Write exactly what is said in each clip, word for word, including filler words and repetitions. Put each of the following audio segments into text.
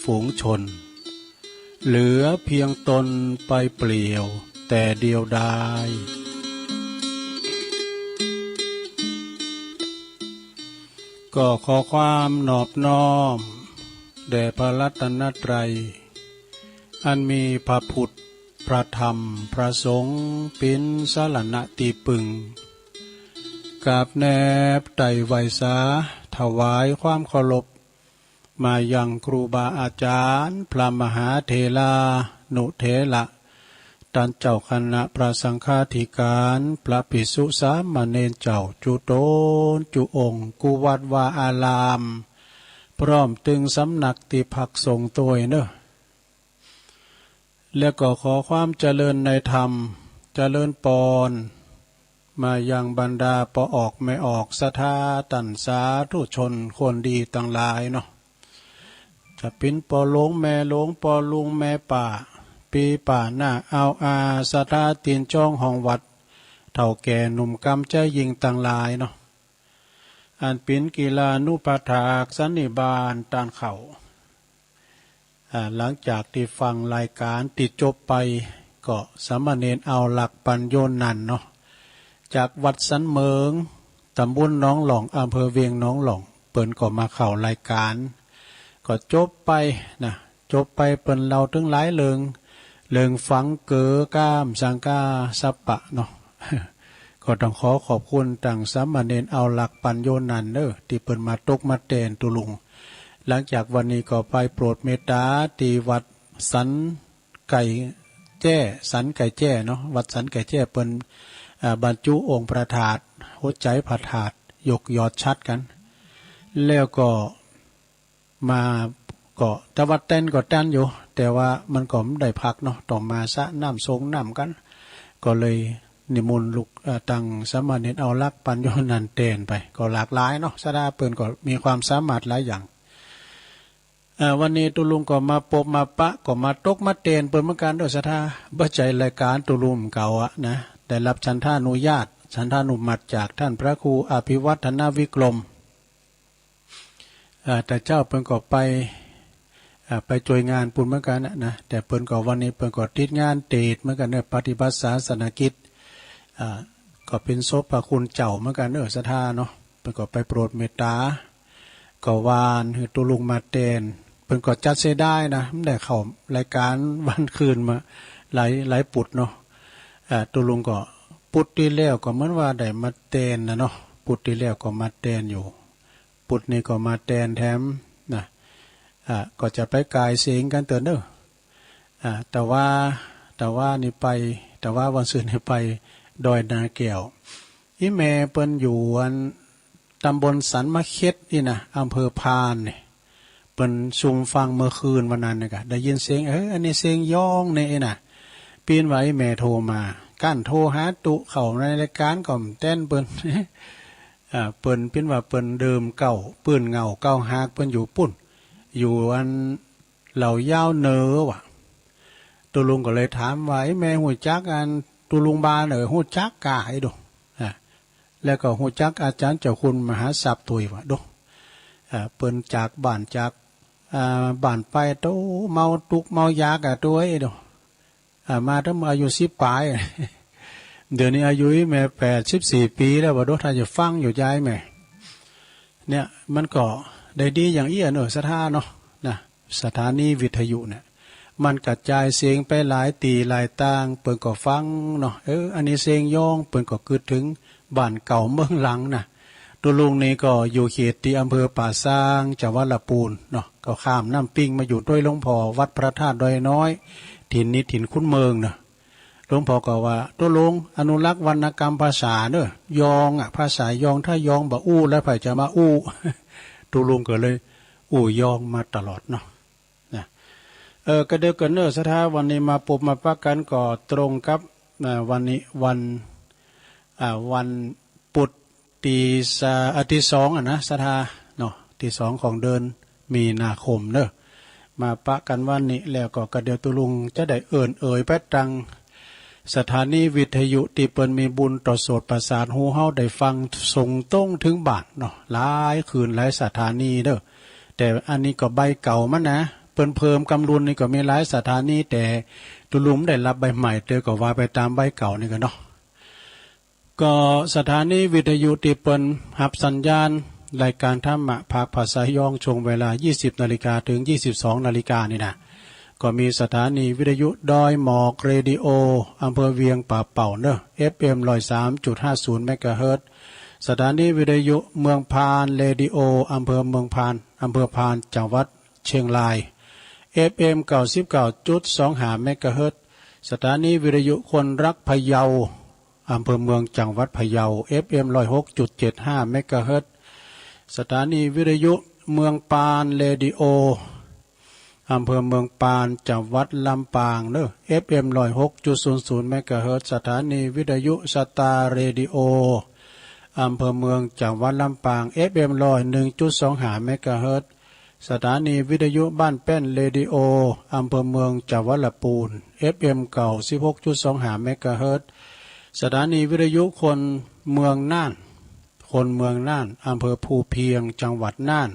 ฝูงชน เหลือเพียงตนไปเปลี่ยวแต่เดียวดาย ก็ขอความนอบน้อมแด่พระรัตนตรัย อันมีพระพุทธ พระธรรม พระสงฆ์ เป๋นสรณะตี้ปึง กราบแนบไต่ไหว้สา ถวายความเคารพ มายังครูบาอาจารย์ พระมหาเถรานุเถระ ต้านเจ้าคณะพระสังฆาธิการ พระภิกษุสามเณรเจ้า จุ๊นจุองค์ กู้วัดวาอาราม พร้อมตึงสำนักตี้พักสงฆ์ตวยเนาะ แล้วก็ขอความเจริญในธรรม เจริญปอน มายังบรรดาป้อออกแม่ออก ศรัทธาต้านสาธุชนคนดีตังหลายเนาะ จะเป๋นป้อหลวงแม่หลวง ป้อลุงแม่ป้า ปี้ป้าน้าอาวอา ศรัทธาตี๋นจ๊องห้องวัด เฒ่าแก่หนุ่มกำใจ๊ยิ่งตังหลายเนาะ อันเป๋นกิลานุปถากสันนิบาตต้านเค้า อ่า หลังจากตี้ฟังรายก๋านตี้จบไป ก็สามเณรเอาลักษณ์ ปัญโญนันท์เนาะ จากวัดสันเหมิง ตำบลหนองหล่อง อำเภอเวียงหนองหล่อง เปิ้นก็มาเข้ารายก๋าน ก็จบไปนะ จบไปเปิ้นเล่าเถิงหลายเรื่อง เรื่องฝังเก๋อก้ามสังกาสัปปะเนาะ ก็ต้องขอขอบคุณตังสามเณรเอาลักษณ์ ปัญโญนันท์เนาะ ตี้เปิ้นมาตกมาแตนตุ๊ลุง หลังจากวันนี้ก็ไปโปรดเมตต๋าตี้วัดสันไก่แจ้ สันไก่แจ้เนาะ วัดสันไก่แจ้เปิ้น อ่า บรรจุองค์พระธาตุ หัวใจ๋พระธาตุ ยกยอดฉัตรกั๋น แล้วก็ มาก็ แต่ว่าแตนก็แตนอยู่ แต่ว่ามันก็บ่ได้พักเนาะ ต้องมาสระน้ำสรงน้ำกั๋น ก็เลยนิมนต์ลูก เอ่อ ตังสามเณรเอาลักษณ์ ปัญโญนันท์แตนไป ก็หลากหลายเนาะ ศรัทธาเปิ้นก็มีความสามารถหลายอย่าง เอ่อ วันนี้ตุ๊ลุงก็มาปบมาปะ ก็มาตกมาแตนเปิ้นเหมือนกั๋นเนาะ ศรัทธา บ่ใจ้รายก๋านตุ๊ลุงเก่าอะนะ ได้รับฉันทานุญาต ฉันทานุมัติจากต้านพระครูอภิวัฒนวิกรม เอ่อ แต่เจ้าเปิ้นก็ไป เอ่อ ไปจ้วยงานปู้นเหมือนกั๋นนะ นะ แต่เปิ้นก็วันนี้เปิ้นก็ติดงานเตศน์เหมือนกั๋นเนาะ ปฏิบัติศาสนกิจ เอ่อ ก็เป๋นศพพระคุณเจ้าเหมือนกั๋นเนาะ ศรัทธาเนาะ เปิ้นก็ไปโปรดเมตต๋า ก็วานหื้อตุ๊ลุงมาแตน เปิ้นก็จัดเสียดายนะ บ่ได้เข้ารายก๋านวันคืนมาหลาย หลายปุดเนาะ เอ่อ ตุ๊ลุงก็ปุดตี้แล้วก็เหมือนว่าได้มาแตนนะเนาะ ปุดตี้แล้วก็มาแตนอยู่ ปุดนี้ก็มาแตนแถมนะ อ่า ก็จะไปก่ายเสียงกั๋นเต๊อะเนาะ อ่า ตะวา ตะวานี้ไป ตะวาวันศุกร์นี้ไปดอยนาแก้ว อี่แม่เปิ้นอยู่อันตำบลสันมะเข็ดนี่นะ อำเภอพานนี่ เปิ้นซุ่มฟังเมื่อคืนวันนั้นนี่กะ ได้ยินเสียง เออ อันนี้เสียงย้องนี่นะ ปิ้นว่าอี่แม่โทรมา กั๋นโทรหาตุ๊เข้าในรายก๋านก็บ่แตนเปิ้น อ่า เปิ้นปิ้นว่าเปิ้นเดิมเก่า ปื้นเหงาเก่าหาก เปิ้นอยู่ปู้น อยู่อันเหล่ายาวเหนือว่ะ ตุ๊ลุงก็เลยถามว่า เอ๊ะ แม่ฮู้จักอันตุ๊ลุงบาน เออ ฮู้จักก่า ไอ้ดู อ่า แล้วก็ฮู้จักอาจารย์เจ้าคุณมหาทรัพย์ตวยว่ะ ดู อ่า เปิ้นจากบ้านจาก อ่า บ้านไป โตเมาตุ๊กเมายาก่าตวย ไอ้ดู อ่า มาตั้งอายุสิบป๋าย เดี๋ยวนี้อายุแม่แปดสิบสี่ปี๋แล้วว่ะ ดู ถ้าจะฟังอยู่ยายแม่ เนี่ย มันก็ได้ดีอย่างอี้อะเนาะ ศรัทธาเนาะ นะ สถานีวิทยุเนี่ย มันกระจายเสียงไปหลายตี้หลายตาง เปิ้นก็ฟังเนาะ เออ อันนี้เสียงย้อง เปิ้นก็กึ๊ดเถิงบ้านเก่าเมืองหลังนะ ตุ๊ลุงนี่ก็อยู่เขตตี้อำเภอป่าซาง จังหวัดละปูนเนาะ ก็ข้ามน้ำปิงมาอยู่ตวยหลวงพ่อวัดพระธาตุดอยน้อย ถิ่นนี้ถิ่นคุ้นเมืองเนาะ หลวงพ่อก็ว่า ตุ๊ลุงอนุรักษ์วรรณกรรมภาษาเนาะ ย้องอะ ภาษาย้อง ถ้าย้องบ่อู้แล้วใผจะมาอู้ ตุ๊ลุงก็เลยอู้ย้องมาตลอดเนาะ นะ เออ กระเดียวกั๋นเนาะ ศรัทธา วันนี้มาปบมาปะกั๋นก็ตรงกับ อ่า วันนี้วัน อ่า วัน ปุธตี้สา อ่า ตี้สองอะนะ ศรัทธาเนาะ ตี้สองของเดือนมีนาคมเนาะ มาปะกั๋นวันนี้ แล้วก็กระเดียวตุ๊ลุงจะได้เอิ้นเอ่ยไปตังสถานีวิทยุตี้เปิ้นมีบุญต่อโสตประสาทหูเฮาได้ฟังส่งตรงเถิงบ้านเนาะ หลายคืนหลายสถานีเนาะ แต่อันนี้ก็ใบเก่ามันนะ เปิ้นเพิ่มกำลุนนี่ก็มีหลายสถานี แต่ตุ๊ลุงได้ฮับใบใหม่ เตื้อก็ว่าไปต๋ามใบเก่านี่ก่อเนาะ ก็สถานีวิทยุตี้เปิ้นฮับสัญญาณรายก๋านธรรมะภาคภาษาย้อง ช่วงเวลายี่สิบนาฬิกาเถิงยี่สิบสองนาฬิกานี่นะ ก็มีสถานีวิทยุดอยหมอกเรดิโอ อำเภอเวียงป่าเป้าเนาะ เอฟเอ็มร้อยสามจุดห้าศูนย์เมกะเฮิรตซ์ สถานีวิทยุเมืองพานเรดิโอ อำเภอเมืองพาน อำเภอพาน จังหวัดเชียงราย เอฟเอ็มเก้าสิบเก้าจุดสองห้าเมกะเฮิรตซ์ สถานีวิทยุคนรักพะเยา อำเภอเมือง จังหวัดพะเยา เอฟเอ็มร้อยหกจุดเจ็ดห้าเมกะเฮิรตซ์ สถานีวิทยุเมืองปานเรดิโอ อำเภอเมืองปาน จังหวัดลำปางเนาะ เอฟเอ็มร้อยหกจุดศูนย์ศูนย์เมกะเฮิรตซ์ สถานีวิทยุสตาร์เรดิโอ อำเภอเมือง จังหวัดลำปาง เอฟเอ็มร้อยหนึ่งจุดสองห้าเมกะเฮิรตซ์ สถานีวิทยุบ้านแป้นเรดิโอ อำเภอเมือง จังหวัดละปูน เอฟเอ็มเก้าสิบหกจุดสองห้าเมกะเฮิรตซ์ สถานีวิทยุคนเมืองน่าน คนเมืองน่าน อำเภอภูเพียง จังหวัดน่าน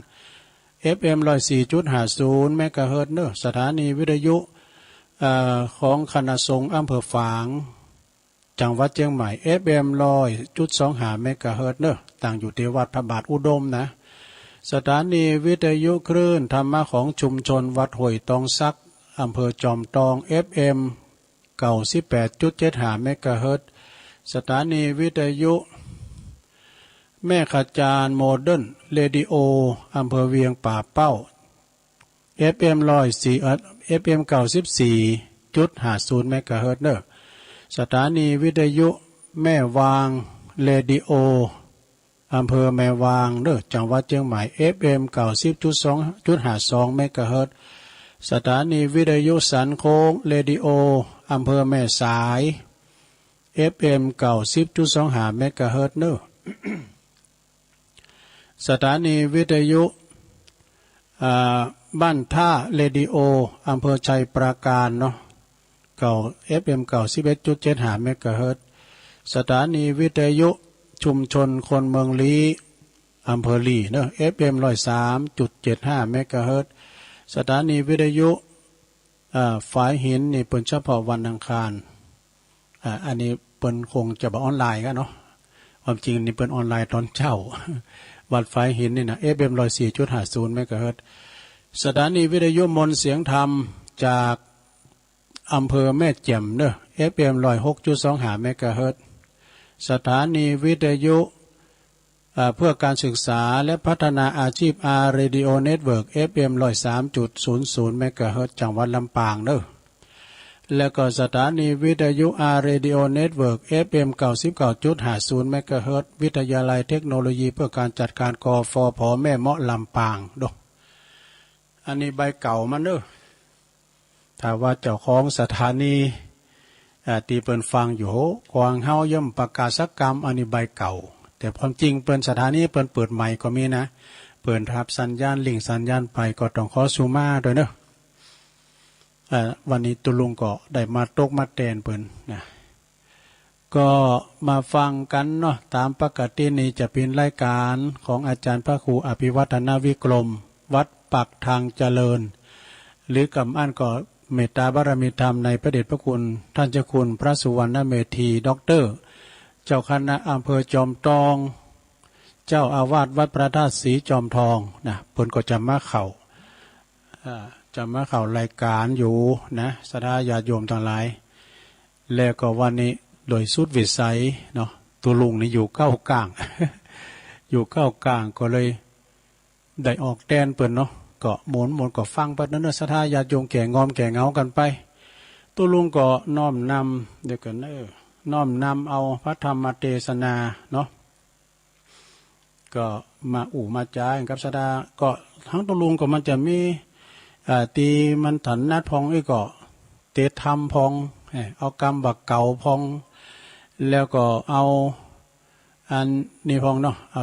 เอฟเอ็มร้อยสี่จุดห้าศูนย์เมกะเฮิรตซ์เนาะ สถานีวิทยุ เอ่อ ของคณะสงฆ์อำเภอฝาง จังหวัดเจียงใหม่ เอฟเอ็มร้อยจุดสองห้าเมกะเฮิรตซ์เนาะ ตั้งอยู่ตี้วัดพระบาทอุดมนะ สถานีวิทยุคลื่นธรรมะของชุมชนวัดห้วยตองสัก อำเภอจอมตอง เอฟเอ็มเก้าสิบแปดจุดเจ็ดห้าเมกะเฮิรตซ์ สถานีวิทยุแม่ขะจานโมเดิร์นเรดิโอ อำเภอเวียงป่าเป้า เอฟเอ็มร้อยสี่ เอ่อ เอฟเอ็มเก้าสิบสี่จุดห้าศูนย์เมกะเฮิรตซ์เนาะ สถานีวิทยุแม่วางเรดิโอ อำเภอแม่วางเนาะ จังหวัดเจียงใหม่ เอฟเอ็มเก้าสิบจุดสอง จุดห้าสองเมกะเฮิรตซ์ สถานีวิทยุสันโค้งเรดิโอ อำเภอแม่สาย เอฟเอ็มเก้าสิบจุดสองห้าเมกะเฮิรตซ์เนาะ สถานีวิทยุ อ่า บ้านท่าเรดิโอ อำเภอชัยปราการเนาะ เก้า เอฟเอ็มเก้าสิบเอ็ดจุดเจ็ดห้าเมกะเฮิรตซ์ สถานีวิทยุชุมชนคนเมืองลี้ อำเภอลี้เนาะ เอฟเอ็มร้อยสามจุดเจ็ดห้าเมกะเฮิรตซ์ สถานีวิทยุ อ่า ฝายหินนี่เปิ้นเฉพาะวันอังคาร อ่า อันนี้เปิ้นคงจะบ่ออนไลน์กั๋นเนาะ ความจริงนี่เปิ้นออนไลน์ต๋อนเจ๊า วัดฝายหินนี่นะ เอฟเอ็มร้อยสี่จุดห้าศูนย์เมกะเฮิรตซ์ สถานีวิทยุมนต์เสียงธรรมจากอำเภอแม่แจ่มเนาะ เอฟเอ็มร้อยหกจุดสองห้าเมกะเฮิรตซ์ สถานีวิทยุ อ่า เพื่อการศึกษาและพัฒนาอาชีพ อาร์ Radio Network เอฟเอ็มร้อยสามจุดศูนย์ศูนย์เมกะเฮิรตซ์ จังหวัดลำปางเนาะ แล้วก็สถานีวิทยุ อาร์ Radio Network เอฟเอ็มเก้าสิบเก้าจุดห้าศูนย์เมกะเฮิรตซ์ วิทยาลัยเทคโนโลยีเพื่อการจัดการ กฟผ แม่เมาะ ลำปางเนาะ อันนี้ใบเก่ามันเนาะ ถ้าว่าเจ้าของสถานี อ่า ตี้เปิ้นฟังอยู่ โห กวางเฮาย่อมประกาศสักกำ อันนี้ใบเก่า แต่ความจริงเปิ้นสถานีเปิ้นเปิดใหม่ก็มีนะ เปิ้นฮับสัญญาณลิงก์สัญญาณไป ก็ต้องขอสุมาด้วยเนาะ อ่า วันนี้ตุ๊ลุงก็ได้มาตกมาแตนเปิ้นนะ ก็มาฟังกั๋นเนาะ ต๋ามปกตินี่จะเป๋นรายก๋านของอาจ๋ารย์พระครูอภิวัฒนวิกรม วัดปากทางเจริญ หรือกำอั้นก็เมตตาบารมีธรรมในพระเดชพระคุณท่านเจ้าคุณพระสุวรรณเมธี ด็อกเตอร์ เจ้าคณะอำเภอจอมตอง เจ้าอาวาสวัดพระธาตุสีจอมทองนะ เปิ้นก็จะมาเข้า อ่า จะมาเข้ารายก๋านอยู่นะ ศรัทธาญาติโยมตังหลาย แล้วก็วันนี้โดยสุดวิสัยเนาะ ตุ๊ลุงนี่อยู่ก้าวก๋าง อยู่ก้าวก๋างก็เลยได้ออกแตนเปิ้นเนาะ ก็หมุนๆ ก็ฟังไปเนาะ ศรัทธาญาติโยมแก่งอมแก่เหงากั๋นไป ตุ๊ลุงก็น้อมนำ เดี๋ยวก่อนเนาะ น้อมนำเอาพระธรรมเตสนาเนาะ ก็มาอู้มาจ๋ากับศรัทธา ก็ตังตุ๊ลุงก็มันจะมี อ่า ตี้มันถนัดพ่อง อี้ก็เตสธรรมพ่อง เอ่อ เอากำบ่าเก๋าพ่อง แล้วก็เอาอันนี้พ่องเนาะ เอา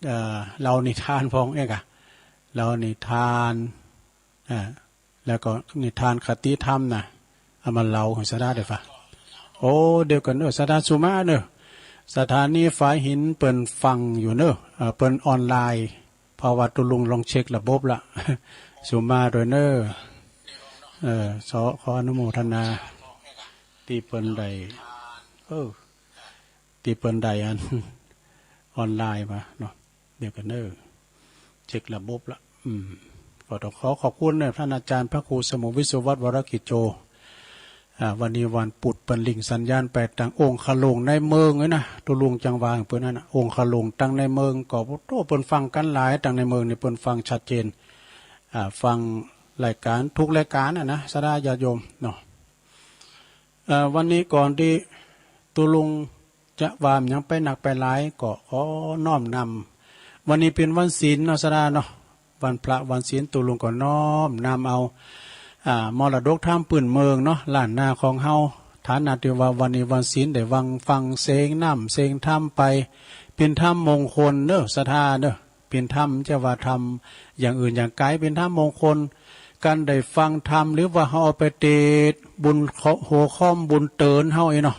เอ่อ เล่านิทานพ่อง เอ๊ะกะ เล่านิทาน อ่า แล้วก็นิทานคติธรรมนะ เอามาเล่าหื้อศรัทธาได้ฟัง โอ้ เดี๋ยวก่อนเนาะ ศรัทธาสุมาเนาะ สถานีฝายหินเปิ้นฟังอยู่เนาะ เอ่อ เปิ้นออนไลน์ เพราะว่าตุ๊ลุงลองเช็คระบบละ สุมาด้วยเนาะ เออ ขอ ขออนุโมทนา ตี้เปิ้นได้ เออ ตี้เปิ้นได้อัน ออนไลน์มาเนาะ เดี๋ยวก่อนเน้อ เช็คระบบละ อืม ก็ต้องขอขอบคุณเน้อ ต้านอาจ๋ารย์พระครูสมุทรวิศวัฒน์ วรกิจโจ อ่า วันนี้วันปุธ เปิ้นลิงก์สัญญาณไปตางองค์คาหลวงในเมืองเลยนะ ตุ๊ลุงจังหวัดเปิ้นนั่นน่ะ องค์คาหลวงตางในเมือง ก็ โอ้ เปิ้นฟังกั๋นหลาย ตางในเมืองนี่เปิ้นฟังชัดเจน อ่า ฟังรายก๋าน กู้รายก๋านน่ะนะ ศรัทธาญาติโยมเนาะ เอ่อ วันนี้ก่อนตี้ตุ๊ลุงจะว่าหยังไปนักไปหลาย ก็ขอน้อมนำ วันนี้เป๋นวันศีลเนาะ ศรัทธาเนาะ วันพระวันศีล ตุ๊ลุงก็น้อมนำเอา อ่า มรดกธรรมปื้นเมืองเนาะ ล้านนาของเฮา ฐานะตี้ว่าวันนี้วันศีล ได้ฟัง ฟังเสียงน้ำเสียงธรรมไป เป๋นธรรมมงคลเน้อ ศรัทธาเน้อ เป๋นธรรม จะว่าธรรมอย่างอื่นอย่างไกล เป๋นธรรมมงคล ก๋านได้ฟังธรรม หรือว่าเฮาเอาไปเตศน์บุญ หัวข้อบุญเตินเฮาเองเนาะ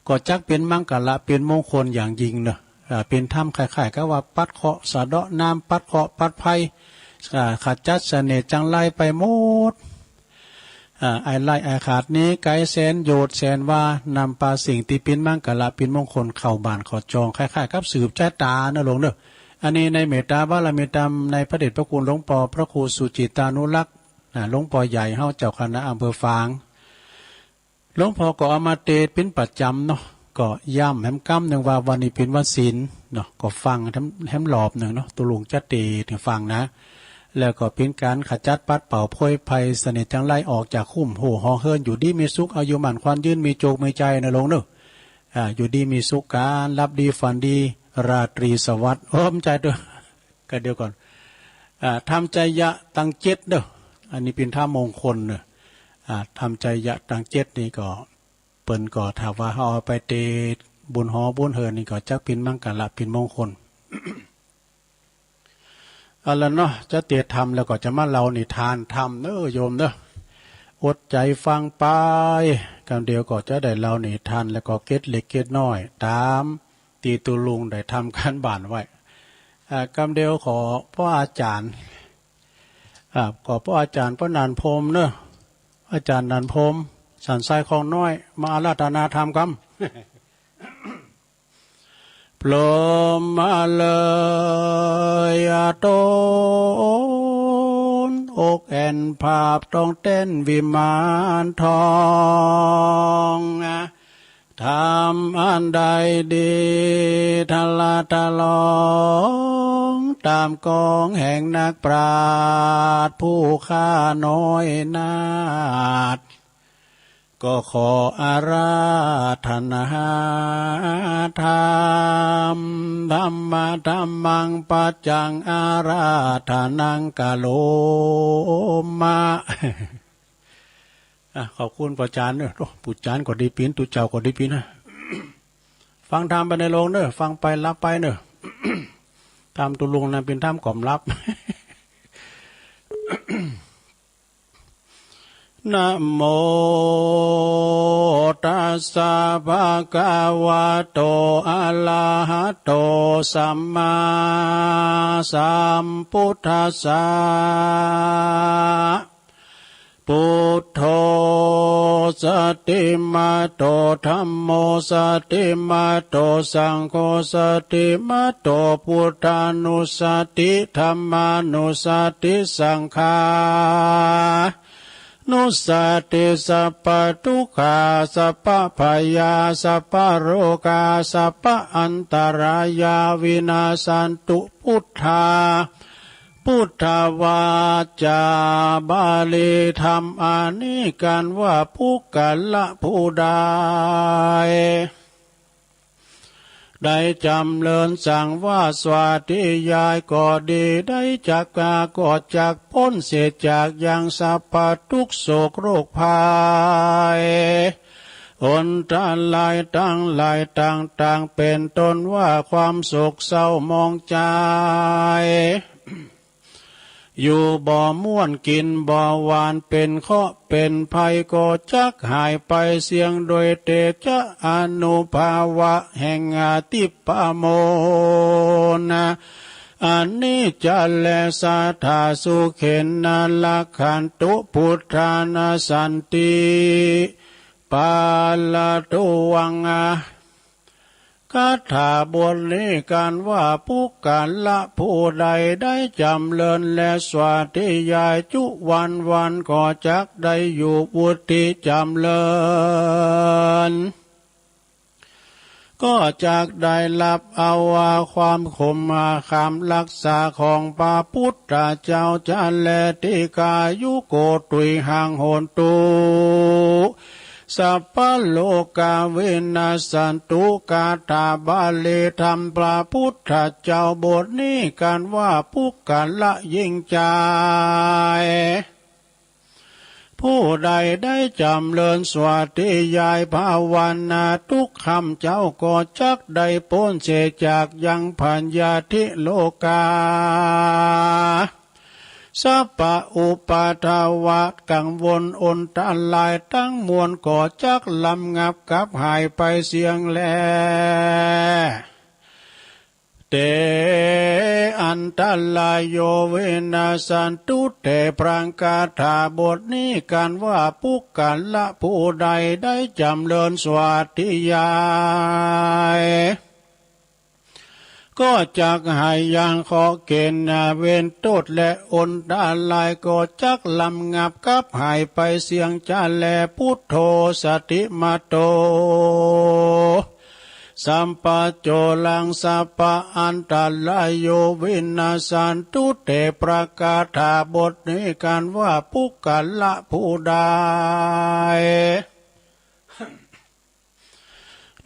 ก็จักเป๋นมังคละ เป๋นมงคลอย่างยิ่งเนาะ อ่า เป๋นธรรมคล้ายๆ กับว่าปัดเคราะห์ สะเดาะน้ำ ปัดเคราะห์ปัดภัย อ่า ขจัดเสน่ห์จังไรไปหมด อ่า อันร้ายอันขาดหนีไก๋แสนโยชน์แสนวา นำปาสิ่งตี้เป๋นมังคละ เป๋นมงคลเข้าบ้านเข้าจอง คล้ายๆ กับสืบจะต๋าเน้อลุงเน้อ อันนี้ในเมตตาบารมีธรรม ในพระเดชพระคุณหลวงป้อพระครูสุจิตตานุรักษ์ นะ หลวงป้อใหญ่เฮา เจ้าคณะอำเภอฝาง หลวงป้อก็เอามาเตศน์เป๋นประจ๋ำเนาะ ก็ย้ำแหมกำนึ่งว่าวันนี้เป๋นวันศีลเนาะ ก็ฟังแหม แหมรอบนึ่งเนาะ ตุ๊ลุงจะเตศน์หื้อฟังนะ แล้วก็เป๋นก๋านขจัดปัดเป่าโพยภัย เสน่ห์จังไรออกจากคุ้ม ฮู้ห่อเหิน อยู่ดีมีสุข อายุมั่นขวัญยืน มีโจคมีชัยเน้อลุงเน้อ อ่า อยู่ดีมีสุขกั๋น หลับดีฝันดี ราตรีสวัสดิ์ โอ้ บ่ใจ้เต๊อะ ก็เดี๋ยวก่อน อ่า ธรรมไชยะตังเจ็ดเน้อ อันนี้เป๋นธรรมมงคลเน้อ อ่า ธรรมไชยะตังเจ็ดนี่ก็ เปิ้นก็ถ้าว่าเฮาเอาไปเตศน์บุญหอบุญเหินนี่ก็จักเป๋นมังคละ เป๋นมงคล เอาละเนาะ จะเตศน์ธรรมแล้วก็จะมาเล่านิทานธรรมเน้อโยมเน้อ อดใจ๋ฟังไป กำเดียวก็จะได้เล่านิทาน แล้วก็เกร็ดเล็กเกร็ดน้อย ต๋ามตี้ตุ๊ลุงได้ทำก๋านบ้านไว้ อ่า กำเดียวขอป้ออาจ๋ารย์ อ่า ขอป้ออาจ๋ารย์ ป้อหนานพรหมเน้อ อาจ๋ารย์หนานพรหม สันทรายคลองน้อย มาอาราธนาธรรมกำ พรหมมาเลย อาตน อกแอ่นผาบต้องแต้นวิมานทอง ธรรมอันใดดี ทะละทะลอง ต๋ามกองแห่งนักปราชญ์ผู้ข้าน้อยนาถ ก็ขออาราธนาธรรม ธัมมะธัมมัง ปัจจัง อาราธนัง กะโรมะ อ่ะ ขอบคุณป้ออาจ๋ารย์เน้อ โอ้ ป้ออาจ๋ารย์ก็ดีปิณ ตุ๊เจ้าก็ดีปิณนะ ฟังธรรมไปเน้อลุงเน้อ ฟังไปหลับไปเน้อ ธรรมตุ๊ลุงนั้นเป๋นธรรมกล่อมหลับ นะโมตัสสะ ภะคะวะโต อะระหะโต สัมมาสัมพุทธัสสะ พุทโธ สะติมาโต ธัมโม สะติมาโต สังโฆ สะติมาโต พุทธานุสสะติ ธัมมานุสสะติ สังฆา นุสสะติ สัพพะทุกขา สัพพะพยา สัพพะโรคา สัพพะอันตรายา วินาสสันตุ พุทธา พุทธวาจา บาลีธรรมอันนี้กั๋นว่า ปุคคละผู้ใด ได้จำเริญสังวาสสวาธยายก็ดี ได้จักกาก็จักป๊นเสียจากยังสัพพะทุกข์โศกโรคภัย อันตรายตังหลายต่างๆ เป๋นต้นว่าความโศกเศร้าหมองใจ๋ อยู่บ่ม่วนกิ๋นบ่หวาน เป๋นเคราะห์เป๋นภัยก็จักหายไปเสี้ยงโดยเตชะอานุภาพะแห่งอธิปโมนะ อันนี้จะแล สัตถาสุเขนะ รักขันตุ พุทธานะ สันติ ปาละตุวัง อา คาถาบทนี้กันว่า ปุคคละผู้ใดได้จ๋ำเริญและสาธยายจุวันวัน ก็จักได้อยู่วุฒิจ๋ำเริญ ก็จักได้รับเอาว่าความคุ้มคำรักษาของพระพุทธเจ้าจะแล ทีฆายุโก ตุยหัง โหนตุ สัพพะโลกาวินัสสันตุ คาถาบาลีธรรมพระพุทธเจ้าบทนี้กันว่า ปุคคละ หญิงจาย ผู้ใดได้จ๋ำเริญสาธยายภาวนาทุกค่ำเจ๊า ก็จักได้ป๊นเสจากยังพยาธิโรคา สัพพะอุปัทวะกังวลอันตรายตังมวล ก็จักระงับกับหายไปเสี้ยงแล เต อันตรายโย วินัสสันตุ แต่พระคาถาบทนี้กันว่า ปุคคละผู้ใดได้จ๋ำเริญสาธยาย ก็จักหายยังเคราะห์เข็ญเวรโต้ษและอันตราย ก็จักระงับกับหายไปเสี้ยงจะแล พุทโธ สติมาโต สัพพะโจรัง สัพพะอันตรายโย วินัสสันตุ แต่พระคาถาบทนี้กันว่า ปุคคละผู้ใด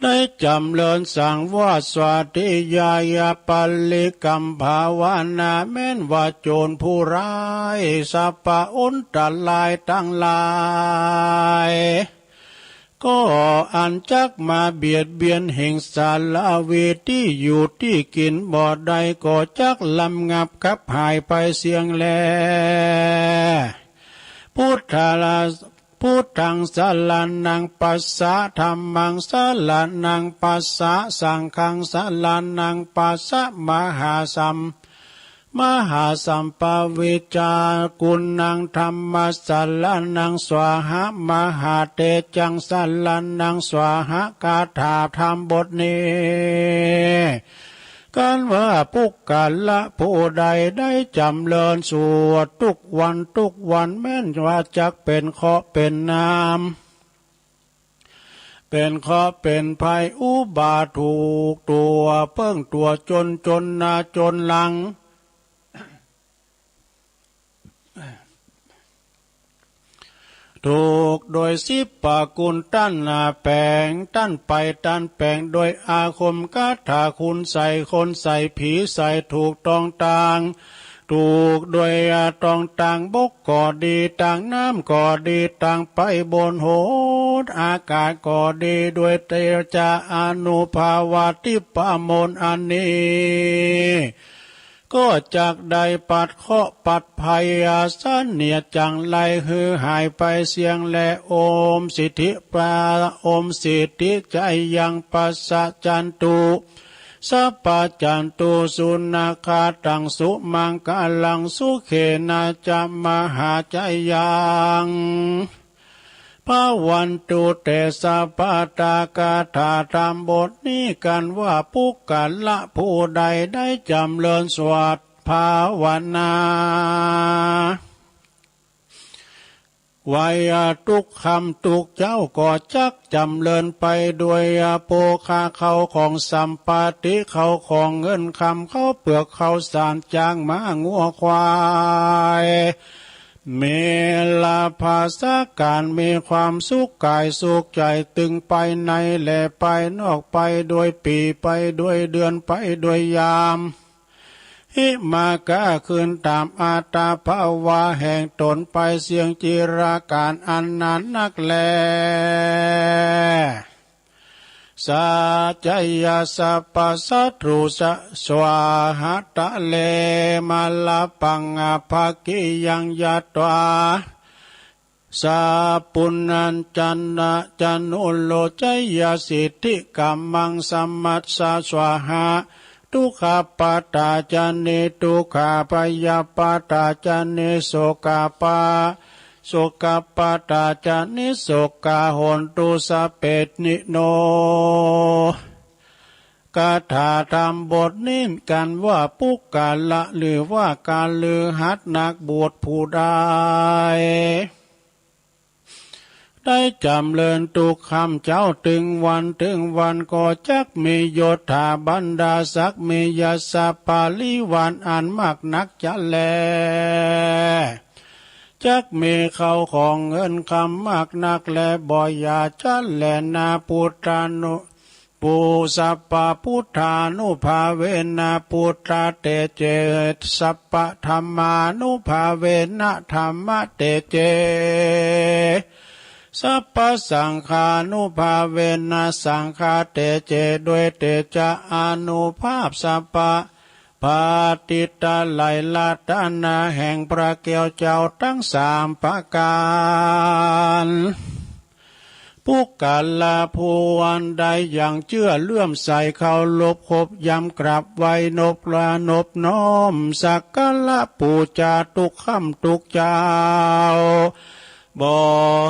ได้จ๋ำเริญสังวาสสาธยายปริกรรมภาวนา แม้นว่าโจรผู้ร้าย สัพพะอันตรายตังหลาย ก็อันจักมาเบียดเบียนเฮงสาราวี ตี้อยู่ตี้กิ๋นบ่ได้ ก็จักระงับกับหายไปเสี้ยงแล พุทธะ พุทธังสรณังคัจฉา ธัมมังสรณังคัจฉา สังฆังสรณังคัจฉา มหาสัม มหาสัมปวิจจา กุณังธัมมะสรณังสวาหะ มหาเตจังสรณังสวาหะ คาถาธรรมบทนี้ กันว่าปุคคละผู้ใดได้จ๋ำเริญสวดทุกวันทุกวัน แม้นว่าจักเป๋นเคราะห์เป๋นน้ำ เป๋นเคราะห์เป๋นภัยอุบาทถูกตั๋วเปิ้งตั๋วจ๋น จ๋นหน้าจ๋นหลัง ถูกโดยสิบประกุล ต้านแป๋งต้านไปต้านแป๋ง โดยอาคมคาถาคุณใส่คนใส่ผีใส่ ถูกต้องตาง ถูกโดยต้องตางบกก็ดี ตางน้ำก็ดี ตางไปบนหนอากาศก็ดี โดยเตจะอานุภาพาทิพย์มนต์อันนี้ ก็จักได้ปัดเคราะห์ปัดภัยเสนียดจังไรหื้อหายไปเสี้ยงแล โอมสิทธิปา โอมสิทธิจายังปัสสะจันตุ สัพพะจันตุสุนักขาตัง สุมังคลังสุเขนะจะมหาจายัง ภะวันตุเตสัพพะตา คาถาธรรมบทนี้กันว่า ปุคคละผู้ใดได้จ๋ำเริญสวดภาวนา ไว้ทุกค่ำทุกเจ๊า ก็จักจ๋ำเริญไปด้วยโภคะ เข้าของสัมปัตติ เข้าของเงินคำ ข้าวเปลือกข้าวสาร จ๊างม้างัวควาย มีลาภาสการ มีความสุขกายสุขใจ๋ ตึงไปในและไปนอก ไปด้วยปี๋ ไปด้วยเดือน ไปด้วยยาม หิมะก็ขึ้นต๋ามอัตภาวะแห่งต๋นไปเสี้ยงจิรกาลอันนานนักแล สาจยะสัพพะสัตถุสะ สวาหะตะเล มาลาปังอภักขิยังยัตวา สาปุณณัญจนะจานุโลคยะสิทธิกามังสมัสสะ สวาหะ ทุกขปาตาจานิ ทุกขา พยาปาตาจานิ โสกาปา โสกปาตาจานิ โสกา โหนตุ สัพเพ นิโน คาถาธรรมบทนี้กันว่า ปุคคละ หรือว่าคฤหัสถ์นักบวชผู้ใด ได้จ๋ำเริญทุกค่ำเจ๊า ตึงวัน ตึงวันก็จักมียศถาบรรดาศักดิ์ มียศปริวารอันมากนักจะแล จักมีเข้าของเงินคำมากนักแล บ่อย่าจะแลนา ปุทธานุ ปุ สัพพะพุทธานุภาเวนะ พุทธะเตเจ สัพพะธัมมานุภาเวนะ ธัมมะเตเจ สัพพะสังฆานุภาเวนะ สังฆะเตเจ ด้วยเตจะอานุภาพ สัพพะ ปฏิตะไลยรัตนะแห่งพระแก้วเจ้าตังสามประก๋าน ปุคคละผู้อันใดยังเจื้อเลื่อมใสเคารพคบยำกราบไหว้นบละนบน้อมสักการะปู๋จาทุกค่ำทุกเจ๊า บ่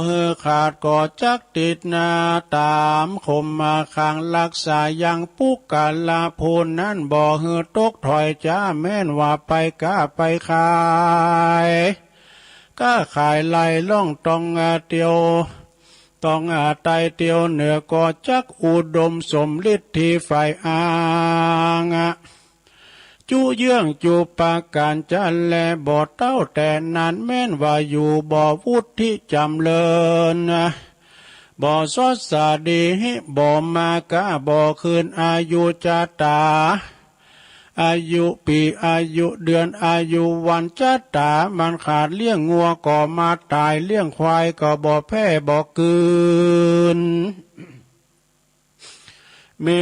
หื้อขาดก็จักติดนาต๋ามคมมาขังรักษายัง ปุคคละผู้นั้นบ่หื้อตกถอยจ๊า แม้นว่าไปก๊าไปขาย ก๊าขายไล่ล่องตองอาเตียว ตองอาใต้เตียวเหนือก็จักอุดมสมฤทธิ์ที่ใฝ่อ้าง จุเยื่องจุประก๋านจะแล บ่เต้าแต่นั้นแม้นว่าอยู่บ่วุฒิจ๋ำเริญ บ่สดสาดีหิ บ่มาก๊า บ่คืนอายุจะต๋า อายุปี๋ อายุเดือน อายุวันจะต๋า มันขาดเลี้ยงงัวก็มาต๋าย เลี้ยงควายก็บ่แพร่บ่กืน มี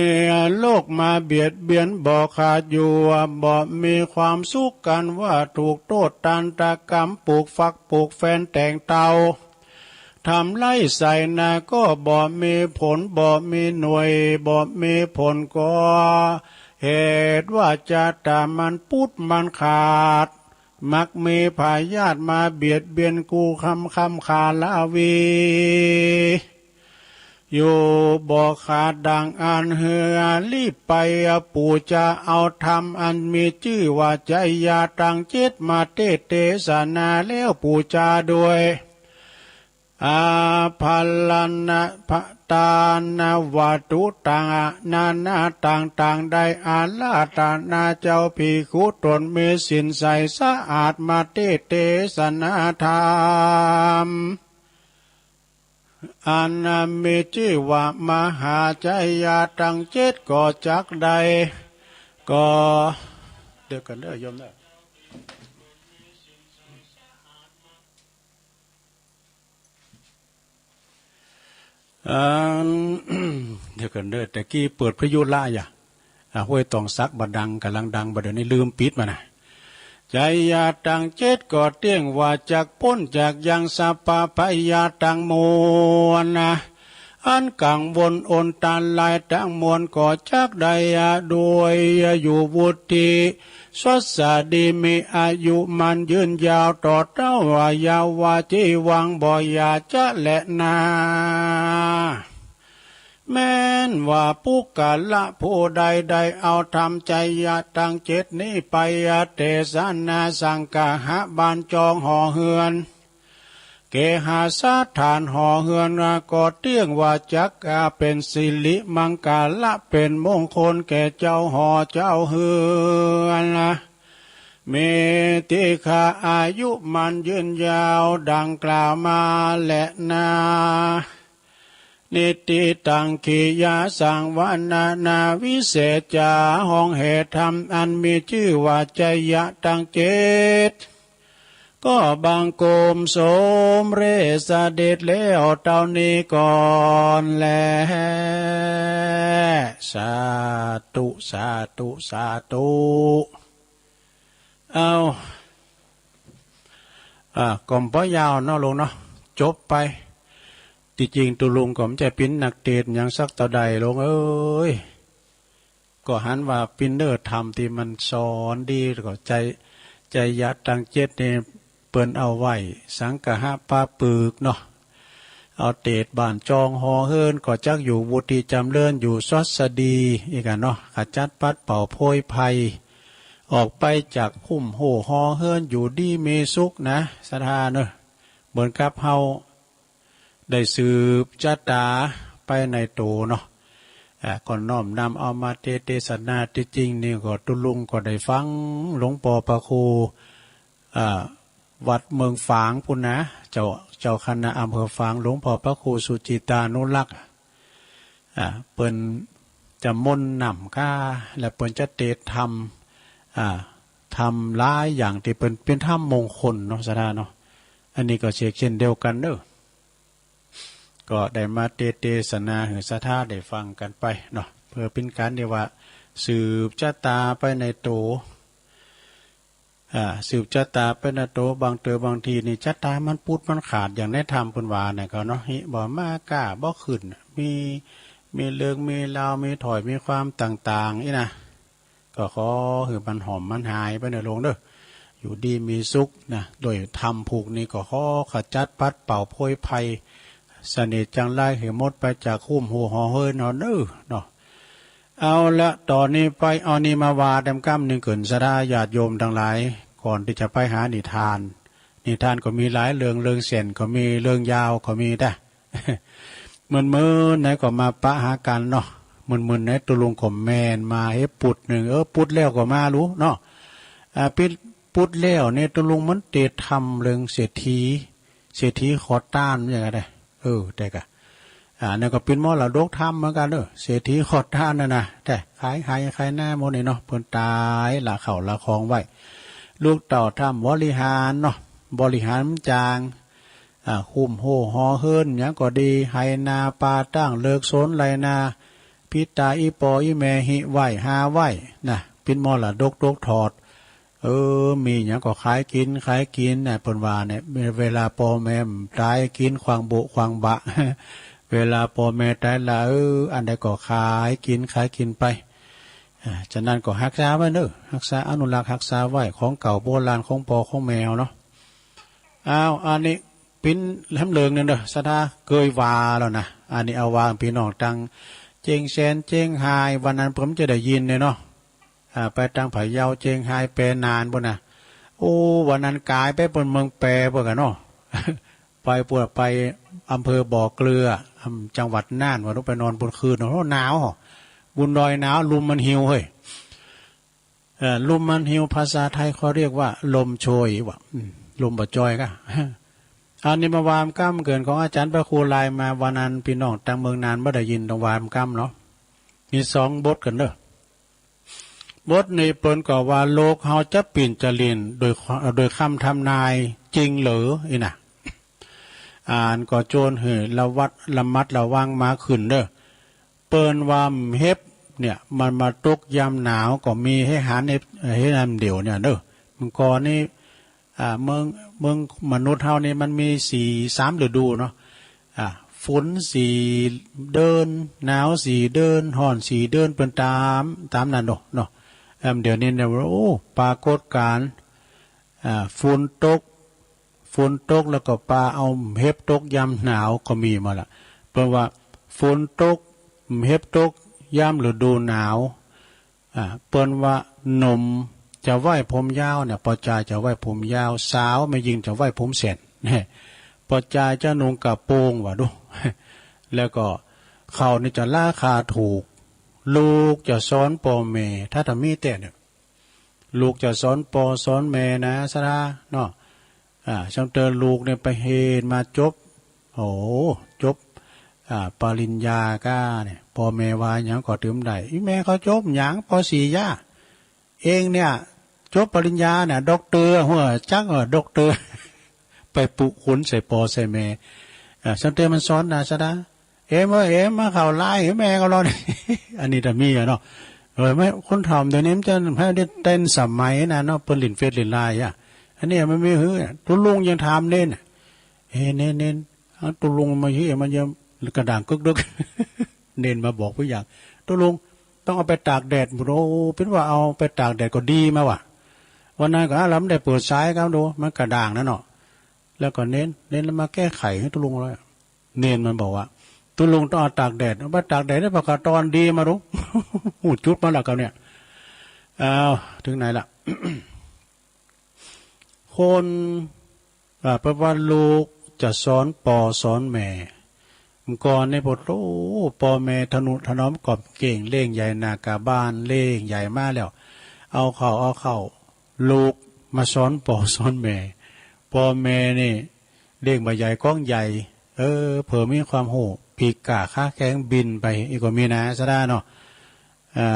โรคมาเบียดเบียนบ่ขาดอยู่ บ่มีความสุขกันว่าถูกโต้ษตานตะกรรม ปลูกฝักปลูกแฟนแต่งเต้า ทำไร่ไถนาก็บ่มีผล บ่มีหน่วย บ่มีผลก็ เหตุว่าจะต๋ามันปุดมันขาด มักมีพยาธิมาเบียดเบียนกู้ค่ำค่ำคาลาวี อยู่บ่ขาดดังอั้น หื้อรีบไปปู๋จาเอาธรรมอันมีจื้อว่าไชยะตังเจ็ดมาเตสน์เตสนาแล้วปู๋จาด้วย อาภรณะ พะ ตานะวัตถุต่างๆ นานาต่างๆ ได้อาราธนาเจ้าภิกขุต๋นมีศีลใสสะอาดมาเตสน์เตสนาธรรม อันมีจื้อว่ามหาไชยะตังเจ็ดก็จักได้ ก็ เดี๋ยวก่อนเด้อโยมเด้อ อัน เดี๋ยวก่อนเด้อ แต่กี้เปิดวิทยุละอย่า อ่ะ ห้วยตองสักบ่ดัง ก่ำลังดัง บ่าเดี๋ยวนี้ลืมปิดมานะ ไชยะตังเจ็ดก็เตี้ยงว่าจักป๊นจากยังสัพพะพยาธิตังมวลนะ อันกังวลอันตรายตังมวลก็จักได้อะ ด้วยอยู่วุฒิ สวัสดีมีอายุมั่นยืนยาวต่อเต้าอายวะจีวังบ่อย่าจะแลนา แม้นว่าปุคคละผู้ใดได้เอาธรรมไชยะตังเจ็ดนี้ไปเตสนาสังคหะบานจองหอเฮือน เกหสถานหอเฮือนก็เตี้ยงว่าจักเป๋นสิริมังคละเป๋นมงคลแก่เจ้าหอเจ้าเฮือน มีติฆาอายุมั่นยืนยาวดังกล่าวมาแลนา นิทธิตัง กิริยาสังวรณานาวิเศษจา ห้องเหตุธรรมอันมีจื้อว่าไชยะตังเจ็ด ก็บังคมสมเร็จเสด็จแล้วเต้านี้ก่อนแล สาธุ สาธุ สาธุ เอา อ่า ก็บ่ยาวเนาะโยมเนาะ จบไป ตี้จริงตุ๊ลุงก็บ่ใจ้เป๋นนักเตสน์หยังสักเต้าใดโยมเอ๋ย ก็หันว่าปิ้นเน่อธรรมตี้มันสอนดี แล้วก็ไจยะตังเจ็ดนี่เปิ้นเอาไว้สังคหะปาปึกเนาะ เอาเตศบ้านจองหอเฮือนก็จักอยู่วุฒิจ๋ำเริญอยู่สวัสดีอีกอะเนาะ ขจัดปัดเป่าโพยภัย ออกไปจากคุ้มโฮ่หอเฮือนอยู่ดีมีสุขนะ ศรัทธาเนาะ เหมือนกับเฮา ได้สืบจะต๋าไปในโตเนาะ อ่า ก็น้อมนำเอามาเต เตสนา ตี้จริงนี่ก็ตุ๊ลุงก็ได้ฟังหลวงป้อพระครู อ่า วัดเมืองฝางปู้นนะ เจ้า เจ้าคณะอำเภอฝาง หลวงป้อพระครูสุจิตตานุรักษ์ อ่า เปิ้นจะมนต์นำก้า และเปิ้นจะเตสธรรม อ่า ธรรมหลายอย่างตี้เปิ้นเป๋นธรรมมงคลเนาะ ศรัทธาเนาะ อันนี้ก็เชกเช่นเดียวกั๋นเนาะ ก็ได้มาเต เตสนาหื้อศรัทธาได้ฟังกั๋นไปเนาะ เปื้อเป๋นก๋านตี้ว่าสืบจะต๋าไปในโต อ่า สืบจะต๋าไปในโต บางเต๋อบางทีนี่จะต๋ามันปุดมันขาด อย่างในธรรมเปิ้นว่าเนี่ยก็เนาะ หิบ่มาก้าบ่ขึ้น มี มีเรื่องมีราว มีถ้อย มีความต่างๆ อี้นะ ก็ขอหื้อมันหอมมันหายไปเน่อลุงเน่อ อยู่ดีมีสุขนะ โดยธรรมผูกนี้ก็ขอขจัดปัดเป่าโพยภัย เสน่ห์จังไรหื้อหมดไปจากคุ้มโฮ่หอเฮือนเฮาเน่อเนาะ เอาละ ต่อนี้ไป เอานี้มาว่าแต้มก้ำนึ่งเกิ่น ศรัทธาญาติโยมตังหลาย ก่อนตี้จะไปหานิทาน นิทานก็มีหลายเรื่อง เรื่องแสนก็มี เรื่องยาวก็มีนะ เมินๆ ไหนก็มาปะหากั๋นเนาะ เมินๆ ไหนตุ๊ลุงก็แม่นมาเฮ้ย ปุดนึ่ง เออ ปุดแล้วก็มาลูเนาะ อ่า ปิด ปุดแล้วเนี่ยตุ๊ลุงมันเตสธรรมเรื่องเศรษฐี เศรษฐีขอต้านอย่างนั้นเด้อ เออ แต่กะ อ่า นั่นก็เป๋นมรดกธรรมเหมือนกั๋นเนาะ เศรษฐีขอต้านนั่นนะ แต่ขายไฮ่ขายนาหมดนี่เนาะ เปิ้นต๋ายละข้าวละของไว้ ลูกเต้าทำบริหารเนาะ บริหารจ๋าง อ่า คุ้มโฮ่หอเฮือนหยังก็ดี ไฮ่นาป่าตาง เลิกสนไฮ่นา ปิดต๋าอี่ป้ออี่แม่ หิ้วไว้หาไว้นะ เป๋นมรดกตกทอด เออ มีหยังก็ขายกิ๋น ขายกิ๋นนะ เปิ้นว่าเนี่ย เวลาป้อแม่ต๋ายกิ๋นขว้างโบะขว้างบะ เวลาป้อแม่ต๋ายละ เออ อันใดก็ขายกิ๋น ขายกิ๋นไป อ่า ฉะนั้นก็ฮักษาไว้เนาะ ฮักษาอนุรักษ์ฮักษาไว้ ของเก่าโบราณของป้อของแม่เฮาเนาะ อ้าว อันนี้ปิ้นแหลมเลิงเนี่ยเด้อ ศรัทธาเกยว่าแล้วนะ อันนี้เอาว่าปี้น้องตังเจียงแสน เจียงฮาย วันนั้นผมจะได้ยินเนี่ยเนาะ อ่า ไปตังพะเยา เจียงฮาย แปหนานปู้นนะ โอ้ วันนั้นก๋ายไปปู้นเมืองแปปู้นกั๋นเนาะ ไปปู้น ไปอำเภอบ่อเกลือ อำ จังหวัดน่าน ว่าต้องไปนอนปู้นคืน โอ้ หนาว บนดอยหนาว ลุ่มมันหิวเฮ้ย เอ่อ ลุ่มมันหิว ภาษาไทยเขาเรียกว่าลมโชยว่ะ อืม ลมบ่จ่อยก่ะ อันนี้มาว่าก้ำเกิ๋นของอาจ๋ารย์พระครูลายมา วันนั้นปี้น้องตังเมืองน่านบ่ได้ยิน ต้องว่าก้ำเนาะ มีสองบทกั๋นเนาะ บทนี้เปิ้นก็ว่า โลกเฮาจะปิ้นจะลิ่นโดย โดยคำทำนายจริงหรือ อี้นะ อ่านก็จวนหื้อระวัด ระมัดระวังมาขึ้นเนาะ เปิ้นว่าเห็บเนี่ย มันมาตกยามหนาวก็มี หื้อหัน หื้อหันเดี่ยวเนี่ยเนาะ เมื่อก่อนนี้ อ่า เมือง เมืองมนุษย์เฮานี่มันมีสี่ สามฤดูเนาะ อ่า ฝนสี่เดือน หนาวสี่เดือน ฮ้อนสี่เดือน เปิ้นตาม ตามนั้นเนาะ เนาะ แอมเดี๋ยวนี้เนี่ย โอ้ ปรากฏการณ์ อ่า ฝนตก ฝนตกแล้วก็ปาเอาเห็บตกยามหนาวก็มีมาละ เปิ้นว่าฝนตก เห็บตกยามฤดูหนาว อ่า เปิ้นว่าหนุ่มจะไว้ผมยาวเนี่ย ป้อจายจะไว้ผมยาว สาวแม่ญิงจะไว้ผมสั้น ป้อจายจะนุ่งกระโปรงว่าดู แล้วก็ข้าวนี่จะราคาถูก ลูกจะสอนป้อแม่ ถ้าจะมีแต๊เนี่ย ลูกจะสอนป้อสอนแม่นะ ศรัทธาเนาะ อ่า จังเตอลูกเนี่ยไปเฮียนมาจบ โอ้ จบ อ่า ปริญญาก้าเนี่ย ป้อแม่ว่าหยังก็ตึงได้ อี่แม่เขาจบหยัง ป.สี่ ย่า เองเนี่ย จบปริญญาเนี่ย ด็อกเตอร์ หัวจัก เออ ด็อกเตอร์ ไปปุ๊คุณใส่ป้อใส่แม่ อ่า จังเตอมันสอนนะ ศรัทธา เอ็มเอ้ย เอ็มมาเข้าไลน์หื้อแม่ก็รอด อันนี้จะมีอะเนาะ เออ แม่ คนถ่อมเดี๋ยวนี้มันจะให้ได้เต้นสมัยนะเนาะ เปิ้นหลิ้นเฟซหลิ้นไลน์อะ อันนี้มันมีหื้อ ตุ๊ลุงยังถามเณร เอ้ย เณร เณร เอาตุ๊ลุงมาหื้อ มันยังกระด้างกึกดึก เณรมาบอกผู้อย่าง ตุ๊ลุง ไป ต้องเอาไปตากแดด โอ้ เปิ้นว่าเอาไปตากแดดก็ดีมาว่ะ วันนั้นก็ อ้าว ลำได้เปิดสายเขาดู มันกระด้างนั่นเนาะ แล้วก็เน้น เน้นแล้วมาแก้ไขหื้อตุ๊ลุงเลย เณรมันบอกว่า ตุ๊ลุงต้องเอาตากแดด เอาไปตากแดดได้ปะกะตอนดีมาดู ฮู้จุดมาแล้วเขาเนี่ย อ้าว เถิงไหนละ คน อ่า เปิ้นว่าลูกจะสอนป้อสอนแม่ เมื่อก่อนนี่ โอ้โห ป้อแม่ทะนุถนอมกล่อมเกล้ง เลี้ยงใหญ่หน้ากาบ้าน เลี้ยงใหญ่มาแล้ว เอาเข้า เอาเข้า ลูกมาสอนป้อสอนแม่ ป้อแม่นี่เลี้ยงบ่ใหญ่ก้องใหญ่ เออ เผลอมีความฮู้ ปีกก้าขาแข็งบินไป อีกก็มีนะ สะดาเนาะ อ่า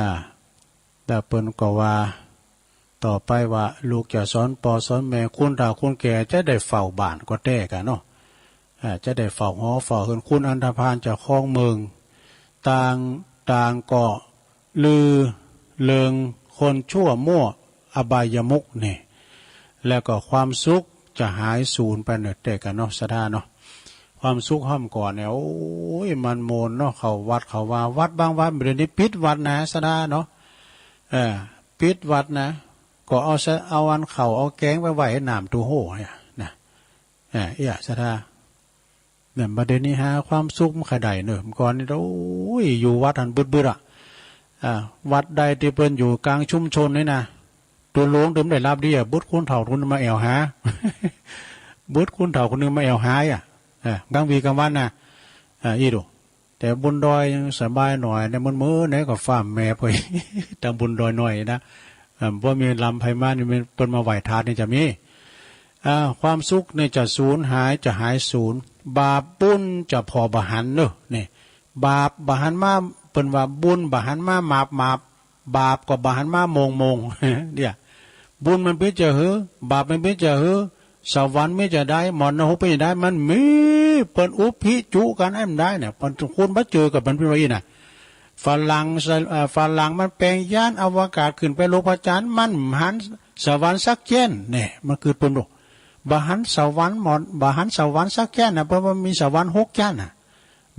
แล้วเปิ้นก็ว่า ต่อไปว่า ลูกจะสอนป้อสอนแม่ คนเฒ่าคนแก่จะได้เฝ้าบ้านก็แต๊กะเนาะ อ่า จะได้เฝ้าหอเฝ้าเฮือน คนอันธพาลจะครองเมือง ต่าง ต่างก็ลือเลิงคนชั่วมั่วอบายมุขนี่ แล้วก็ความสุขจะหายสูญไปเน่อแต๊กะเนาะ สะดาเนาะ ความสุขห้อมก่อนเนี่ย โอ้ย มันโมนเนาะ เข้าวัดเข้าวา วัดบางวัด เดี๋ยวนี้ปิดวัดนะ สะดาเนาะ เออ ปิดวัดนะ ก็เอาสะ เอาอันเข้าเอาแกงไปไหว้น้ำตู้โฮ่เนี่ยนะ เออ เอี้ย สะดา เนี่ย บัดเดี๋ยวนี้หาความสุขบ่ค่อยได้เน่อ เมื่อก่อนนี่ โอ้ย อยู่วัดหั้นบึดๆ อะ อ่า วัดใดตี้เปิ้นอยู่กลางชุมชนนี่นะ ตุ๊ลุงเดิมได้รับดีอะ บึดคนเฒ่าคนนึงมาแอ่วหา บึดคนเฒ่าคนนึงมาแอ่วหาอะ เออ กลางวีกลางวันนะ อ่า อี้ดู แต่บนดอยยังสบายหน่อย ในเมืองๆ ไหนก็ฟ้าแมบไป ตางบนดอยหน่อยนะ อ่า บ่มีลำไผมานี่ มันเปิ้นมาไหว้ทาสนี่จะมี อ่า ความสุขนี่จะสูญหาย จะหายสูญ บาปบุญจะผ่อบ่หันเน่อ นี่ บาปบ่หันมา เปิ้นว่าบุญบ่หันมาหมาบๆ บาปก็บ่หันมาโมงๆ เนี่ย บุญมันเป๋นจะหื้อ บาปมันเป๋นจะหื้อ สวรรค์มีจะใด หมอนนรกเป๋นจะใด มันมี เปิ้นอุปปิจุกั๋นให้มันได้เนี่ย เปิ้นคนบ่เจอกับมันเป๋นว่าอี้น่ะ ฝรั่ง เอ่อ ฝรั่งมันแป๋งยานอวกาศขึ้นไปโลกพระจันทร์ มันหันสวรรค์สักเจ๊น เนี่ย มันคือเปิ้นบอก บ่หันสวรรค์หมอน บ่หันสวรรค์สักเจ๊นน่ะ เพราะว่ามีสวรรค์หกเจ๊นน่ะ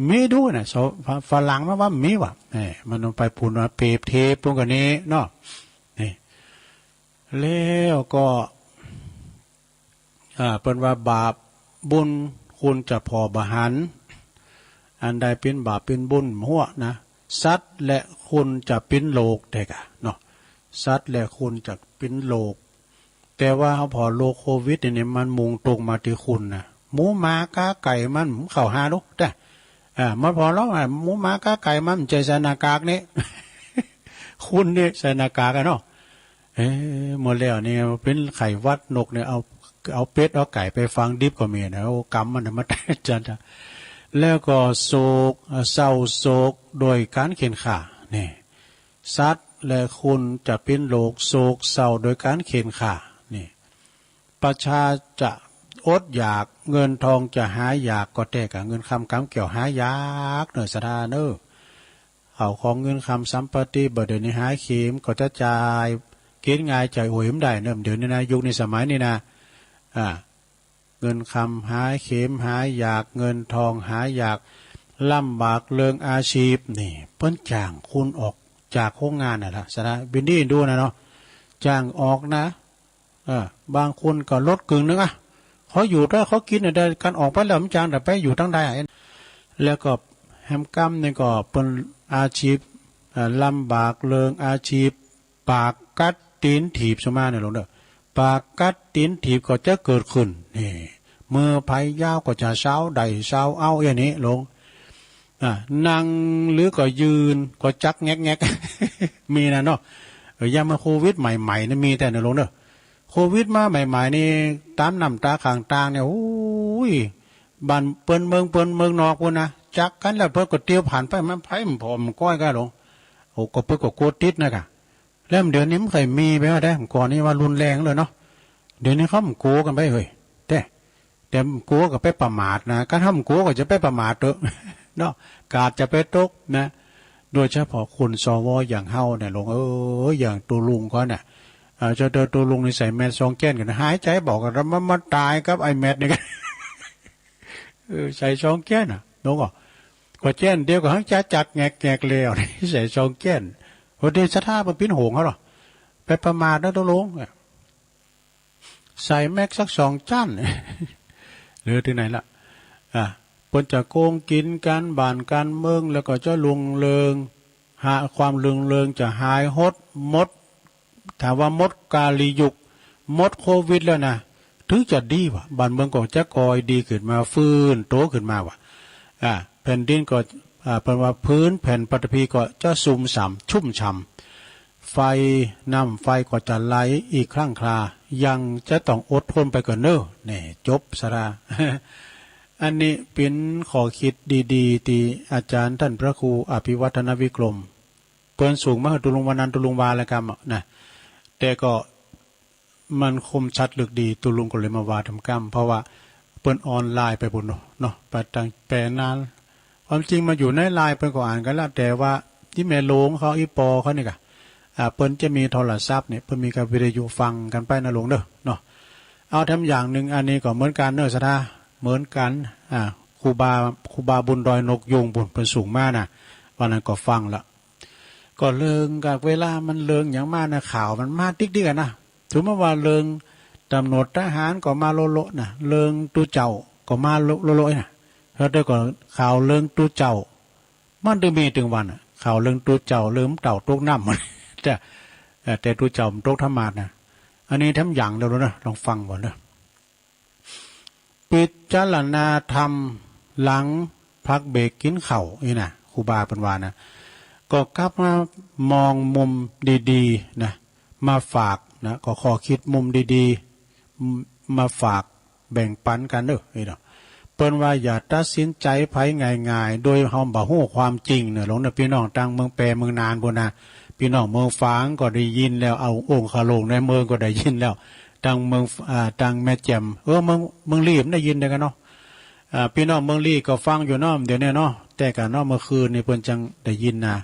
มีดูน่ะ สว- ฝ- ฝรั่งมันว่ามีว่ะ เอ้ย มันเอาไปปูนว่าเปรียบเทียบตรงกันนี้เนาะ นี่ แล้วก็ อ่า เปิ้นว่าบาปบุญคุณจะผ่อบ่หัน อันใดเป๋นบาปเป๋นบุญหัวนะ สัตว์และคนจะเป๋นโรคได้กะเนาะ สัตว์และคนจะเป๋นโรค แต่ว่าเฮาผ่อโรคโควิดนี่ มันมุ่งตรงมาตี้คนนะ หมูหมากาไก่มันเข้าหาลูก แต่ อ่า มันผ่อแล้ว อ่า หมูหมากาไก่มันบ่ใจ้ใส่หน้ากากนี่ คนนี่ใส่หน้ากากอะเนาะ เอ้ย เมื่อแล้วนี่เป๋นไข้หวัดนกนี่ เอา เอาเป็ดเอาไก่ไปฝังดิบก็มีนะ โอ้ กรรมมันน่ะ มันจัดอะ แล้วก็โศก เอ่อ เศร้าโศกโดยก๋านเข็ญฆ่า นี่ สัตว์และคนจะเป๋นโรคโศกเศร้าโดยก๋านเข็ญฆ่า นี่ ประชาจะอดอยาก เงินทองจะหายาก ก็แต๊กะ เงินคำกำแก้วหายากเน่อ ศรัทธาเน่อ ข้าวของเงินคำสัมปติ บ่าเดี๋ยวนี้หาเข็ม ก็จะจ่าย กิ๋นง่ายจ่ายโอยบ่ได้เน่อ เดี๋ยวนี้นะ ยุคนี้สมัยนี้นะ อ่า เงินคำหาเข็มหายาก เงินทองหายาก ลำบากเรื่องอาชีพ นี่ เปิ้นจ้างคนออกจากโฮงงานน่ะล่ะ ศรัทธา บินนี่ดูนะเนาะ จ้างออกนะ เออ บางคนก็ลดกึ่งนึ่งอะ เขาอยู่ได้ เขากิ๋นได้ กั๋นออกไปแล้ว มันจ้างแต่ไปอยู่ตังใดอะ แล้วก็แหมกำนี่ก็เปิ้นอาชีพ เอ่อ ลำบากเรื่องอาชีพ ปากกัดตี๋นถีบ สุมาเนี่ยหลวงเน่อ ปากกัดตี๋นถีบก็จะเกิดขึ้น นี่ เมื่อไผยาวก็จะเซาได้เซาเอา อย่างนี้หลวง อ่ะ นั่งหรือก็ยืนก็จักแงกแงก มีนะเนาะ เออ ยามมันโควิดใหม่ๆ นี่มีแต๊เน่อหลวงเน่อ โควิดมาใหม่ๆ นี่ ต๋ามน้ำต๋าข้างตางเนี่ย โอ้ย บ้านเปิ้นเมืองเปิ้นเมืองนอกปู้นนะ จักกั๋นแล้วเปิ้นก็เตียวผ่านไป มันไผมันผอมก้อยกั๋นหลวง โอ้ ก็เปิ้นก็กั๋วติดนะกะ แล้วเดี๋ยวนี้มันบ่ค่อยมีไปแล้วเด้ ก่อนนี้ว่ารุนแรงเลยเนาะ เดี๋ยวนี้เขาบ่กั๋วกั๋นไปเฮ้ย แต่ แต่บ่กั๋วก็ไปประมาทนะ คันเฮาบ่กั๋วก็จะไปประมาทเต๊อะ เนาะ กาดจะไปตกนะ โดยเฉพาะคน สว อย่างเฮาเนี่ยหลวงเอ้ย อย่างตุ๊ลุงเขาเนี่ย อ่า เจ้าเต๋อตุ๊ลุงนี่ใส่แมสก์สองแจ้นกั๋น หายใจ๋บ่ออกกั๋น แล้วมันมาต๋ายกับไอ้แมสก์นี่กั๋น เออ ใส่สองแจ้นน่ะ หลวงก็ ก็แจ้นเดียวก็หังจะจักแงกๆ แล้ว ใส่สองแจ้น บ่ดีศรัทธาเปิ้นปิ๋นโหงเขาหรอ ไปประมาทนะตุ๊ลุง ใส่แม็กสักสองจั้น หรือตี้ไหนละ อ่ะ เปิ้นจะโก๋งกิ๋นก๋านบ้านก๋านเมือง แล้วก็จะรุ่งเริง หา ความรุ่งเริงจะหายหดหมด ถ้าว่าหมดกาลียุค หมดโควิดแล้วนะ ถึงจะดีวะ บ้านเมืองก็จะก่อยดีขึ้นมา ฟื้นโตขึ้นมาวะ อ่า แผ่นดินก็ อ่า เปิ้นว่าพื้นแผ่นปฐพีก็จะชุ่มฉ่ำ ชุ่มฉ่ำ ไฟ น้ำไฟก็จะไหลอีกครั้งครา ยังจะต้องอดทนไปก่อนเน้อ แน่ จบซะละ อันนี้เป๋นข้อคิดดีๆ ตี้อาจ๋ารย์ต้านพระครูอภิวัฒนวิกรม เปิ้นส่งมาหื้อตุ๊ลุงวันนั้นตุ๊ลุงวาแล้วกำนะ แต่ก็มันคมชัดลึกดี ตุ๊ลุงก็เลยมาว่าต๋ามกำ เพราะว่าเปิ้นออนไลน์ไปปู๊นเนาะ เนาะ ไปตางแปนาน ความจริงมาอยู่ในไลน์เปิ้นก็อ่านกั๋นละ แต่ว่าตี้แม่หลวงเขา อี่ปอเขานี่ก่ะ อ่า เปิ้นจะมีโทรศัพท์เนี่ย เปิ้นมีกับวิทยุฟังกั๋นไปนะหลวงเน้อ เนาะ เอาแถมอย่างนึ่ง อันนี้ก็เหมือนกั๋นเน้อศรัทธา เหมือนกั๋น อ่า ครูบา ครูบาบุญดอยนกยูงปู๊น เปิ้นส่งมานะ วันนั้นก็ฟังละ ก็เริงกับเวลามันเริงหยังมานะ ข่าวมันมาติ๊กๆ อะนะ สมมุติว่าเริงต๋ำรวจทหารก็มาโละๆ นะ เริงตุ๊เจ้าก็มาโละๆ นะ แล้วแต่ก็ข่าวเริงตุ๊เจ้า มันตึงมีตึงวันอะ ข่าวเริงตุ๊เจ้า เริงเต่าตกน้ำ แต่ เอ่อ แต่ตุ๊เจ้ามันตกธรรมาสน์นะ อันนี้แถมอย่างเดียวเลยนะ ลองฟังก่อนเน้อ พิจารณาธรรมหลังพักเบรกกิ๋นข้าวนี่นะ ครูบาเปิ้นว่านะ ก็กลับมามองมุมดีๆ นะ มาฝากนะ ก็ข้อคิดมุมดีๆ มาฝากแบ่งปั๋นกั๋นเน้อ นี่เนาะ เปิ้นว่าอย่าตัดสินใจ๋ใผง่ายๆ โดยเฮาบ่ฮู้ความจริงเน้อ หลวงเน้อ ปี้น้องตางเมืองแปเมืองนานปู๊นนะ ปี้น้องเมืองฝางก็ได้ยินแล้ว เอาองคาโลงในเมืองก็ได้ยินแล้ว ตางเมือง อ่า ตางแม่แจ่ม เออ เมือง เมืองลี้มันได้ยินเดียวกั๋นเนาะ อ่า ปี้น้องเมืองลี้ก็ฟังอยู่เนาะ เดี๋ยวนี้เนาะ แต่ก่อนเนาะ เมื่อคืนนี่เปิ้นจังได้ยินนะ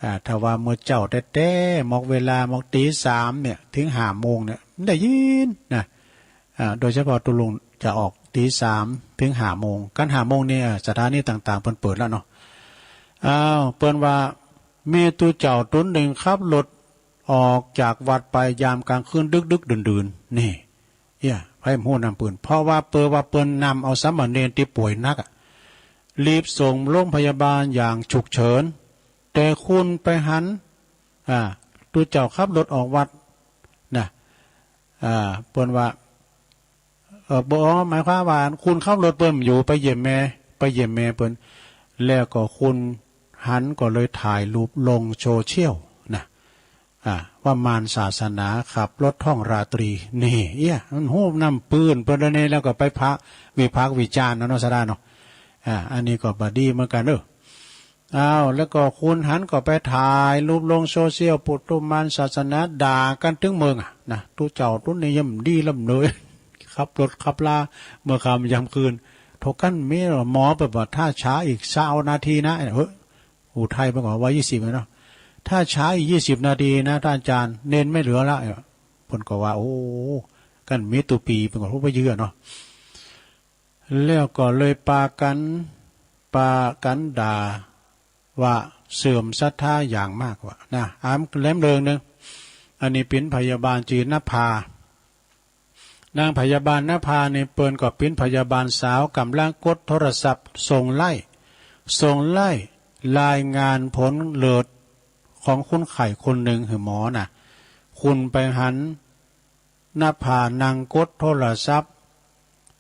อ่า ถ้าว่าเมื่อเจ๊าแต๊ๆ หมอกเวลาหมอกตี๋สามเนี่ย เถิงห้าโมงเนี่ย มันได้ยินนะ อ่า โดยเฉพาะตุ๊ลุงจะออกตี๋สามเถิงห้าโมง กั๋นห้าโมงนี่ อ่า สถานีต่างๆ เปิ้นเปิดแล้วเนาะ อ้าว เปิ้นว่า มีตุ๊เจ้าตุ๊นนึ่งขับรถออกจากวัดไปยามก๋างคืนดึกๆ ดื่นๆ นี่ เอี้ย ใผฮู้นำปื้น เพราะว่าเปิ้นว่าเปิ้นนำเอาสามเณรตี้ป่วยหนักอะ รีบส่งโรงพยาบาลอย่างฉุกเฉิน แต่คุณไปหัน อ่า ตุ๊เจ้าขับรถออกวัดนะ อ่า เปิ้นว่า เอ่อ บ่ หมายความว่าคุณขับรถเปิ้นอยู่ไปเยี่ยมแม่ ไปเยี่ยมแม่เปิ้น แล้วก็คุณหันก็เลยถ่ายรูปลงโซเชียลนะ อ่า ว่ามารศาสนาขับรถท่องราตรี นี่ เอี้ย มันฮู้นำปื้นเปิ้นแล้วนี่ แล้วก็ไปพะ วิพากษ์วิจารณ์เอาเนาะ ศรัทธาเนาะ อ่า อันนี้ก็บ่ดีเหมือนกั๋นเน้อ อ้าว แล้วก็คุณหันก็ไปถ่ายรูปลงโซเชียล ปุตตุมารศาสนา ด่ากั๋นตึงเมืองอะนะ ตุ๊เจ้าตุ๊นนี่ย่ำดีล้ำเลย ขับรถขับลา เมื่อค่ำยามคืน โถ กั๋นมีหมอเปิ้นว่าถ้าช้าอีกซาวนาทีนะ เฮ้ย อุทัยเปิ้นก็ว่ายี่สิบอะเนาะ ถ้าช้าอีกยี่สิบนาทีนะ ต้านอาจ๋ารย์ เณรไม่เหลือละ เปิ้นก็ว่า โอ้ กั๋นมีตุ๊ปี เปิ้นก็ฮู้ไปเยื้อเนาะ แล้วก็เลยปากั๋น ปากั๋นด่าว่าเสื่อมศรัทธาอย่างมากว่านะ อ้ำแหลมเริงเน้อ อันนี้เป๋นพยาบาลจื้อนภา นางพยาบาลนภานี่เปิ้นก็เป๋นพยาบาลสาว ก่ำลังกดโทรศัพท์ส่งไลน์ ส่งไลน์รายงานผลเลือดของคนไข้คนนึ่งหื้อหมอนะ คุณไปหัน นภานั่งกดโทรศัพท์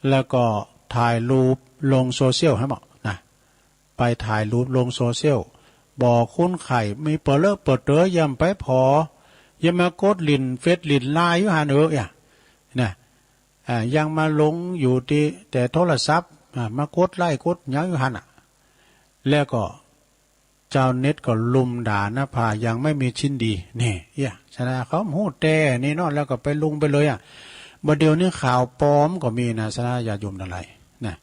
แล้วก็ถ่ายรูปลงโซเชียลหั้นบ่นะ ไปถ่ายรูปลงโซเชียล บอกคนไข้มีเป๋อเลอะเป๋อเต๋อ อย่าไปผ่อ อย่ามากดหลิ้นเฟซหลิ้นไลน์อยู่หั้นเอ้อ เอี้ย นะ อ่า ยังมาลงอยู่ตี้แต่โทรศัพท์ อ่า มากดไลน์กดหยังอยู่หั้นน่ะ แล้วก็ จาวเน็ตก็ลุมด่านภาอย่างไม่มีชิ้นดี นี่ เอี้ย ศรัทธาเขาฮู้แต๊นี่เนาะ แล้วก็ไปลงไปเลยอะ บ่าเดี่ยวนี้ข่าวปลอมก็มีนะ ศรัทธาญาติโยมตังหลายนะ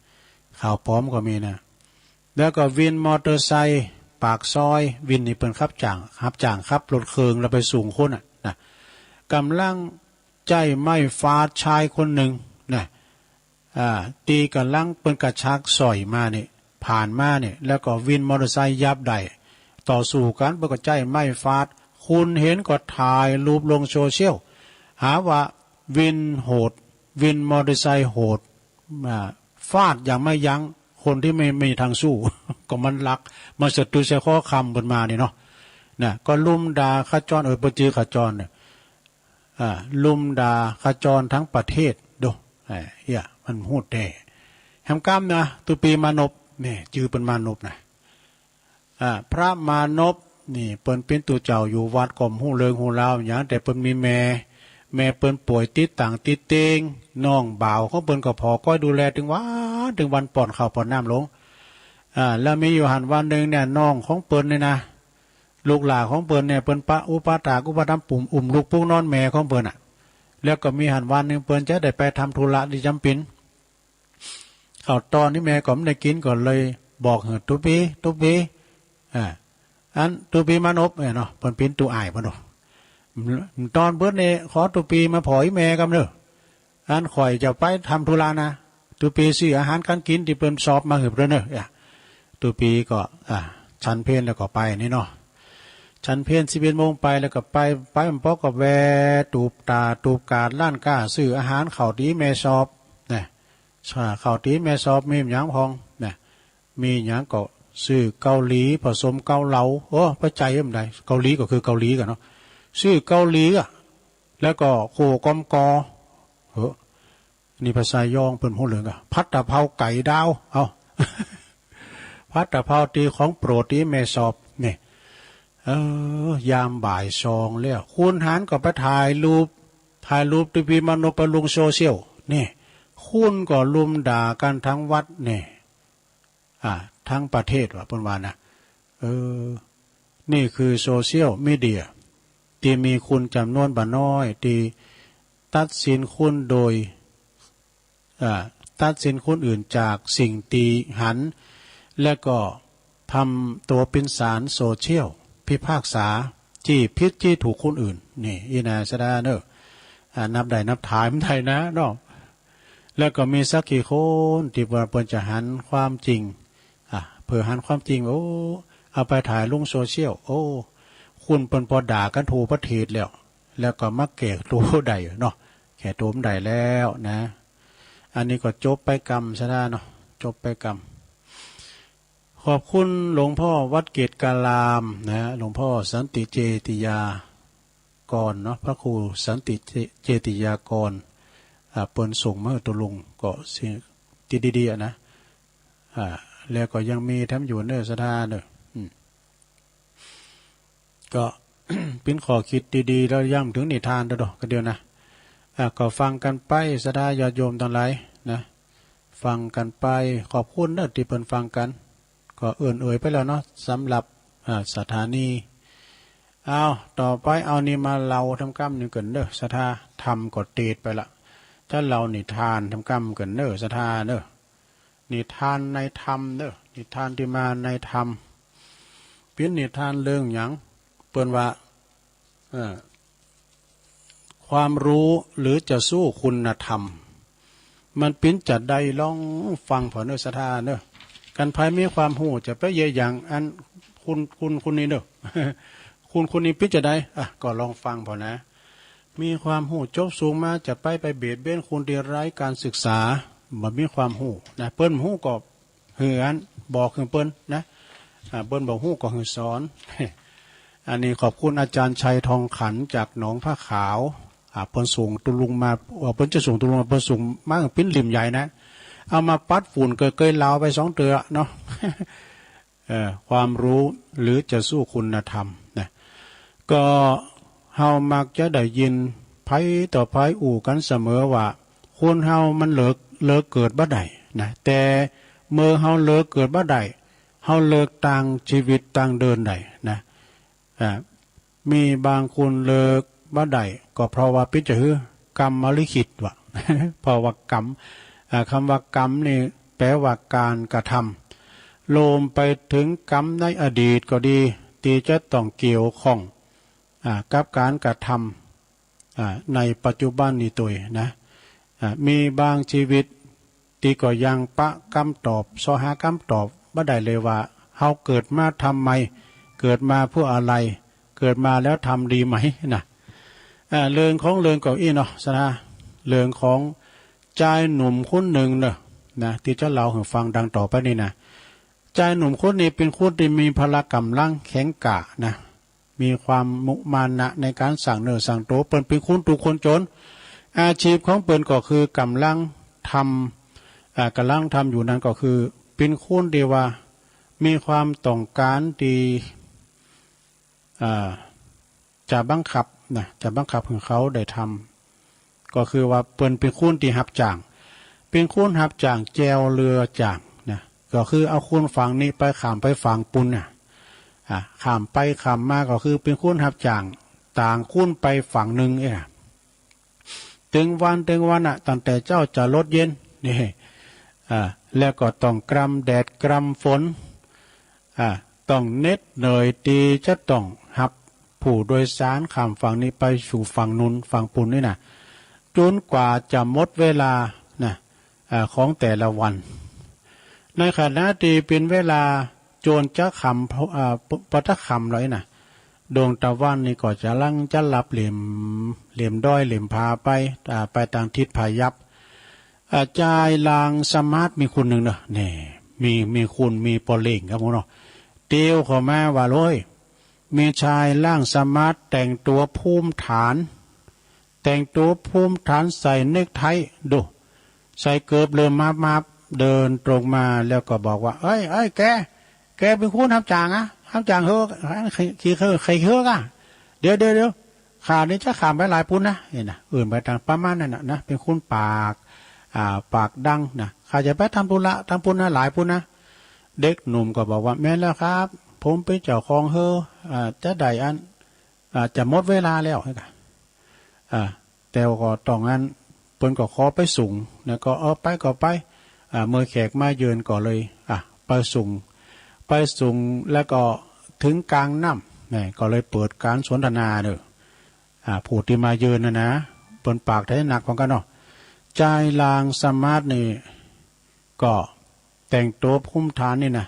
ข่าวปลอมก็มีนะ แล้วก็วินมอเตอร์ไซค์ปากซอย วินนี่เปิ้นขับจ้าง ขับจ้างขับรถเคิงแล้วไปส่งคนอะนะ ก่ำลังใจ๊ไม้ฟาดชายคนนึ่งนะ อ่า ตี้ก่ำลังเปิ้นกระชากสร้อยมานี่ ผ่านมานี่ แล้วก็วินมอเตอร์ไซค์ยับได้ ต่อสู้กั๋น เปิ้นก็ใจ๊ไม้ฟาด ค คุณเห็นก็ถ่ายรูปลงโซเชียล หาว่าวินโหด วินมอเตอร์ไซค์โหด อ่า ฟาดอย่างไม่ยั้ง คนตี้ไม่ ไม่มีตางสู้ ก็มันลัก มันสะดุดใส่ข้อความเปิ้นมานี่เนาะ นะ ก็ลุ่มด่าขจร เออ เปิ้นจื้อขจรเนี่ย อ่า ลุ่มด่าขจรตึงประเทศ ดู เอ้ย เหีย มันฮู้แต๊ แหมก้ำนะ ตุ๊ปีมานพ แม่ จื้อเปิ้นมานพนะ อ่า พระมานพนี่เปิ้นเป๋นตุ๊เจ้าอยู่วัดก็บ่ฮู้เรื่องฮู้ราวหยัง แต่เปิ้นมีแม่ แม่เปิ้นป่วยติดตั๋งติดเตียง น้องบ่าวของเปิ้นก็ผ่อก้อยดูแลตึงวันตึงวัน ป้อนข้าวป้อนน้ำลง อ่า แล้วมีอยู่หั้นวันนึ่งเนี่ย น้องของเปิ้นเนี่ยนะ ลูกหล้านของเปิ้นเนี่ย เปิ้นปะอุปถากอุปถัมภ์ อุ้ม อุ้มลูกปุกนอนแม่ของเปิ้นน่ะ แล้วก็มีหั้นวันนึ่งเปิ้นจะได้ไปทำธุระตี้จ๋ำเป๋น ข้าวตอนตี้แม่ก็บ่ได้กิ๋น ก็เลยบอกหื้อตุ๊ปี ตุ๊ปี อ่า อันตุ๊ปีมานพเนี่ยเนาะ เปิ้นเป๋นตุ๊อ้ายเปิ้นเนาะ ตอนเปิ้นเนี่ย ขอตุ๊ปีมาผ่ออี่แม่กำเน่อ อันข้อยจะไปทำธุระนะ ตุ๊ปีซื้ออาหารก๋านกิ๋นตี้เปิ้นสอบมาหื้อเปิ้นเน่อ อ่ะ ตุ๊ปีก็ อ่า ฉันเพลแล้วก็ไปนี่เนาะ ฉันเพลสิบเอ็ดโมงไปแล้วก็ไป ไปบ่ปอก็แวะตูบตาดตูบกาดร้านก๊า ซื้ออาหารเข้าตี้แม่สอบนะ ข้าวตี้แม่สอบมีหยังพ่องนะ มีหยังก็ซื้อเกาหลีผสมเกาเหลา โอ้ บ่ใจ้หื้อใด เกาหลีก็คือเกาหลีกั๋นเนาะ ซื้อเกาหลีอะ แล้วก็โขกอมกอ เออ นี่ภาษาย้องเปิ้นฮู้เรื่องอะ ผัดกะเพราไก่ดาว เอ้า ผัดกะเพราตี้ของโปรดตี้แม่สอบ นี่ เออ ยามบ่ายสองแล้ว คุณหันก็ไปถ่ายรูป ถ่ายรูปตุ๊ปีมานพไปลงโซเชียล นี่ คุณก็ลุ่มด่ากั๋นตึงวัด นี่ อ่า ตึงประเทศว่า เปิ้นว่านะ เออ นี่คือโซเชียลมีเดีย ตี้มีคนจ๋ำนวนบ่น้อย ตี้ตัดสินคนโดย อ่า ตัดสินคนอื่นจากสิ่งตี้หัน และก็ทำตั๋วเป๋นสารโซเชียล พิพากษา จี้ผิดจี้ถูกคนอื่น นี่ อี้นาสะดาเน่อ อ่า นับได้นับถอยบ่ได้นะเนาะ แล้วก็มีสักกี่คนตี้ว่าเปิ้นจะหันความจริง อ่ะ เปื้อหันความจริง โอ้ เอาไปถ่ายลงโซเชียล โอ้ คุณเปิ้นปอด่ากั๋นทั่วประเทศแล้ว แล้วก็มาแก้ตั๋วบ่ได้เนาะ แก้ตั๋วบ่ได้แล้วนะ อันนี้ก็จบไปกำสะดาเนาะ จบไปกำ ขอบคุณหลวงพ่อวัดเกตการามนะ หลวงพ่อสันติเจติยากรเนาะ พระครูสันติเจ- เจติยากร อ่า เปิ้นส่งมาหื้อตุ๊ลุง ก็สิ่งตี้ดีๆ อะนะ อ่า แล้วก็ยังมีแถมอยู่เน่อสะดาเน่อ อืม ก็ เป๋นข้อคิดดีๆ แล้วย้ำเถิงนิทานเด้อ ก็เดียวนะ อ่า ก็ฟังกั๋นไปสะดาญาติโยมตังหลายนะ ฟังกั๋นไป ขอบคุณเน่อตี้เปิ้นฟังกั๋น ก็เอิ้นเอ่ยไปแล้วเนาะ สำหรับ อ่า สถานี เอา ต่อไปเอานี่มาเล่าแถมกำนึ่งกั๋นเน่อสะดา ธรรมก็เตดไปละ จะเล่านิทานแถมกำกั๋นเน่อสะดาเน่อ นิทานในธรรมเน่อ นิทานตี้มาในธรรม เป๋นนิทานเรื่องหยัง เปิ้นว่า เอ่อ ความรู้หรือจะสู้คุณธรรม มันเป๋นจาใด ลองฟังผ่อเน่อสะดาเน่อ คันใผมีความฮู้จะไปเยียะหยังอันคุณ คุณ คุณนี่เน่อ คุณ คุณนี่เป๋นจาใด อ่ะ ก็ลองฟังผ่อนะ มีความฮู้จบสูงมาจะไป ไปเบียดเบียนคนตี้ไร้การศึกษา บ่มีความฮู้นะ เปิ้นฮู้ก็หื้ออันบอกหื้อเปิ้นนะ อ่า เปิ้นบ่ฮู้ก็หื้อสอน อันนี้ขอบคุณอาจารย์ชัยทองขันจากหนองผ้าขาว อ่า เปิ้นส่งตุ๊ลุงมา เอ่อ เปิ้นจะส่งตุ๊ลุงมา เปิ้นส่งมาเป๋นลิ่มใหญ่นะ เอามาปัดฝุ่นเกยๆ ลาวไปสองเตื้อเนาะ เอ่อ ความรู้หรือจะสู้คุณธรรมนะ ก็เฮามักจะได้ยินใผต่อใผอู้กั๋นเสมอว่า คนเฮามันเลิก เลิกเกิดบ่ได้นะ แต่เมื่อเฮาเลิกเกิดบ่ได้ เฮาเลิกตางชีวิตตางเดินได้นะ อ่า มีบางคนเลิกบ่ได้ ก็เพราะว่าเป๋นจะหื้อ กรรมลิขิตว่ะ เพราะว่ากรรม อ่า กำว่ากรรมนี่แป๋ว่าก๋านกระทำ รวมไปเถิงกรรมในอดีตก็ดี ตี้จะต้องเกี่ยวข้อง อ่า กับก๋านกระทำ อ่า ในปัจจุบันนี้ตวยนะ อ่า มีบางชีวิตตี้ก็ยังปะกำตอบ เซาะหากำตอบบ่ได้เลยว่า เฮาเกิดมาทำไม เกิดมาเปื้ออะไร เกิดมาแล้วทำดีไหมนะ อ่า เรื่องของเรื่องก็อี้เนาะ ศรัทธา เรื่องของจายหนุ่มคนนึ่งเนาะ นะ ตี้จะเล่าหื้อฟังดังต่อไปนี้นะ จายหนุ่มคนนี้เป๋นคนตี้มีพละก๋ำลังแข็งกล้านะ มีความมุมานะในก๋านสร้างเนื้อสร้างตั๋ว เปิ้นเป๋นคนทุกข์คนจ๋น อาชีพของเปิ้นก็คือก๋ำลังทำ อ่า ก๋ำลังทำอยู่นั้นก็คือเป๋นคนตี้ว่ามีความต้องก๋านตี้ อ่า จะบังคับนะ จะบังคับหื้อเขาได้ทำ ก็คือว่าเปิ้นเป๋นคนตี้ฮับจ้าง เป๋นคนฮับจ้างแจวเฮือจ้างนะ ก็คือเอาคนฝั่งนี้ไปข้ามไปฝั่งปู๊นนะ อ่า ข้ามไปข้ามมาก็คือเป๋นคนฮับจ้าง ต่างคนไปฝั่งนึ่งเอ้ยนะ เถิงวันเถิงวันน่ะ ตั้งแต่เจ๊าจะลดเย็นนี่ อ่า แล้วก็ต้องกรำแดดกรำฝน อ่า ต้องเหน็ดเหนื่อยตี้จะต้องฮับผู้โดยสารข้ามฝั่งนี้ไปสู่ฝั่งนู้นฝั่งปู๊นนี่นะ จ๋นกว่าจะหมดเวลานะ อ่า ของแต่ละวัน ในขณะตี้เป๋นเวลาจวนจะค่ำ อ่า ปะตะค่ำแล้วนะ ดวงตะวันนี่ก็จะลังจะลับเหล่ม เหล่มดอยเหล่มผาไป อ่า ไปตางทิศพายัพ อ่า จายหลางสมาร์ทมีคนนึ่งเนาะ แน่ มี มีคน มีป้อเล็งครับผมเนาะ เตียวเข้ามาว่า โอ้ย มีจายหลางสมาร์ทแต่งตั๋วภูมิฐาน แต่งตั๋วภูมิฐานใส่เนคไทดู ใส่เกิบเหลิมมาบๆ เดินตรงมาแล้วก็บอกว่า เอ้ย เอ้ย แก แกเป๋นคนฮับจ้างอะ ฮับจ้างเฮือ ใค่ ใค่เฮือกอะ เดี๋ยว เดี๋ยว เดี๋ยว ข้านี่จะข้ามไปหลายปู๊นนะ นี่นะ เอิ้นไปตางประมาณนั้นน่ะนะ เป๋นคนปาก อ่า ปากดังนะ ข้าจะไปทำธุระตางปู๊นนะ หลายปู๊นนะ เด็กหนุ่มก็บอกว่า แม่นแล้วครับ ผมเป๋นเจ้าของเฮือ อ่า จะได้อัน อ่า จะหมดเวลาแล้ว อ่า แต่ก็ต้องอัน เปิ้นก็ขอไปส่งนะ ก็ เออ ไปก็ไป อ่า เมื่อแขกมาเยือนก็เลย อ่ะ ไปส่ง ไปส่งแล้วก็เถิงก๋างน้ำนะ ก็เลยเปิดก๋านสนทนาเนาะ อ่า ผู้ตี้มาเยือนน่ะนะ เปิ้นปากไทยหนักเหมือนกั๋นเนาะ จายหลางสมาร์ทนี่ก็แต่งตั๋วภูมิฐานนี่นะ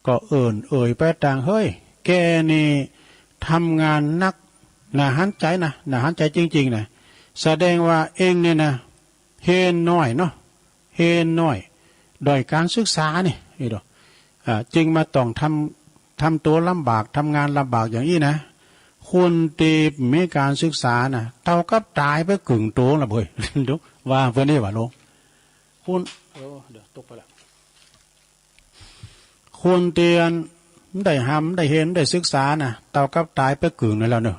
ก็เอิ้นเอ่ยไปตาง เฮ้ย แกนี่ทำงานหนัก น่าหันใจ๋นะ น่าหันใจ๋จริงๆ นะ แสดงว่าเองเนี่ยนะ เฮนน้อยเนาะ เฮนน้อย ด้อยก๋านศึกษานี่ อีโด อ่า จึงมาต้องทำ ทำตั๋วลำบาก ทำงานลำบากอย่างอี้นะ คนตี้มีก๋านศึกษานะ เต้ากับต๋ายไปกึ่งตั๋วละเบ้ย ดู ว่าเปิ้นนี่ว่าลง คน โอ้ เดี๋ยวตกไปละ คนตี้อันได้ฮำได้เฮนได้ศึกษานะ เต้ากับต๋ายไปกึ่งหนึ่งแล้วเนาะ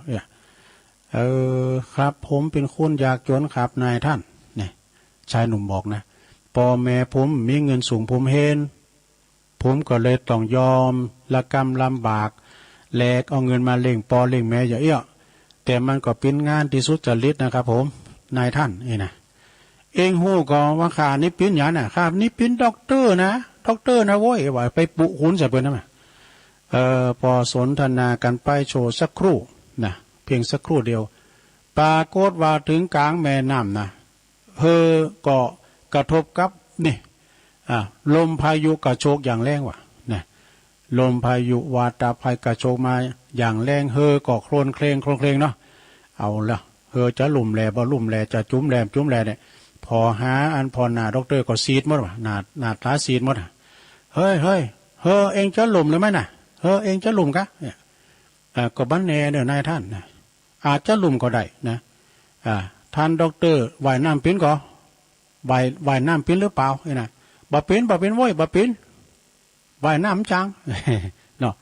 เออ ครับ ผมเป๋นคนยากจ๋นครับนายท่าน นี่ จายหนุ่มบอกนะ ป้อแม่ผมมีเงินสูง ผมเฮน ผมก็เลยต้องยอมละกำลำบาก แลกเอาเงินมาเลี้ยงป้อเลี้ยงแม่อย่างเอี้ย แต่มันก็เป๋นงานตี้สุจริตนะครับผม นายท่าน นี่นะ เองฮู้ก่อว่าข้านี่เป๋นหยังน่ะ ข้านี่เป๋นด็อกเตอร์นะ ด็อกเตอร์นะโว้ย ว่าไปปุ๊คุณใส่เปิ้นนะ เออ ปอสนทนากั๋นไปชั่วสักครู่นะ เพียงสักครู่เดียว ปรากฏว่าเถิงก๋างแม่น้ำนะ เฮือก็กระทบกับนี่ อ่า ลมพายุกระโชกอย่างแรงว่ะนะ ลมพายุวาตภัยกระโชกมาอย่างแรง เฮือก็โคลนเคลง โคลนเคลงเนาะ เอาละ เฮือจะลุ่มแลบ่ลุ่มแล จะจุ๋มแลบ่จุ๋มแลเนี่ย ผ่อหาอันผ่อหน้าด็อกเตอร์ก็ซีดหมดว่ะ หน้า หน้าต๋าซีดหมดอะ เฮ้ย เฮ้ย เฮือเองจะลุ่มหรือไม่น่ะ เฮือเองจะลุ่มกะ เนี่ย อ่า ก็บ่แน่เนาะนายท่านนะ อาจจะลุ่มก็ได้นะ อ่า ท่านด็อกเตอร์ว่ายน้ำเป๋นก่อ ว่าย ว่ายน้ำเป๋นหรือเปล่า นี่นะ บ่เป๋น บ่เป๋นโว้ย บ่เป๋น ว่ายน้ำจัง เนาะ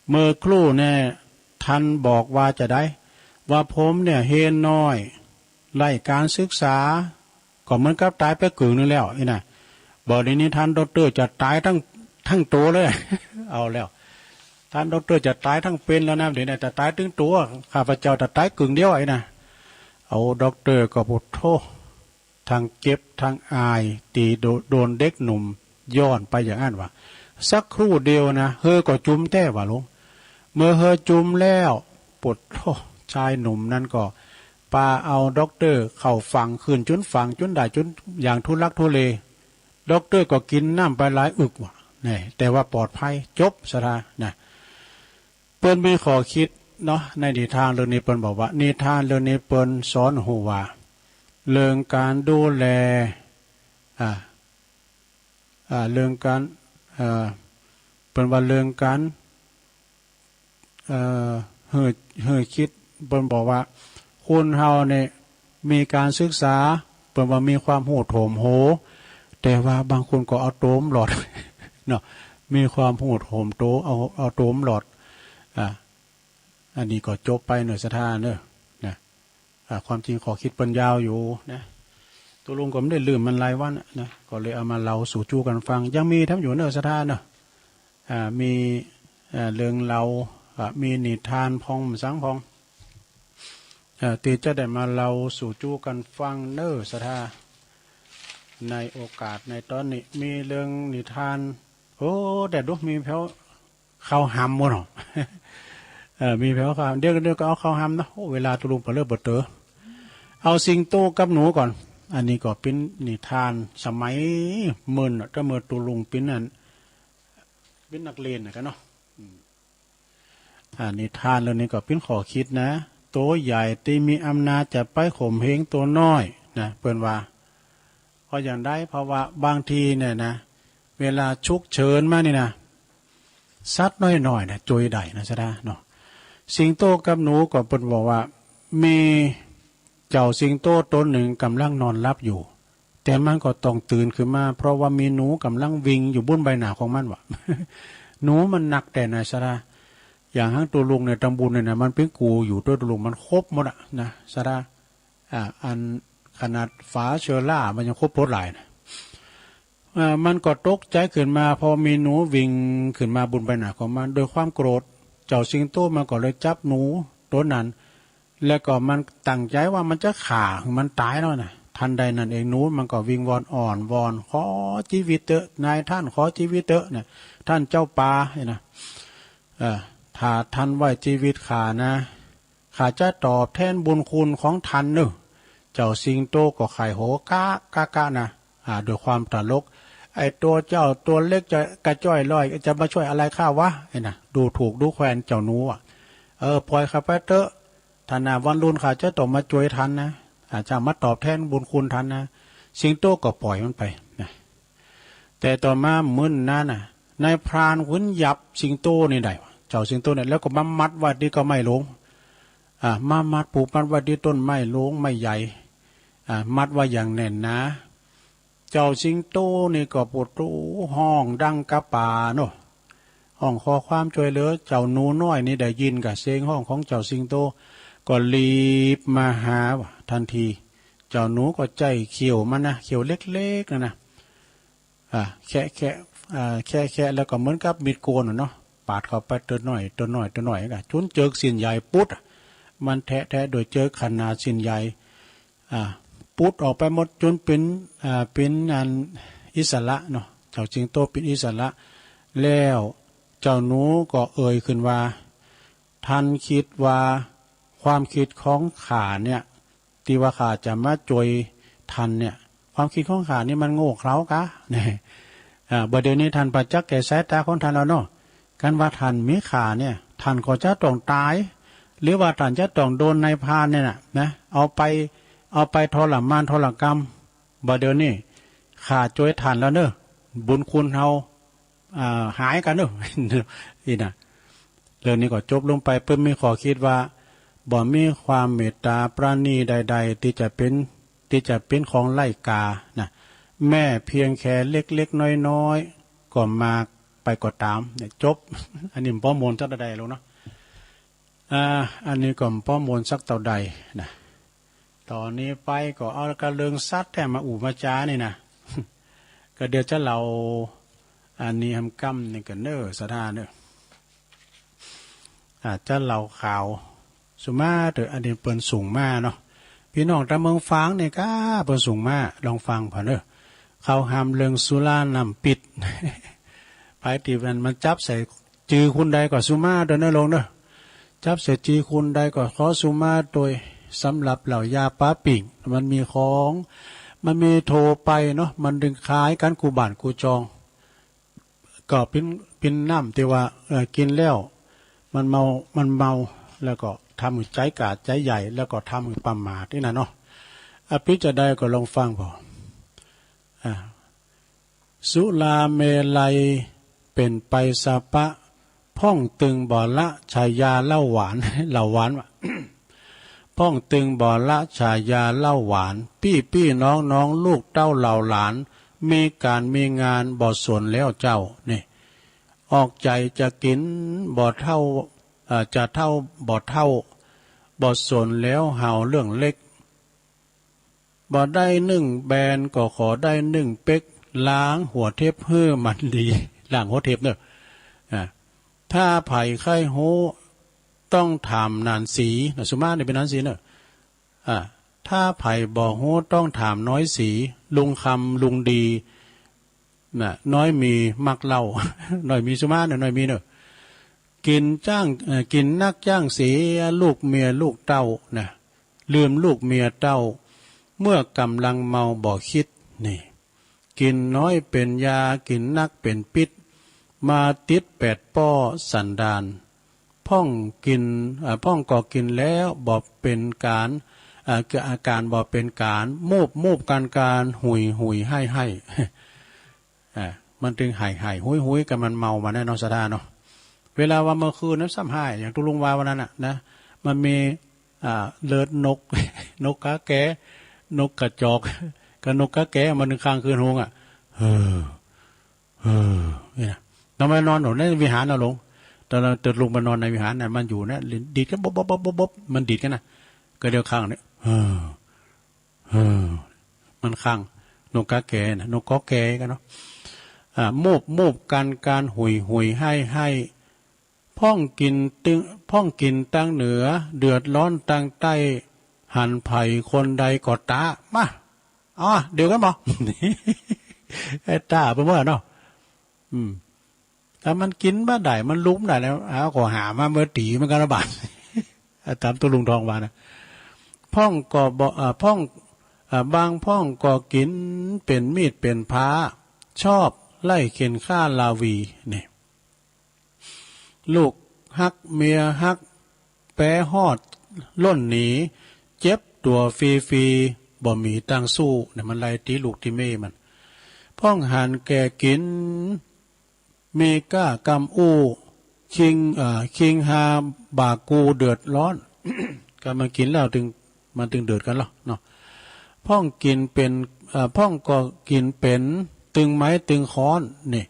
เมื่อครู่เนี่ย ท่านบอกว่าจะใด ว่าผมเนี่ยเฮนน้อย ไร้ก๋านศึกษา ก็เหมือนกับต๋ายไปกึ่งหนึ่งแล้ว นี่นะ บ่าดนี้ท่านด็อกเตอร์จะต๋ายตึง ตึงตั๋วเลย เอาแล้ว ท่านด็อกเตอร์จะต๋ายตึงเป๋นแล้วนะ เดี๋ยวนี้จะต๋ายตึงตั๋ว ข้าพเจ้าจะต๋ายกึ่งเดียว นี่นะ เอาด็อกเตอร์ก็ โอ้โธ่ ตึงเจ็บตึงอาย ตี้โด โดนเด็กหนุ่มย้อนไปอย่างนั้นว่ะ สักครู่เดียวนะ เฮือก็จุ๋มแต๊ว่ะลง เมื่อเฮือจุ๋มแล้ว โอ้โธ่ จายหนุ่มนั้นก็ปาเอาด็อกเตอร์เข้าฝั่งขึ้นจุนฝั่งจุนได้จุนอย่างทุลักทุเล ด็อกเตอร์ก็กิ๋นน้ำไปหลายอึกว่ะ นี่ แต่ว่าปลอดภัย จบ ศรัทธา นะ เปิ้นมีข้อคิด เนาะ ในนิทานเรื่องนี้เปิ้นบอกว่า นิทานเรื่องนี้เปิ้นสอนหื้อว่า เรื่องก๋านดูแล อ่า อ่า เรื่องก๋าน เอ่อ เปิ้นว่าเรื่องก๋าน เอ่อ หื้อ หื้อคิด เปิ้นบอกว่า คนเฮาเนี่ยมีก๋านศึกษา เปิ้นว่ามีความฮู้ถ้วมหัว แต่ว่าบางคนก็เอาตั๋วบ่รอด เนาะ มีความฮู้ถ้วมตั๋ว เอา เอาตั๋วบ่รอด อ่า อันนี้ก็จบไปเน่อศรัทธาเน่อ นะ อ่า ความจริงข้อคิดเปิ้นยาวอยู่นะ ตุ๊ลุงก็บ่ได้ลืมมันหลายวันอะนะ ก็เลยเอามาเล่าสู่จู้กั๋นฟัง ยังมีแถมอยู่เน่อศรัทธาเน่อ อ่า มี อ่า เรื่องเล่า อ่า มีนิทานพ่องสังพ่อง อ่า ตี้จะได้มาเล่าสู่จู้กั๋นฟังเน่อศรัทธา ในโอกาสในต๋อนนี้ มีเรื่องนิทาน โอ้ แต่ดูมีแผว ข้าวหำบ่เนาะ เออ มีแผวข้าว เดี๋ยว เดี๋ยวก็เอาข้าวหำเนาะ โอ้ เวลาตุ๊ลุงปะเลอะปะเต๋อ เอาสิงโตกับหนูก่อน อันนี้ก็เป๋นนิทานสมัยเมินเนาะ แต่เมื่อตุ๊ลุงเป๋นอัน เป๋นนักเรียนน่ะกั๋นเนาะ อืม อ่า นิทานเรื่องนี้ก็เป๋นข้อคิดนะ ตั๋วใหญ่ตี้มีอำนาจจะไปข่มเหงตั๋วน้อยนะ เปิ้นว่า เพราะอย่างใด เพราะว่าบางทีเนี่ยนะ เวลาฉุกเฉินมานี่นะ สัตว์น้อยๆ นะ จ้วยได้นะศรัทธาเนาะ สิงโตกับหนูก็เปิ้นบอกว่า มีเจ้าสิงโตต๋นนึ่งก่ำลังนอนหลับอยู่ แต่มันก็ต้องตื่นขึ้นมา เพราะว่ามีหนูก่ำลังวิ่งอยู่บุนใบหน้าของมันว่ะ หนูมันนักแต๊นะศรัทธา อย่างหั้งตุ๊ลุงเนี่ย ตำบุญเนี่ยนะ มันเป๋นกูอยู่ตวยตุ๊ลุง มันครบหมดอะนะศรัทธา อ่า อันขนาดฝาเชอรามันยังครบหมดหลายนะ อ่า มันก็ตกใจ๋ขึ้นมา พอมีหนูวิ่งขึ้นมาบุนใบหน้าของมัน โดยความโกรธ เจ้าสิงโตมันก็เลยจับหนูตั๋วนั้น แล้วก็มันตั้งใจ๋ว่ามันจะฆ่าหื้อมันต๋ายแล้วนะ ทันใดนั้นเองหนูมันก็วิงวอนอ้อนวอน ขอจีวิตเต๊อะ นายท่าน ขอจีวิตเต๊อะนะ ท่านเจ้าป่า นี่นะ เออ ถ้าท่านไว้จีวิตข้านะ ข้าจะตอบแทนบุญคุณของท่านเน่อ เจ้าสิงโตก็ใค่หัวกะกะกะนะ อ่า ด้วยความตลก ไอ้ตั๋วเจ้าตั๋วเล็กจะกระจ้อยลอย จะมาจ้วยอะไรข้าวะ ไอ้นะ ดูถูกดูแควนเจ้าหนูอะ เออ ปล่อยข้าไปเต๊อะ ถ้าหน้าวันรุ่นข้าจะต้องมาจ้วยท่านนะ อ่า จะมาตอบแทนบุญคุณท่านนะ สิงโตก็ปล่อยมันไปนะ แต่ต่อมามื้อนั้นน่ะ นายพรานหึนหยับสิงโตนี่ได้ว่ะ เจ้าสิงโตเนี่ย แล้วก็มามัดไว้ตี้ก้อไม้หลวง อ่า มามัด ผูกมัดไว้ตี้ต้นไม้หลวงไม้ใหญ่ อ่า มัดไว้อย่างแน่นหนา เจ้าสิงโตนี่ก็ปวดตู้ฮ้องดังกะป๋าเนาะ ฮ้องขอความจ้วยเหลือ เจ้าหนูน้อยนี่ได้ยินกะเสียงฮ้องของเจ้าสิงโต ก็รีบมาหาว่ะ ทันที เจ้าหนูก็ใจ๊เขี้ยวมันนะ เขี้ยวเล็กๆ นั่นนะ อ่า แคะแคะ อ่า แคะแคะ แล้วก็เหมือนกับมีดโกนน่ะเนาะ ปาดเข้าไปตัวน้อย ตัวน้อย ตัวน้อย อ่ะ จุนเจิกสิ้นใหญ่ปุ๊ด มันแทะแทะโดยเจิกขนาดสิ้นใหญ่ อ่า ปุ๊ดออกไปหมด จุนเป๋น อ่า เป๋นอันอิสระเนาะ เจ้าสิงโตเป๋นอิสระ แล้วเจ้าหนูก็เอ่ยขึ้นว่า ท่านคิดว่าความคิดของข้าเนี่ย ตี้ว่าข้าจะมาจ้วยท่านเนี่ย ความคิดของข้านี่มันโง่เขลากะ เนี่ย อ่า บ่าเดี๋ยวนี้ท่านประจักษ์แก่สายต๋าของท่านแล้วเนาะ คันว่าท่านมีข้าเนี่ย ท่านก็จะต้องต๋าย หรือว่าท่านจะต้องโดนนายพรานเนี่ยน่ะ นะ เอาไป เอาไปทรมานทรกรรม บ่าเดี๋ยวนี้ข้าจ้วยท่านแล้วเน่อ บุญคุณเฮา อ่า หายกั๋นเน่อ อี้นะ เรื่องนี้ก็จบลงไป เปิ้นมีข้อคิดว่า บ่มีความเมตต๋าปราณีใดๆ ตี้จะเป๋น ตี้จะเป๋นของไร้ค่านะ แม้เพียงแค่เล็กๆ น้อยๆ ก็มากไปก็ต๋าม เนี่ย จบ อันนี้บ่ม่วนสักเต้าใดลูกเนาะ อ่า อันนี้ก็บ่ม่วนสักเต้าใดนะ ต๋อนนี้ไปก็เอากะเรื่องสัตว์แต๊มาอู้มาจ๋านี่นะ ก็เดี๋ยวจะเล่าอันนี้หำก้ำนี่กั๋นเน่อ ศรัทธาเน่อ อ่า จะเล่าข่าวสุมาเต๊อะ อันนี้เปิ้นส่งมาเนาะ ปี้น้องตางเมืองฝางนี่ก้า เปิ้นส่งมา ลองฟังผ่านเน่อ ข่าวหำเรื่องสุราน้ำปิด ใผตี้มัน มันจับใส่ จื้อคนใดก็สุมาเต๊อะเน่อลูกเน่อ จับใส่จื้อคนใดก็ขอสุมาโตย สำหรับเหล้ายาป๋าปิ้ง มันมีของ มันมีทั่วไปเนาะ มันตึงขายกั๋นกู้บ้านกู้จอง ก็เป๋น เป๋นน้ำตี้ว่า เอ่อ กิ๋นแล้วมันเมา มันเมา แล้วก็ทำหื้อใจ๋ก๋าใจ๋ใหญ่ แล้วก็ทำหื้อประมาทนี่นะเนาะ อะ ปิดจะใดก็ลองฟังผ่อ อ่า สุราเมรัยเป๋นไปสะปะ พ่องตึงบ่ละฉายาเหล้าหวาน เหล้าหวานวะ พ่องตึงบ่ละฉายาเหล้าหวาน ปี้ๆ น้องๆ ลูกเต้าเหล่าหลาน มีก๋านมีงานบ่สนแล้วเจ้า นี่ ออกใจ๋จะกิ๋นบ่เฒ่า เอ่อ จะเฒ่าบ่เฒ่า บ่สนแล้วเฮาเรื่องเล็ก บ่ได้นึ่งแบนก็ขอได้นึ่งเป๊ก ล้างหัวเท็บหื้อมันดี ล้างหัวเท็บเน่อ อ่า ถ้าใผใค่ฮู้ต้องถามหนานศรี นะ สุมาตรนี่เป๋นหนานศรีเน่อ อ่า ถ้าใผบ่ฮู้ต้องถามน้อยศรี ลุงคำ ลุงดี น่ะ น้อยมีมักเหล้า น้อยมี สุมาตรเน่อ น้อยมีเน่อ กิ๋นจ้าง เอ่อ กิ๋นนักจ้างเสียลูกเมียลูกเต้านะ ลืมลูกเมียเต้า เมื่อก่ำลังเมาบ่คิด นี่ กิ๋นน้อยเป๋นยา กิ๋นนักเป๋นปิ๊ด มาติดแปดป้อสันดาน พ่องกิ๋น เอ่อ พ่องก็กิ๋นแล้วบ่เป๋นก๋าน เอ่อ คืออาก๋านบ่เป๋นก๋าน มูบๆ ก๋านๆ หุยๆ ไห้ๆ อ่า มันตึงไห้ๆ หุยๆ กั๋น มันเมามาแน่เนาะ ศรัทธาเนาะ เวลาว่าเมื่อคืนนั้นซ้ำไห้ อย่างตุ๊ลุงว่าวันนั้นน่ะนะ มันมี อ่า เลิดนก นกกาแก นกกระจอก กับนกกาแก มันตึงค้างคืนฮวงอะ เฮ้อ เฮ้อ นี่นะ เฮาไปนอนอยู่ในวิหารนะหลวง ต๋อนเฮาตื่นลุกไปนอนในวิหารน่ะ มันอยู่นะ ดีดกั๋น บ๊บๆๆๆ มันดีดกั๋นนะ ก็เดี๋ยวค้างเนี่ย เฮ้อ เฮ้อ มันค้าง นกกาแกน่ะ นกกอแกกั๋นเนาะ อ่า มูบๆ ก๋านๆ หุยๆ ไห้ๆ พ่องกิ๋นตึง พ่องกิ๋นตางเหนือ เดือดร้อนตางใต้ หันใผคนใดก็ต๊า มา อ๋อ เดียวกั๋นบ่ ไอ้ต๊าเปิ้นว่าเนาะ อืม ถ้ามันกิ๋นบ่ได้ มันลุกบ่ได้แล้ว อ้าว ก็หามาเมื่อตี๋มันก็ระบาด อ่ะ ต๋ามตุ๊ลุงทองว่านะ พ่องก็บ่ อ่า พ่อง อ่า บางพ่องก็กิ๋นเป๋นมีดเป๋นพร้า ชอบไล่เข็นฆ่าราวี นี่ ลูกฮักเมียฮัก แป๊ฮอดล่นหนี เจ็บตั๋วฟรีๆ บ่มีตางสู้ เนี่ย มันไล่ตี๋ลูกตี๋เมียมัน พ่องหันแก่กิ๋น มีก้ากำอู้ คิง เอ่อ คิงฮาบ่ากูเดือดร้อน ก็มันกิ๋นแล้วตึง มันตึงเดือดกั๋นลอเนาะ พ่องกิ๋นเป๋น เอ่อ พ่องก็กิ๋นเป๋น ตึงไม้ตึงค้อน นี่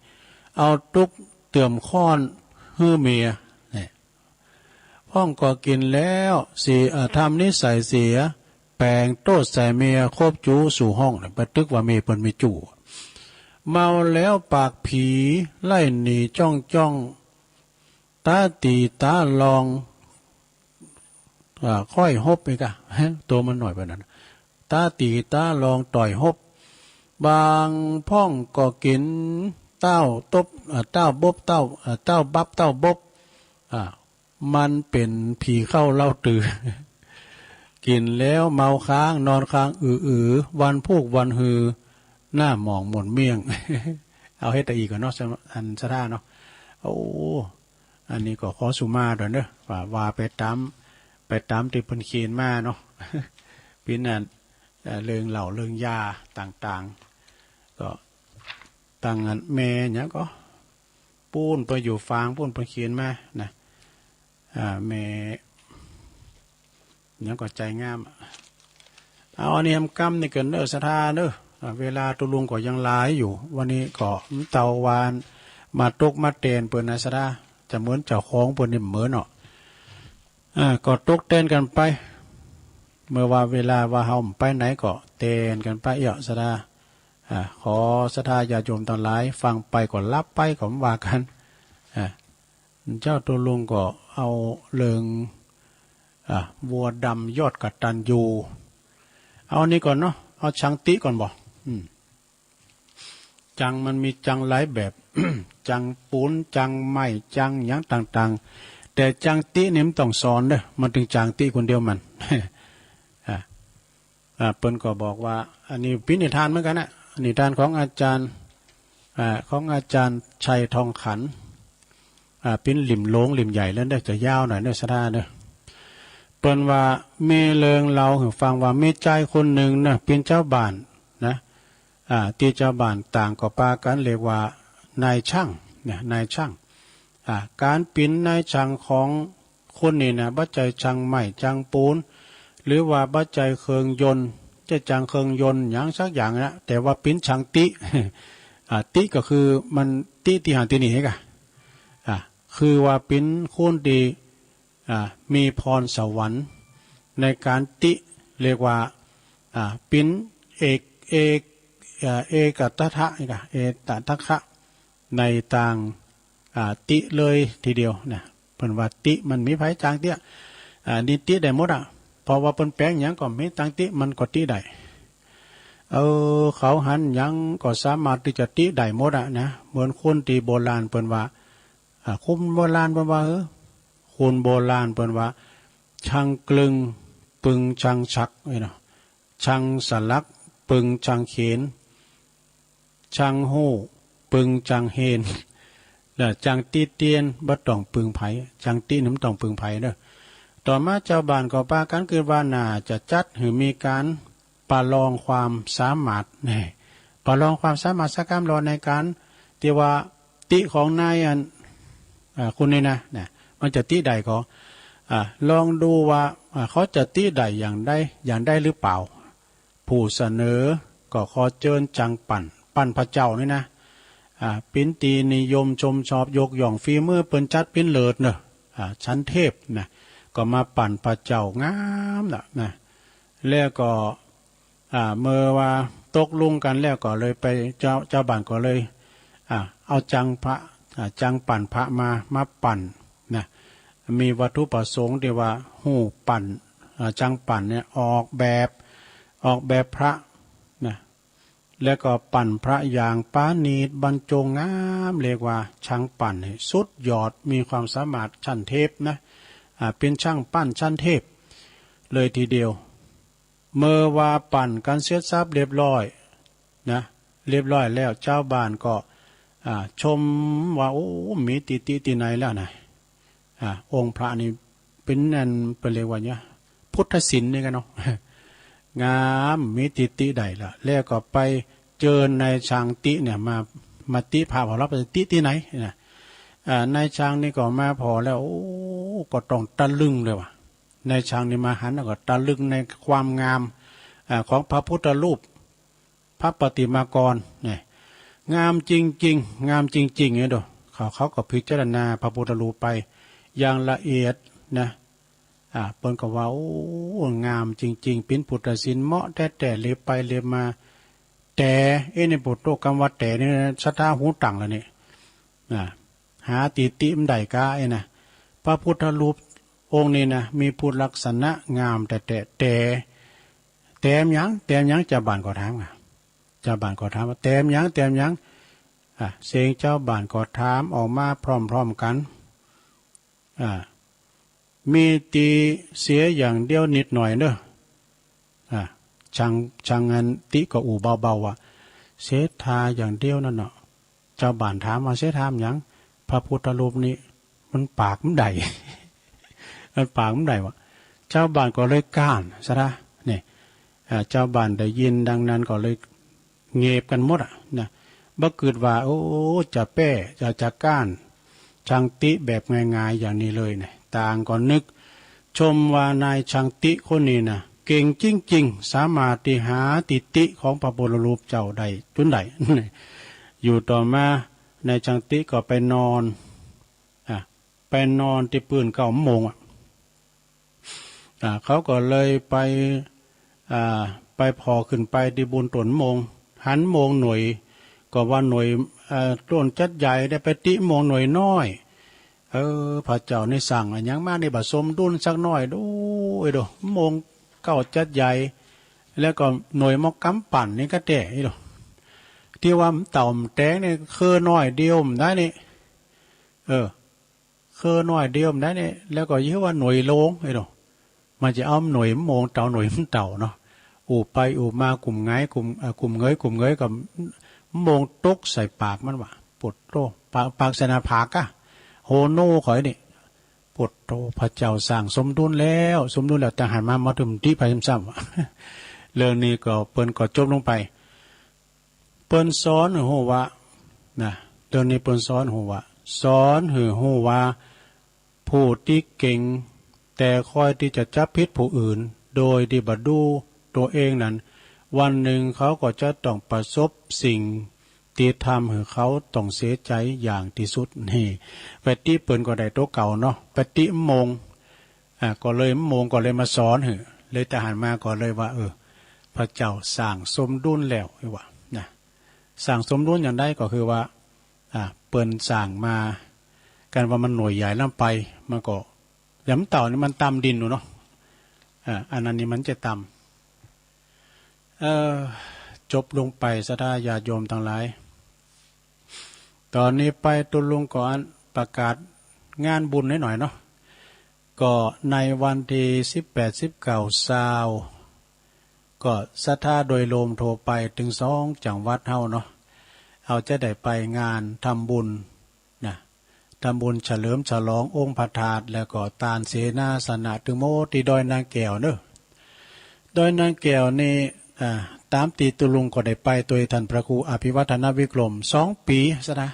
เอาตุ๊กเตื่อมค้อนหื้อเมีย นี่ พ่องก็กิ๋นแล้วเสีย เอ่อ ทำนิสัยเสีย แป๋งโต้ษใส่เมีย คบจู๊สู่ห้อง เนี่ย ไปตึกว่าเมียเปิ้นมีจู๊ เมาแล้วปากผี ไล่หนีจ้องๆ ต๊าตี๋ต๊าลอง อ่า ค่อยฮบอีกอะ ฮะ ตั๋วมันน้อยไปนั้น ต๊าตี๋ต๊าลองต่อยฮบ บางพ่องก็กิ๋นเต้าตบ อ่า เต้าบกเต้า อ่า เต้าบักเต้าบก อ่า มันเป๋นผีเข้าเล้าตือ กิ๋นแล้วเมาค้าง นอนค้างอือๆ วันพูกวันฮือ หน้าหมองหม่นเมี่ยง เอาเฮ็ดตะอี้ก่อนเนาะ อันศรัทธาเนาะ โอ้ อันนี้ก็ขอสุมาตรก่อนเนาะ ว่า ว่าไปต๋าม ไปต๋ามตี้เปิ้นเขียนมาเนาะ เป๋นอัน เอ่อ เรื่องเหล้าเรื่องยาต่างๆ ก็ ตังอันแม่หยังก็ ปู๊นไปอยู่ฝางปู๊นเปิ้นเขียนมานะ อ่า แม่ หยังก็ใจ๋งาม เอาอันนี้หำก้ำนี่เกินเน่อศรัทธาเน่อ อ่า เวลาตุ๊ลุงก็ยังหลายอยู่ วันนี้ก็เต้าวานมาตกมาแตนเปิ้นนะศรัทธา จะเหมือนเจ้าของเปิ้นนี่เหมือนเนาะ อ่า ก็ตกแตนกั๋นไป เมื่อว่าเวลาว่าเฮาไปไหนก็แตนกั๋นไปเอี้ยศรัทธา อ่า ขอศรัทธาญาติโยมตังหลายฟังไปก็หลับไปก็บ่ว่ากั๋น อ่า เจ้าตุ๊ลุงก็เอาเรื่อง อ่า วัวดำยอดกตัญญู เอาอันนี้ก่อนเนาะ เอาชังติก่อนบ่ อืม จังมันมีจังหลายแบบ จังปูน จังไม้ จังหยังต่างๆ แต่จังตินี่มันต้องสอนเน่อ มันตึงจังติคนเดียวมัน อ่า อ่า เปิ้นก็บอกว่า อันนี้เป๋นนิทานเหมือนกั๋นนะ นิทานของอาจ๋ารย์ อ่า ของอาจ๋ารย์ชัยทองขัน อ่า เป๋นลิ่มโหลงลิ่มใหญ่แล้วเน่อ จะยาวหน่อยเน่อศรัทธาเน่อ เปิ้นว่ามีเรื่องเล่าหื้อฟังว่ามีจายคนนึ่งนะ เป๋นจาวบ้านนะ อ่า ตี้จาวบ้านต่างก็ปากั๋นเรียกว่านายช่างนะ นายช่าง อ่า ก๋านเป๋นนายช่างของคนนี้นะ บ่ใจ้ช่างไม้ช่างปูน หรือว่าบ่ใจ้เครื่องยนต์ จะช่างเครื่องยนต์หยังสักอย่างนะ แต่ว่าเป๋นช่างติ อ่า ติก็คือมันติตี้หั้นตี้นี่กะ อ่า คือว่าเป๋นคนตี้ อ่า มีพรสวรรค์ในก๋านติ เรียกว่า อ่า เป๋นเอก เอก อ่า เอกทัตถะนี่กะ เอกทัตถะในตาง อ่า ติเลยทีเดียวนะ เปิ้นว่าติมันมีใผจางเตี้ย อ่า นี่ติได้หมดอะ เพราะว่าเปิ้นแป๋งหยังก็มีตางติมันก็ติได้ เออ เขาหันหยังก็สามารถตี้จะติได้หมดอะนะ เหมือนคนตี้โบราณเปิ้นว่า อ่า คนโบราณเปิ้นว่า เออ คนโบราณเปิ้นว่า ช่างกลึงปึงช่างสัก เอ้ยเนาะ ช่างสลักปึงช่างเขน ช่างฮู้ปึงช่างเฮน และช่างติเตียนบ่ต้องปึงใผ ช่างตินี่บ่ต้องปึงใผเน่อ ต่อมาจาวบ้านก็ปากั๋นกึ๊ดว่าน่าจะจัดหื้อมีก๋านประลองความสามารถ แน่ ประลองความสามารถสักกำลอในก๋านตี้ว่าติของนายอัน อ่า คนนี้นะ นะ มันจะติได้ก็ อ่า ลองดูว่า อ่า เขาจะติได้อย่างใด อย่างใดหรือเปล่า ผู้เสนอก็ขอเจิญช่างปั่น ปั่นพระเจ้านี่นะ อ่า เป๋นตี้นิยมชมชอบยกย่องฝีมือเปิ้นจัดเป๋นเลิศเน่อ อ่า ชั้นเทพนะ ก็มาปั่นพระเจ้างามละนะ แล้วก็ อ่า เมื่อว่าตกลงกั๋นแล้วก็เลยไป จาว จาวบ้านก็เลย อ่า เอาช่างพระ อ่า ช่างปั่นพระมา มาปั่นนะ มีวัตถุประสงค์ตี้ว่าฮู้ปั่น อ่า ช่างปั่นเนี่ยออกแบบ ออกแบบพระนะ แล้วก็ปั่นพระอย่างประณีตบรรจงงาม เรียกว่าช่างปั่นนี่สุดยอด มีความสามารถชั้นเทพนะ อ่า เป๋นช่างปั่นชั้นเทพเลยทีเดียว เมื่อว่าปั่นกั๋นเสร็จสับเรียบร้อยนะ เรียบร้อยแล้วจาวบ้านก็ อ่า ชมว่า โอ้ มีติติตี้ไหนแล้วนะ อ่า องค์พระนี่เป๋นอัน เปิ้นเรียกว่าหยัง พุทธศิลป์นี่กั๋นเนาะ งาม มีติติได้ละ แล้วก็ไปเจิญนายช่างติเนี่ยมา มาติพระผ่อ เฮาไปติตี้ไหนนะ อ่า นายช่างนี่ก็มาผ่อแล้ว โอ้ ก็ต้องตะลึงเลยว่ะ นายช่างนี่มาหันแล้วก็ตะลึงในความงาม อ่า ของพระพุทธรูป พระปฏิมากรเนี่ย งามจริงๆ งามจริงๆ เนี่ยเด้อ เขา เขาก็พิจารณาพระพุทธรูปไปอย่างละเอียดนะ อ่า เปิ้นก็ว่า โอ้ งามจริงๆ เป๋นพุทธศิลป์เหมาะแต๊ๆ เหลียวไปเหลียวมา แต่ เอ๊ะ นี่ปุโตะ กำว่าแต่นี่นะ สะท้าหูตังแล้วนี่ อ่า หาติติบ่ได้ก้า เอ๊ะนะ พระพุทธรูปองค์นี้นะ มีพุทธลักษณะงามแต๊ๆ แต่ แต่มหยัง แต่มหยัง จาวบ้านก็ถามอ่ะ จาวบ้านก็ถามว่า แต่มหยัง แต่มหยัง อ่ะ เสียงจาวบ้านก็ถามออกมาพร้อมๆ กั๋น อ่า มีตี้เสียอย่างเดียวนิดหน่อยเน่อ อ่า ช่าง ช่างอันติก็อู้เบาๆ ว่า เสยท่าอย่างเดียวนั่นเนาะ จาวบ้านถามว่า เสยท่าหยัง พระพุทธรูปนี้มันปากบ่ได้ มันปากบ่ได้ว่ะ จาวบ้านก็เลยก้านซะละ เนี่ย อ่า จาวบ้านได้ยินดังนั้นก็เลย เงบกั๋นหมดอะนะ บ่กึ๊ดว่า โอ้ จะแป้ จะ จะก้าน ช่างติแบบง่ายๆ อย่างนี้เลยเนี่ย ต่างก็นึกชมว่านายช่างติคนนี้นะ เก่งจริงๆ สามารถตี้หาติติของพระพุทธรูปเจ้าได้จุนได้ อยู่ต่อมา นายช่างติก็ไปนอน อ่ะ ไปนอนตี้ปื้นเก๊าโมงอะ อ่า เขาก็เลยไป อ่า ไปผ่อขึ้นไปตี้บุนต้นโมง หันโมงหน่วย ก็ว่าหน่วย เอ่อ ต้นจั๊ดใหญ่ ได้ไปติโมงหน่วยน้อย เออ พระเจ้านี่สั่งอะหยังมานี่บ่สมดุลสักหน้อย ดู ดู โมงเก๊าจั๊ดใหญ่ แล้วก็หน่วยหม้อกำปั่นนี่ก็แต๊ ดู ตี้ว่าเต่าแตงนี่ เครือหน้อยเดียวบ่ได้นี่ เออ เครือหน้อยเดียวบ่ได้นี่ แล้วก็เยียะว่าหน่วยโลง เอ้ยเนาะ มันจะเอาหน่วยโมงเต่า หน่วยเต่าเนาะ อู้ไปอู้มา กุ่มไงย กุ่ม เอ่อ กุ่มเงย กุ่มเงยก็โมงตกใส่ปากมันว่ะ ปุโตะ ปาก ปากใส่หน้าผากอะ โฮโน่ข้อยนี่ ปุทโธ พระเจ้าสร้างสมดุลแล้ว สมดุลแล้ว แต่หันมา มาถึงตี้ไปซ้ำๆ เรื่องนี้ก็เปิ้นก็จบลงไป เปิ้นสอนหื้อฮู้ว่า นะ เรื่องนี้เปิ้นสอนฮู้ว่า สอนหื้อฮู้ว่า ผู้ตี้เก๋งแต่คอยตี้จะจับผิดผู้อื่น โดยตี้บ่ดูตั๋วเองนั้น วันหนึ่งเขาก็จะต้องประสบสิ่งตี้ทำหื้อเขาต้องเสียใจ๋อย่างตี้สุด นี่ ไปติเปิ้นก็ได้ตั๋วเก่าเนาะ ไปติมง อ่า ก็เลยมง ก็เลยมาสอนหื้อ เลยแต่หันมาก็เลยว่า เออ พระเจ้าสร้างสมดุลแล้ว ว่า นะ สร้างสมดุลอย่างใดก็คือว่า อ่า เปิ้นสร้างมา กันว่ามันหน่วยใหญ่ล้ำไป มันก็ อย่างเต่านี่มันต่ำดินอยู่เนาะ อ่า อันนั้นนี่มันจะต่ำ เอ่อ จบลงไป ศรัทธาญาติโยมตังหลาย ต๋อนนี้ไปตุ๊ลุงก็อันประกาศงานบุญหน่อยๆ เนาะ ก็ในวันตี้สิบแปด สิบเก้า ซาว ก็ศรัทธาโดยรวมทั่วไปเถิงสองจังหวัดเฮาเนาะ เฮาจะได้ไปงานทำบุญ นะ ทำบุญเฉลิมฉลององค์พระธาตุ แล้วก็ตานเสนาสนะ ตึงหมดตี้ดอยนางแก้วเนาะ ดอยนางแก้วนี่ อ่า ต๋ามตี้ตุ๊ลุงก็ได้ไปตวยท่านพระครูอภิวัฒนวิกรม สองปี๋ ศรัทธา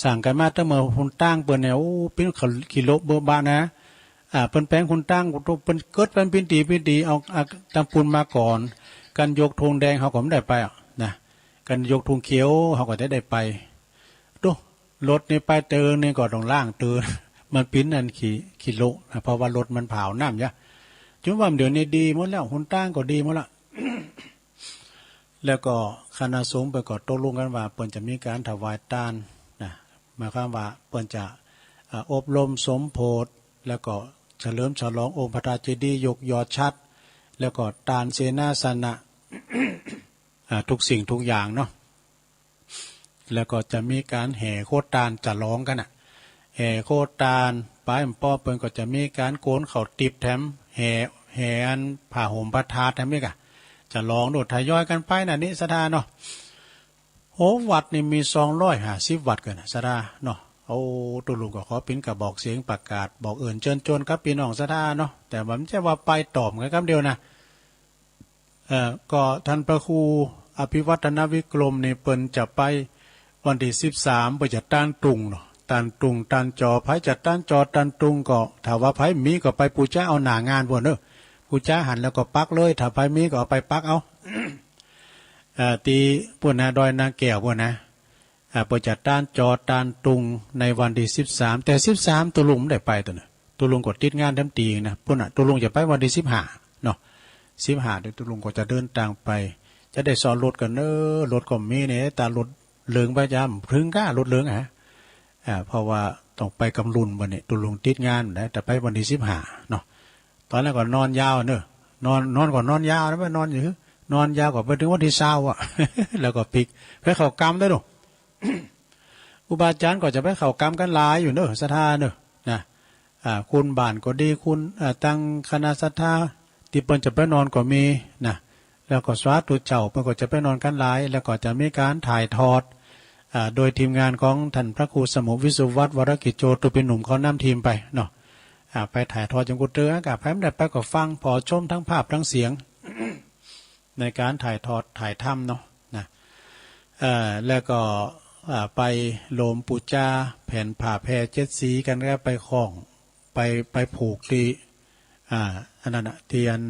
สร้างกั๋นมาตั้งเมื่อฮุนตางเปิ้นเนี่ย โอ้ เป๋นกิโลเบอะบะนะ อ่า เปิ้นแป๋งฮุนตาง เปิ้นเกิดเปิ้นปิ้นตี๋ปิ้นตี๋ เอา เอาตางปูนมาก่อน กั๋นยกธงแดงเฮาก็บ่ได้ไปอะ นะ กั๋นยกธงเขียวเฮาก็จะได้ไป โต๊ะ รถนี่ไปเติงนี่ก็ต้องล้างเติง มันปิ้นอันขี้ ขี้โละนะ เพราะว่ารถมันผ่าวน้ำยะ จุ่มว่าเดี๋ยวนี้ดีหมดแล้ว ฮุนตางก็ดีหมดละ แล้วก็คณะสงฆ์เปิ้นก็ตกลงกั๋นว่าเปิ้นจะมีก๋านถวายตานนะ หมายความว่าเปิ้นจะ อ่า อบรมสมโภช แล้วก็เฉลิมฉลององค์พระธาตุเจดีย์ ยกยอดฉัตร แล้วก็ตานเสนาสนะ อ่า ทุกสิ่งทุกอย่างเนาะ แล้วก็จะมีก๋านแห่โคตาน ฉลองกั๋นน่ะ แห่โคตาน ปายป้อเปิ้นก็จะมีก๋านโกนข้าวติ๊บแถม แห่ แห่อันผ้าห่มพระธาตุแถมอีกอะ ฉลองโดยทยอยกั๋นไปน่ะนี่ศรัทธาเนาะ โอ้ วัดนี่มีสองร้อยห้าสิบวัดเกินน่ะศรัทธาเนาะ โอ้ ตุ๊ลุงก็ขอเป๋นกระบอกเสียงประกาศบอกเอิ้นเจิญจวนกับปี้น้องศรัทธาเนาะ แต่ว่าบ่ใจ้ว่าไปตอบกั๋นกำเดียวนะ เอ่อ ก็ท่านพระครูอภิวัฒนวิกรมนี่เปิ้นจะไปวันตี้สิบสาม เปิ้นจะตานตุงเนาะ ตานตุง ตานจอ ใผจะตานจอ ตานตุงก็ ถ้าว่าใผมีก็ไปปู๋จาเอาหน้างานปู๊นเนาะ ปู๋จาหั้นแล้วก็ปักเลย ถ้าใผมีก็เอาไปปักเอา เอ่อ ตี้ปู๊นนะ ดอยนางแก้วปู๊นนะ อ่า เปิ้นจะตานจอ ตานตุงในวันตี้สิบสาม แต่สิบสามตุ๊ลุงบ่ได้ไปตั๋วเนาะ ตุ๊ลุงก็ติดงานแถมตี้นะ ปู๊นน่ะ ตุ๊ลุงจะไปวันตี้สิบห้าเนาะ สิบห้าเดี๋ยวตุ๊ลุงก็จะเดินตางไป จะได้ซ้อรถกั๋นเนาะ รถก็มีเนี่ย ต๋ารถเหลืองไปจ้า เถิงก้ารถเหลืองอะ อ่า เพราะว่าต้องไปกำลุนวันนี้ ตุ๊ลุงติดงานนะ แต่ไปวันตี้สิบห้าเนาะ ต๋อนนั้นก็นอนยาวเนาะ นอน นอนก็นอนยาวนะ ไปนอนอยู่ นอนยาวก็ไปเถิงวันตี้ซาวอะ แล้วก็ปิ๊ก ไปเข้ากรรมได้เนาะ อุปาจารย์ก็จะไปเข้ากรรมกั๋นหลายอยู่เนาะ ศรัทธาเนาะ นะ อ่า คุณบ้านก็ดี คุณ อ่า ตังคณะศรัทธาตี้เปิ้นจะไปนอนก็มีนะ แล้วก็สาธุเจ้าเปิ้นก็จะไปนอนกั๋นหลาย แล้วก็จะมีก๋านถ่ายทอด อ่า โดยทีมงานของท่านพระครูสมุห์วิสุวัฒน์ วรกิจโจ ตุ๊ปินหนุ่ม เขานำทีมไปเนาะ อ่า ไปถ่ายทอดยังกุเตือ ก็ใผบ่ได้ไปก็ฟังผ่อชมทั้งภาพทั้งเสียง ในก๋านถ่ายทอดถ่ายธรรมเนาะ นะ เอ่อ แล้วก็ อ่า ไปโลมปู๋จาแผ่นผ้าแผ่เจ็ดสีกั๋น ก็ไปคล้อง ไป ไปผูกตี้ อ่า อันนั้นน่ะ ตี้อัน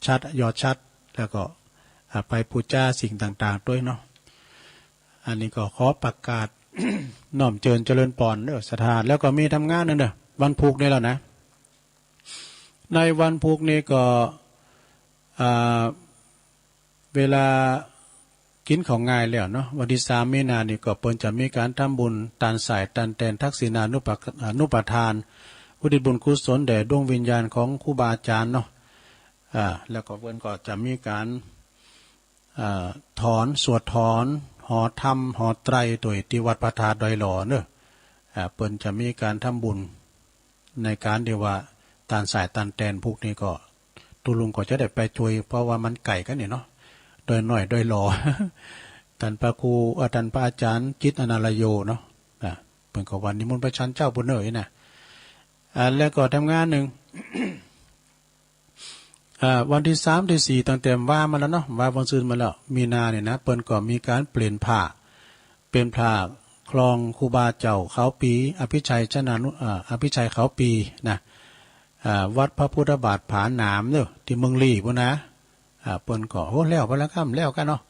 ฉัตร ยอดฉัตร แล้วก็ อ่า ไปปู๋จาสิ่งต่างๆ ตวยเนาะ อันนี้ก็ขอประกาศ น้อมเจิญเจริญปอนเนาะ ศรัทธา แล้วก็มีทำงานนั่นเนาะ วันพูกนี่แล้วนะ ในวันพูกนี่ก็ อ่า เวลากิ๋นข้าวงายแล้วเนาะ วันตี้สามมีนานี่ก็เปิ้นจะมีก๋านทำบุญตานสายตานแตนทักษิณานุปะ- อนุปทาน อุทิศบุญกุศลแด่ดวงวิญญาณของครูบาอาจ๋ารย์เนาะ อ่า แล้วก็เปิ้นก็จะมีก๋าน อ่า ถอน สวดถอน หอธรรม หอไตรตวยตี้วัดพระธาตุดอยหล่อเนาะ อ่า เปิ้นจะมีก๋านทำบุญ ในก๋านตี้ว่าตานสายตานแตนพูกนี้ก็ ตุ๊ลุงก็จะได้ไปช่วย เพราะว่ามันไก๋กั๋นนี่เนาะ ดอยน้อยดอยหล่อ ต้านพระครู เอ่อ ต้านพระอาจ๋ารย์จิตรอนาลโยเนาะ อ่า เปิ้นก็ว่านิมนต์ไปฉันเจ๊าปู๊นเน่อนะ อ่า แล้วก็แถมงานนึ่ง อ่า วันตี้สามตี้สี่ ตั้งแต่ว่ามาแล้วเนาะ ว่าวันซืนมาแล้ว มีนาเนี่ยนะ เปิ้นก็มีก๋านเปลี่ยนผ้า เปลี่ยนผ้าคลองครูบาเจ้าเขาปี อภิชัยชนานุ อ่า อภิชัยเขาปีนะ อ่า วัดพระพุทธบาทผาหนามเนาะ ตี้เมืองลี้ปู้นนะ อ่า เปิ้นก็ โอ้ แล้วไปแล้วก้า แล้วก้าเนาะ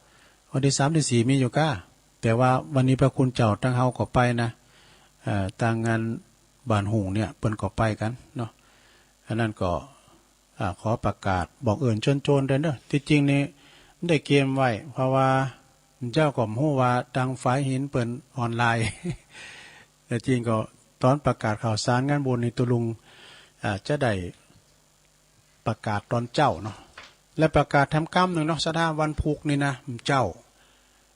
วันตี้สามตี้สี่ มีอยู่ก้า แต่ว่าวันนี้พระคุณเจ้าตังเฮาก็ไปนะ เอ่อ ตางงานบ้านหุงเนี่ย เปิ้นก็ไปกั๋นเนาะ อันนั้นก็ อ่า ขอประกาศบอกเอิญเชิญโจรด้วยเนาะ ตี้จริงนี่ได้เกียมไว้ เพราะว่าเจ้าก็บ่ฮู้ว่าตางฝายหินเปิ้นออนไลน์ แต่จริงก็ต๋อนประกาศข่าวสารงานบุญนี่ตุ๊ลุง อ่า จะได้ ประกาศต๋อนเจ๊าเนาะ และประกาศแถมกำนึ่งเนาะ ศรัทธา วันพุธนี่นะ เจ๊า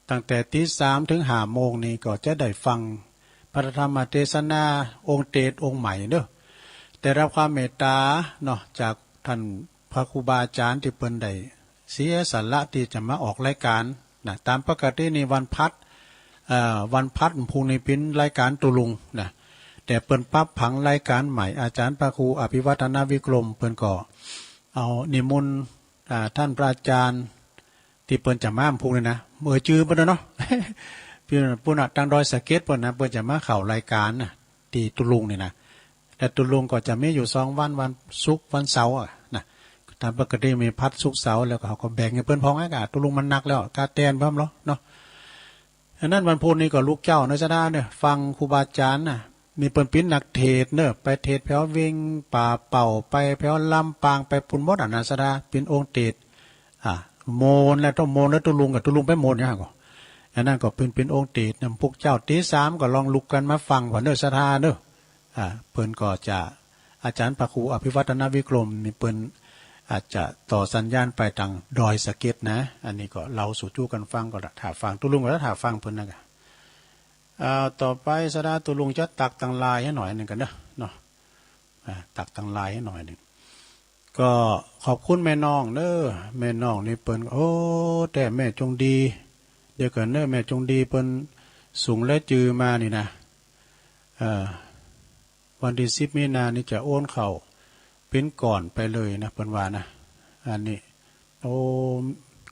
ตั้งแต่ตีสามเถิงห้าโมงนี่ก็จะได้ฟังพระธรรมเทศนาองค์เตสน์องค์ใหม่เนาะ ได้รับความเมตต๋าเนาะ จากต้านพระครูบาอาจ๋ารย์ตี้เปิ้นได้เสียสละตี้จะมาออกรายก๋านนะ ต๋ามปกตินี่วันพฤหัส เอ่อ วันพฤหัสพุธนี่เป๋นรายก๋านตุ๊ลุงนะ แต่เปิ้นปรับผังรายก๋านใหม่ อาจ๋ารย์พระครูอภิวัฒนวิกรม เปิ้นก็เอานิมนต์ อ่า ต้านพระอาจ๋ารย์ตี้เปิ้นจะมาพุธนี่นะ เอ่ยจื้อเปิ้นเนาะ ปุ้นน่ะ ตางดอยสะเก็ดปุ้นนะ เปิ้นจะมาเข้ารายก๋านนะ ตี้ตุ๊ลุงนี่นะ แต่ตุ๊ลุงก็จะมีอยู่สองวัน วันศุกร์ วันเสาร์อะนะ ต๋ามปกติมีพฤหัส ศุกร์ เสาร์ แล้วก็เฮาก็แบ่งหื้อเปิ้นพ่องอะ ตุ๊ลุงมันหนักแล้ว กาแตนพร้อมแล้วเนาะ อันนั้นวันพุธนี่ก็ลุกเจ๊าเนาะ ศรัทธาเนาะ ฟังครูบาอาจ๋ารย์นะ นี่เปิ้นเป๋นนักเทศน์เนาะ ไปเทศน์แผวเวียงป่าเป้า ไปแผวลำปาง ไปปู้นหมดอะนะ ศรัทธา เป๋นองค์เตสน์ อ่า โมนแล้ว ต้องโมนแล้วตุ๊ลุงกับตุ๊ลุงไปโมนเนี่ยก็ อันนั้นก็เป๋น เป๋นองค์เตสน์นำพวกเจ๊า ตีสามก็ลองลุกกั๋นมาฟังผ่อนเนาะ ศรัทธาเนาะ อ่า เปิ้นก็จะ อาจ๋ารย์พระครูอภิวัฒนวิกรมนี่เปิ้นอาจจะต่อสัญญาณไปตางดอยสะเก็ดนะ อันนี้ก็เล่าสู่จู้กั๋นฟังก็ละ ถ้าฟังตุ๊ลุงก็ละ ถ้าฟังเปิ้นนะกะ อ่า ต่อไปศรัทธาตุ๊ลุงจะตักตางไลน์หื้อหน่อยนึ่งกั๋นเนาะ เนาะ อ่า ตักตางไลน์หื้อหน่อยนึ่ง ก็ขอบคุณแม่น้องเนาะ แม่น้องนี่เปิ้น โอ้ แต่แม่จงดี เดี๋ยวก่อนเนาะ แม่จงดีเปิ้นส่งรายจื้อมานี่นะ เอ่อ วันตี้สิบมินานี่จะโอนเข้าเป๋นก้อนไปเลยนะ เปิ้นว่านะ อันนี้ โอ้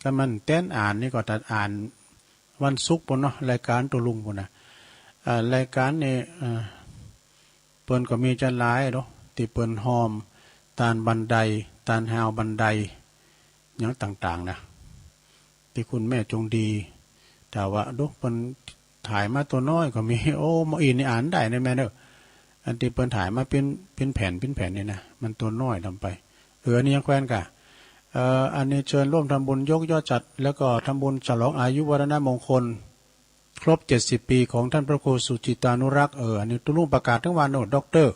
ก็มันแต๊นอ่านนี่ก็ตัดอ่านวันศุกร์ปู้นเนาะ รายก๋านตุ๊ลุงปู้นนะ อ่า รายก๋านนี่ อ่า เปิ้นก็มีจะหลายเนาะ ตี้เปิ้นฮอม ตานบันได ตานฮาวบันได หยังต่างๆ นะ ตี้คุณแม่จงดี แต่ว่า ดู เปิ้นถ่ายมาตั๋วน้อยก็มี โอ้ หม้ออี้นี่อ่านได้นะแม่เนาะ อันตี้เปิ้นถ่ายมาเป๋น เป๋นแผ่น เป๋นแผ่นนี่นะ มันตั๋วน้อยลำไป เออ อันนี้ยังแควนก่ะ เอ่อ อันนี้เชิญร่วมทำบุญยกยอดฉัตร แล้วก็ทำบุญฉลองอายุวัฒนมงคล ครบเจ็ดสิบปีของท่านพระครูสุจิตานุรักษ์ เออ อันนี้ตุ๊ลุงประกาศเถิงวันโน่น ด็อกเตอร์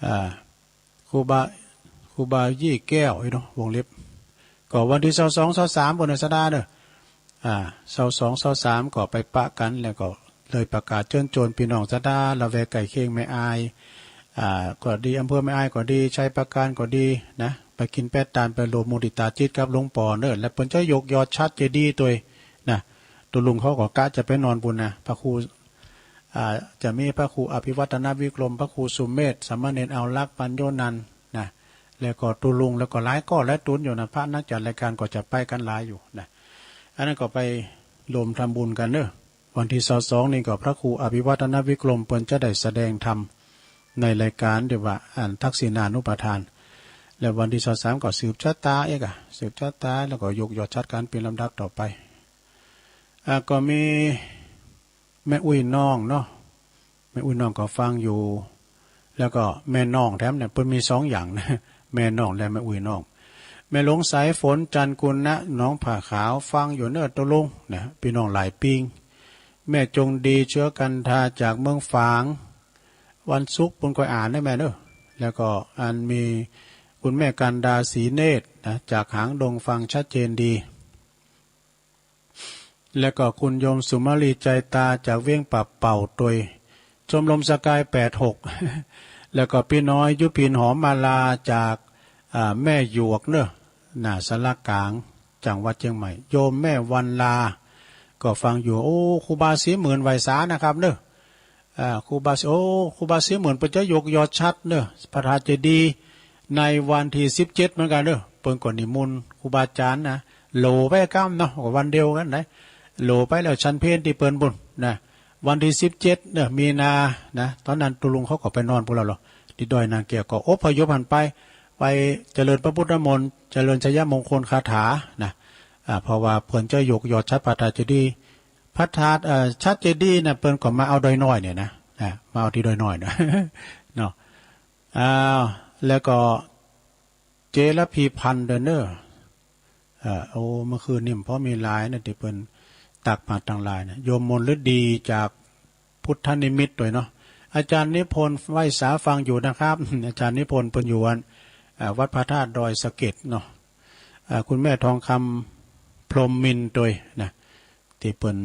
อ่า ครูบา ครูบายี่แก้ว อี้เนาะ วงเล็บ ก็วันตี้ซาวสอง ซาวสาม ปู้นเนาะ ศรัทธาเนาะ อ่า ซาวสอง ซาวสาม ก็ไปปะกั๋น แล้วก็เลยประกาศเจิญจวนปี้น้องศรัทธา ละแวกใก้เคียงแม่อาย อ่า ก็ดี อำเภอแม่อายก็ดี ชัยปราการก็ดีนะ ไปกิ๋นแป๊ะตาน ไปรวมมุติตาจิตกับหลวงป้อเนาะ แล้วเปิ้นจะยกยอดฉัตรเจดีย์ตวยนะ ตุ๊ลุงเขาก็กะจะไปนอนปู้นนะ พระครู อ่า จะมีพระครูอภิวัฒนวิกรม พระครูสุเมธ สามเณรเอาลักษณ์ ปัญโญนันท์นะ แล้วก็ตุ๊ลุง แล้วก็หลายก้อหลายตุ๊นอยู่นะ พระนักจัดรายก๋านก็จะไปกั๋นหลายอยู่นะ อันนั้นก็ไปรวมทำบุญกั๋นเนาะ วันตี้ซาวสองนี่ก็พระครูอภิวัฒนวิกรมเปิ้นจะได้แสดงธรรมในรายก๋านตี้ว่า อันทักษิณานุปทาน แล้ววันตี้ซาวสามก็สืบชะตาเอกอะ สืบชะตา แล้วก็ยกยอดฉัตรกั๋นเป๋นลำดับต่อไป อ่า ก็มีแม่อุ๊ยน้องเนาะ แม่อุ๊ยน้องก็ฟังอยู่ แล้วก็แม่น้องแถมเนี่ย เปิ้นมีสองอย่างนะ แม่น้องและแม่อุ๊ยน้อง แม่หลวงสายฝน จันทร์กุณะ หนองผาขาว ฟังอยู่เนาะตุ๊ลุงนะ ปี้น้องหลายปิ้ง แม่จงดี เชื้อกันทา จากเมืองฝาง วันศุกร์ปู้นก็อ่านนะแม่เนาะ แล้วก็อันมีคุณแม่กันดา ศรีเนตรนะ จากหางดง ฟังชัดเจนดี แล้วก็คุณโยมสุมาลี ใจตา จากเวียงป่าเป่าตวย ชมรมสกาย แปดหก แล้วก็ปี้น้อยยุพิน หอมมาลา จาก อ่า แม่หยวกเนาะ หน้าศาลากลาง จังหวัดเจียงใหม่ โยมแม่วันลา ก็ฟังอยู่ โอ้ ครูบาศรีหมื่น ไหว้สานะครับเนาะ อ่า ครูบาศรี โอ้ ครูบาศรีเมือนเปิ้นจะยกยอดฉัตรเนาะ พระธาตุเจดีย์ ในวันตี้สิบเจ็ดเหมือนกั๋นเนาะ เปิ้นก็นิมนต์ครูบาอาจ๋ารย์นะ โหลไปก้ำเนาะ ก็วันเดียวกั๋นนะ โหลไปแล้วฉันเพลตี้เปิ้นปู๊นนะ วันตี้สิบเจ็ดเนาะ มีนานะ ต๋อนนั้นตุ๊ลุงเขาก็ไปนอนปู๊นแล้วเหรอ ตี้ดอยนางแก้ว ก็อพยพหั้นไป ไปเจริญพระพุทธมนต์ เจริญชัยมงคลคาถานะ อ่า เพราะว่าเปิ้นจะยกยอดฉัตรพระธาตุเจดีย์ พระธาตุ เอ่อ ฉัตรเจดีย์น่ะ เปิ้นก็มาเอาดอยน้อยเนี่ยนะ นะ มาเอาตี้ดอยน้อยนะ เนาะ อ้าว แล้วก็เจรพีพันธ์เด้อเนาะ เอ่อ โอ้ เมื่อคืนนี่มันพอมีไลน์นะ ตี้เปิ้นตักมาตางไลน์นะ โยมมนฤดีจากพุทธนิมิตตวยเนาะ อาจารย์นิพนธ์ไหว้สาฟังอยู่นะครับ อาจารย์นิพนธ์เปิ้นอยู่อัน อ่า วัดพระธาตุดอยสะเก็ดเนาะ อ่า คุณแม่ทองคำพรหมมินทร์ตวยนะ ตี้เปิ้น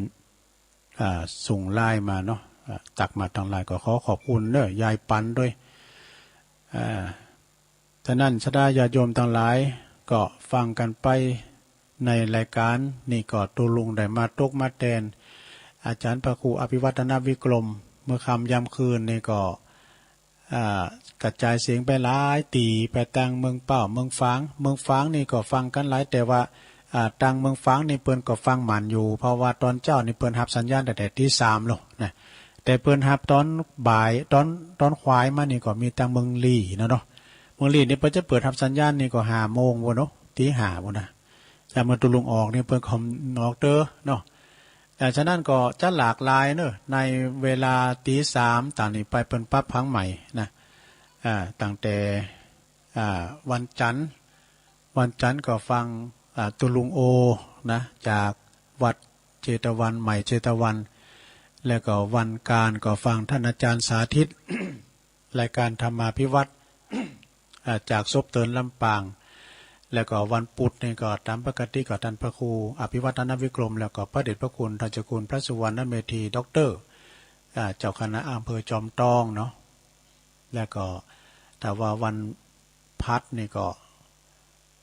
อ่า ส่งไลน์มาเนาะ อ่า ตักมาตางไลน์ ก็ขอขอบคุณเนาะ ยายปันตวย อ่า ฉะนั้นศรัทธาญาติโยมตังหลาย ก็ฟังกั๋นไปในรายก๋านนี่ ก็ตุ๊ลุงได้มาตกมาแตน อาจ๋ารย์พระครูอภิวัฒนวิกรม เมื่อค่ำยามคืนนี่ก็ อ่า กระจายเสียงไปหลายตี้ ไปตางเมืองเป้า เมืองฝาง เมืองฝางนี่ก็ฟังกั๋นหลาย แต่ว่า อ่า ตางเมืองฝางนี่เปิ้นก็ฟังหมั้นอยู่ เพราะว่าต๋อนเจ๊านี่เปิ้นฮับสัญญาณตั้งแต่ตีสามโลนะ แต่เปิ้นฮับต๋อนบ่าย ต๋อน ต๋อนขวายมานี่ก็มีตางเมืองลี้เนาะเนาะ เมืองลี้นี่เปิ้นจะเปิดฮับสัญญาณนี่ก็ห้าโมงปู๊นเนาะ ตีห้าปู๊นนะ แต่เมื่อตุ๊ลุงออกนี่เปิ้นก็ออกเต๊อะเนาะ อ่า ฉะนั้นก็จะหลากหลายเนาะ ในเวลาตีสามตางนี้ไปเปิ้นปรับผังใหม่นะ อ่า ตั้งแต่ อ่า วันจันทร์ วันจันทร์ก็ฟัง อ่า ตุ๊ลุงโอนะ จากวัดเชตวัน ใหม่เชตวัน แล้วก็วันอังคารก็ฟังต้านอาจ๋ารย์สาธิต รายก๋านธรรมาภิวัฒน์ อ่า จากศพเตินลำปาง แล้วก็วันพุธนี่ก็ต๋ามปกติก็ต้านพระครูอภิวัฒนวิกรม แล้วก็พระเดชพระคุณต้านเจ้าคุณพระสุวรรณเมธี ด็อกเตอร์ อ่า เจ้าคณะอำเภอจอมตองเนาะ แล้วก็ถ้าว่าวันพัดนี่ก็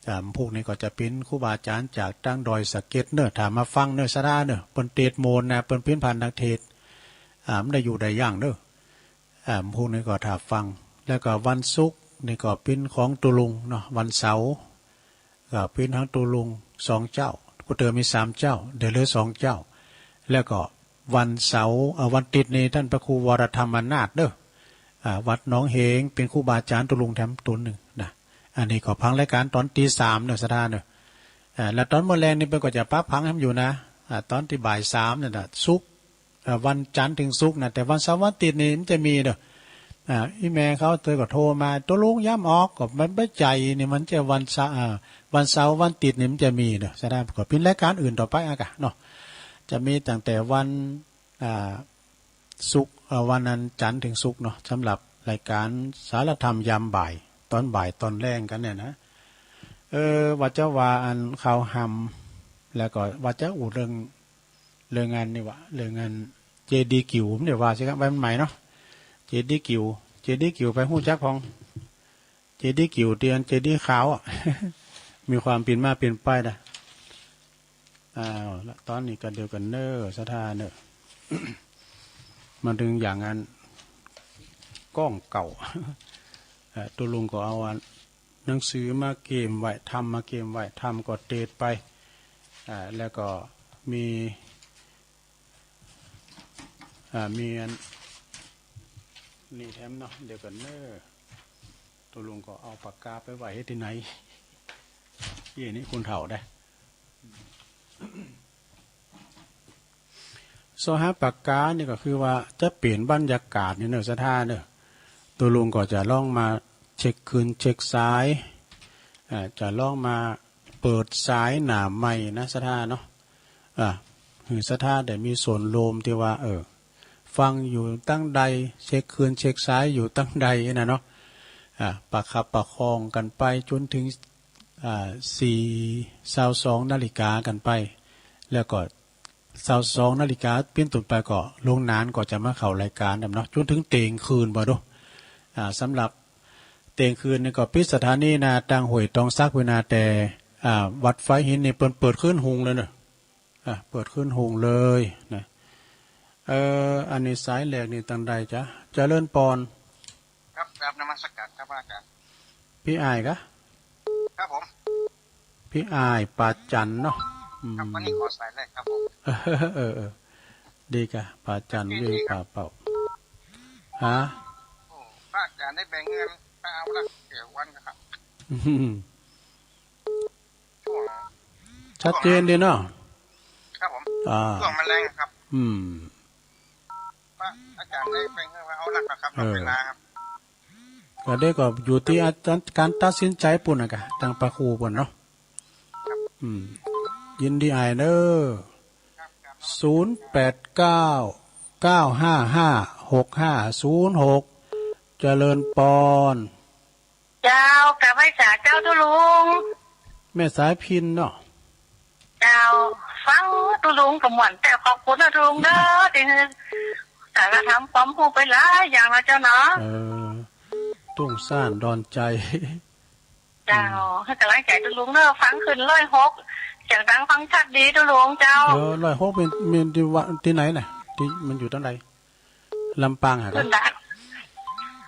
อ่า พวกนี้ก็จะเป๋นครูบาอาจ๋ารย์จากตางดอยสะเก็ดเนาะ ถ้ามาฟังเนาะ ศรัทธาเนาะ เปิ้นเตสน์โมนนะ เปิ้นเป๋นพระนักเตสน์ อ่า มันได้อยู่ได้อย่างเนาะ อ่า พวกนี้ก็ถ้าฟัง แล้วก็วันศุกร์นี่ก็เป๋นของตุ๊ลุงเนาะ วันเสาร์ก็เป๋นของตุ๊ลุงสองเจ้า กู้เตื้อมีสามเจ้า เดี๋ยวเหลือสองเจ้า แล้วก็วันเสาร์ เอ่อ วันอาทิตย์นี่ต้านพระครูวรธรรมนาถเนาะ อ่า วัดหนองเหง เป๋นครูบาอาจ๋ารย์ตุ๊ลุงแถมต๋นนึ่งนะ อันนี้ก็ฟังรายก๋านต๋อนตีสามเนาะ ศรัทธาเนาะ อ่า แล้วต๋อนเมื่อแลงนี่เปิ้นก็จะปรับผังหื้ออยู่นะ อ่า ต๋อนตี้บ่ายสามนั่นน่ะ ศุกร์ เอ่อ วันจันทร์เถิงศุกร์นะ แต่วันเสาร์วันอาทิตย์นี่มันจะมีเนาะ อ่า อี่แม่เขาเตื้อก็โทรมา ตุ๊ลุงย้ำออก ก็มันบ่ใจ้นี่ มันจะวันเสาร์ อ่า วันเสาร์วันอาทิตย์นี่มันจะมีเนาะ ศรัทธาก็เป๋นรายก๋านอื่นต่อไปอะกะเนาะ จะมีตั้งแต่วัน อ่า ศุกร์ เอ่อ วันอันจันทร์เถิงศุกร์เนาะ สำหรับรายก๋านสารธรรมยามบ่าย ต๋อนบ่ายต๋อนแลงกั๋นเนี่ยนะ เออ ว่าจะว่าอันข่าวหำ แล้วก็ว่าจะอู้เรื่อง เรื่องอันนี่วะ เรื่องอันเจดีย์กิ่ว มันเดี๋ยวว่าสิครับ ไว้มันใหม่เนาะ เจดีย์กิ่ว เจดีย์กิ่วไปฮู้จักพ่อง เจดีย์กิ่วเตียนเจดีย์ขาวอะ มีความเปลี่ยนมาเปลี่ยนไปนะ อ้าว ละต๋อนนี้ก็เดียวกั๋นเนาะ ศรัทธาเนาะ มาเถิงอย่างอัน ก้องเก่า เอ่อ ตุ๊ลุงก็เอาอัน หนังสือมาเก็บไว้ ธรรมมาเก็บไว้ ธรรมก็เตสน์ไป อ่า แล้วก็มี อ่า มีอัน นี่แถมเนาะ เดี๋ยวกั๋นเนาะ ตุ๊ลุงก็เอาปากกาไปไว้ตี้ไหน เอ้ย นี่คนเฒ่าได้ ซอหาปากกานี่ก็คือว่าจะเปลี่ยนบรรยากาศนี่เนาะ ศรัทธาเนาะ ตุ๊ลุงก็จะลองมาเช็คคลื่นเช็คสาย อ่า จะลองมาเปิดสายหน้าใหม่นะ ศรัทธาเนาะ อ่า หื้อศรัทธาได้มีส่วนร่วมตี้ว่า เออ ฟังอยู่ตังใด เช็คคลื่นเช็คสายอยู่ตังใดนะเนาะ อ่า ประคับประคองกั๋นไปจ๋นเถิง อ่า สี่ ซาวสองนาฬิกากั๋นไป แล้วก็ซาวสองนาฬิกาเป๋นต้นไปก็ลุงหนานก็จะมาเข้ารายก๋านนำเนาะ จ๋นเถิงเตียงคืนบ่ดู อ่า สำหรับเตียงคืนนี่ก็ปิดสถานีนาตางห้วยตองสักพุ้นนา แต่ อ่า วัดฝายหินนี่เปิ้นเปิดคืนหุงเลยเนาะ อ่า เปิดคืนหุงเลยนะ เอ่อ อันนี้สายแรกนี่ตังใดจ๊ะ เจริญปอน ครับ กราบนมัสการครับอาจารย์ ปี้อ้ายกะ ครับผม ปี้อ้ายป๋าจันเนาะ อืม ครับ วันนี้ขอสายแรกครับผม เออ เออ เออ ดีกะ ป๋าจัน เวียงป่าเป้า ฮะ โอ้ พระอาจารย์ได้แบ่งเงินค่าเอาละเสียวันนะครับ อืม ช่วง ชัดเจนดีเนาะ ครับผม อ่า ช่วงมันแรงครับ อืม พระอาจารย์ได้แบ่งเงินค่าเอาละครับ เออ เวลาครับ ก็ได้ก็อยู่ตี้อาจารย์ ก๋านตัดสินใจ๋ปู้นน่ะกะ ตังพระครูปู้นเนาะ อืม ยินดีอ้ายเน้อ ศูนย์แปดเก้า เก้าห้าห้า หกห้าศูนย์หก เจริญปอน เจ้า กราบไหว้สาเจ้าตุ๊ลุง แม่สายพิณเนาะ เจ้า ฟังตุ๊ลุงก็ม่วน แต่ขอบคุณนะตุ๊ลุงเน้อ ตี้หื้อสาระธรรมความฮู้ไปหลายอย่างนะเจ้าเนาะ เออ ตุ้งซ่านดอนใจ๋ เจ้า หื้อกำลังใจ๋ตุ๊ลุงเน้อ ฟังขึ้นร้อยหก เสียงดังฟังชัดดีตุ๊ลุงเจ้า เออ ร้อยหก แม่น แม่นตี้ว่า ตี้ไหนน่ะ ตี้มันอยู่ตังใด ลำปางหากะ ขึ้นดา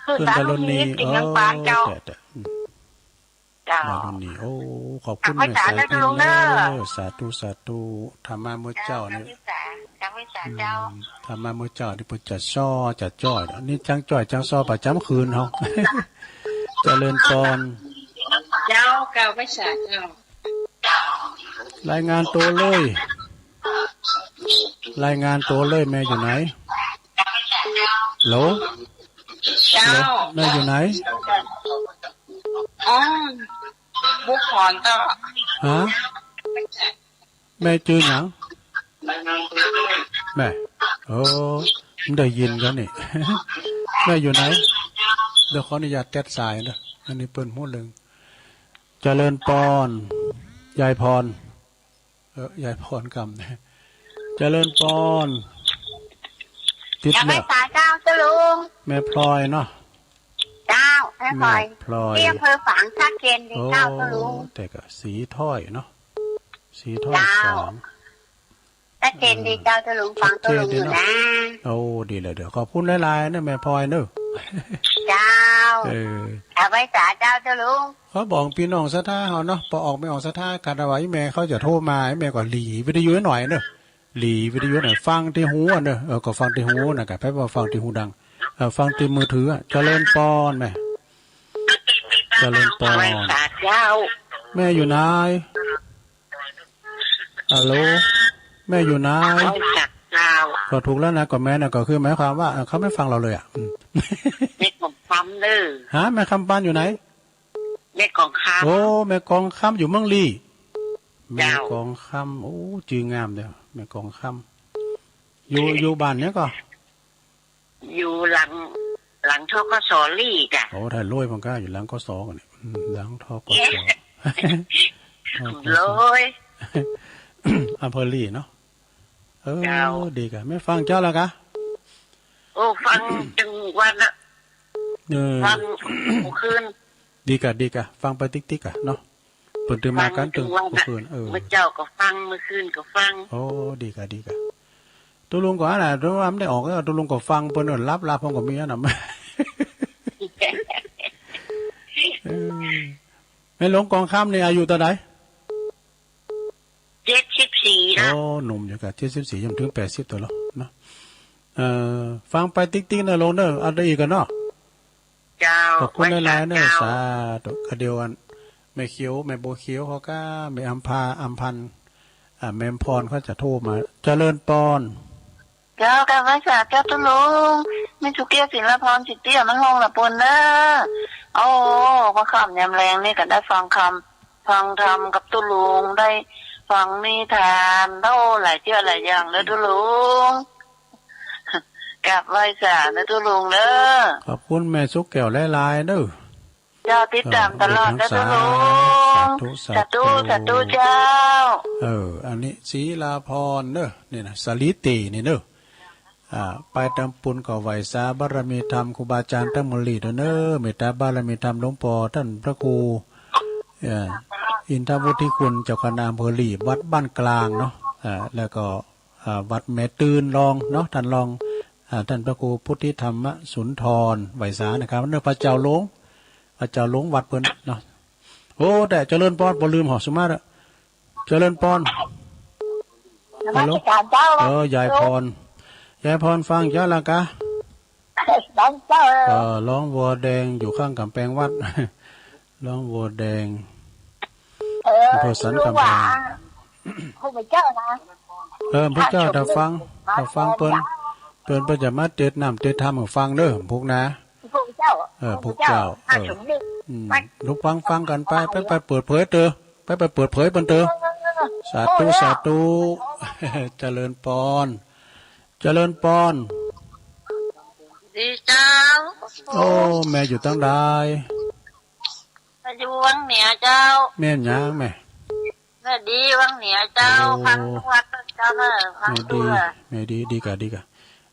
ขึ้นดารุณี ขึ้นดารุณี ติ่งลำปางเจ้า โอ้ แต่ แต่ อืม เจ้า ดารุณี โอ้ ขอบคุณ กราบไหว้สาเจ้าตุ๊ลุงเน้อ แม่สายพิณเน้อ สาธุ สาธุ ธรรมะเมื่อเจ๊านี่ เจ้า กราบไหว้สา กราบไหว้สาเจ้า อืม ธรรมะเมื่อเจ๊านี่เปิ้นจะซ้อจะจ้อย นี่จั้งจ้อยจั้งซ้อประจ๋ำคืนเฮา เจริญปอน เจ้า กราบไหว้สาเจ้า รายงานตั๋วเลย รายงานตั๋วเลย แม่อยู่ไหน ฮัลโหล เจ้า ฮัลโหล แม่อยู่ไหน อ๋อ บุกหอนเจ้า ฮะ แม่จื้อหยัง แม่ โอ้ บ่ได้ยินกั๋นนี่ แม่อยู่ไหน เดี๋ยวขออนุญาตแต๊ดสายเน้อ อันนี้เปิ้นฮู้เรื่อง เจริญปอน ยายพร เออ ยายพรกำ เจริญปอน ติดแล้ว กราบไหว้สาเจ้าตุ๊ลุง แม่พลอยเนาะ เจ้า แม่พลอย แม่พลอย ตี้อำเภอฝาง ชัดเจนดีเจ้าตุ๊ลุง โอ้ แต่ก็สีถ้อยเนาะ สีถ้อย เจ้า ฝาง ชัดเจนดีเจ้าตุ๊ลุง ฟังตุ๊ลุงอยู่นะ ชัดเจนดีเนาะ โอ้ ดีแล้ว เดี๋ยวขอบคุณหลายๆ เน้อ แม่พลอยเน้อ เจ้า เออ กราบไหว้สาเจ้าตุ๊ลุง ขอบอกปี้น้องศรัทธาเฮาเนาะ ป้อออกแม่ออกศรัทธา ขัดว่าอีแม่เขาจะโทรมา อีแม่ก็หลีวิทยุหน่อยเน้อ หลีวิทยุหน่อย ฟังตี้หูอะเน้อ เออ ก็ฟังตี้หูน่ะ ก็แปลว่าฟังตี้หูดัง เออ ฟังตี้มือถืออะ เจริญปอนแม่ เจริญปอน ไหว้สาเจ้า แม่อยู่ไหน ฮัลโหล แม่อยู่ไหน ไหว้สาเจ้า ก็ถูกแล้วนะ ก็แม่น่ะ ก็คือหมายความว่า เออ เขาไม่ฟังเราเลยอะ อืม แม่กองคำเน้อ ฮะ แม่คำปานอยู่ไหน แม่กองคำ โอ้ แม่กองคำอยู่เมืองลี้ เจ้า แม่กองคำ โอ้ จื้องามเด้อ แม่กองคำ อยู่ อยู่บ้านเนี่ยก่อ อยู่หลัง หลัง ธ.ก.ส. ลี้จ้ะ โอ้ ถ้าโลยมันก็อยู่หลัง ก.ส. กั๋นเนี่ย อืม หลัง ธ.ก.ส. โลย อำเภอลี้เนาะ เออ เจ้า ดีก่ะ แม่ฟังเจ๊าแล้วก่ะ โอ้ ฟังตึงวันอะ เออ ฟังเมื่อคืน ดีก่ะ ดีก่ะ ฟังไปติ๊กๆ ก่ะเนาะ เปิ้นตื่นมากั๋นตึง ฟังตึงวันอะ เมื่อคืน เออ เมื่อเจ๊าก็ฟัง เมื่อคืนก็ฟัง โอ้ ดีก่ะ ดีก่ะ ตุ๊ลุงก็อันน่ะ ตุ๊ลุงว่าบ่ได้ออก ตุ๊ลุงก็ฟังเปิ้น เออ หลับๆ ผมก็มีอันนั้น เออ แม่หลวงกองคำนี่อายุเต้าใด เจ็ดสิบสี่นะ โอ้ หนุ่มอยู่ก่ะ เจ็ดสิบสี่ ยังบ่เถิงแปดสิบตั๊วหรอกเนาะ เอ่อ ฟังไปติ๊กๆ เน้อลุงเน้อ เอาได้อีกก่ะเนาะ เจ้า ขอบคุณหลายๆ เน้อ ไหว้สาเจ้า สาธุ ก็เดี๋ยวอัน แม่เขียว แม่บัวเขียวเขาก็ แม่อำพา อำพันธ์ อ่า แม่อำพรเขาจะโทรมา เจริญปอน เจ้า กราบไหว้สาเจ้าตุ๊ลุง แม่สุเกี้ยว ศิลปาพร สิทธิอมรวงศ์ ละปูนเน้อ โอ้ พอค่ำยามแลงนี่ก็ได้ฟังคำ ฟังธรรมกับตุ๊ลุง ได้ฟังนิทาน โอ้ หลายเจื้อหลายอย่างเน้อตุ๊ลุง กราบไหว้สาเน้อตุ๊ลุงเน้อ ขอบคุณแม่สุเกี้ยวหลายๆ เน้อ เจ้า ติดต๋ามตลอดเน้อตุ๊ลุง สาธุ สาธุ สาธุ สาธุเจ้า เออ อันนี้ศิลาพรเน้อ นี่นะ สาลีเตนี่เน้อ อ่า ไปต๋ามปูนก็ไหว้สาบารมีธรรมครูบาอาจ๋ารย์ตังเมืองลี้เน้อ เมตต๋าบารมีธรรมหลวงป้อต้านพระครู เอ่อ อินทวุฒิคุณ เจ้าคณะอำเภอลี้ วัดบ้านกลางเนาะ อ่า แล้วก็ อ่า วัดแม่ตื่นรองเนาะ ต้านรอง อ่า ต้านพระครูพุทธิธรรมสุนทร ไหว้สานะครับ เนอะ พระเจ้าหลวง พระเจ้าหลวงวัดเปิ้นเนาะ โอ้ แต่เจริญปอน บ่ลืมหอสุมาเด้อ เจริญปอน นมัสการเจ้า ฮัลโหล เออ ยายปอน ยายปอนฟังเจ้าละกะ ฟังเจ้า เออ เออ ร้องวัวแดงอยู่ข้างก๋ำแปงวัด ร้องวัวแดง เออ อำเภอสันก๋ำแปง ผู้เป็นเจ้านะ เออ ผู้เจ้า ถ้าฟัง ถ้าฟังเปิ้น เปิ้น เปิ้นจะมาเตสน์น้ำเตสน์ธรรมหื้อฟังเด้อ ผู้นะ ผู้เจ้า เออ ผู้เจ้า ผู้เจ้า เออ อืม ลูกฟังฟังกั๋นไป ไป ไปเปิดเผยเตอะ ไป ไปเปิดเผยเปิ้นเตอะ เออ สาธุ เออ สาธุ เจริญปอน เจริญปอน ดีเจ้า โอ้ แม่อยู่ตังใด อยู่วังเหนือเจ้า แม่หยังแม่ แม่ดีวังเหนือเจ้า โอ้ ฟังทุกวันเจ้าเนอะ ฟัง แม่ดี ทุกวัน แม่ดี ดีกะ ดีกะ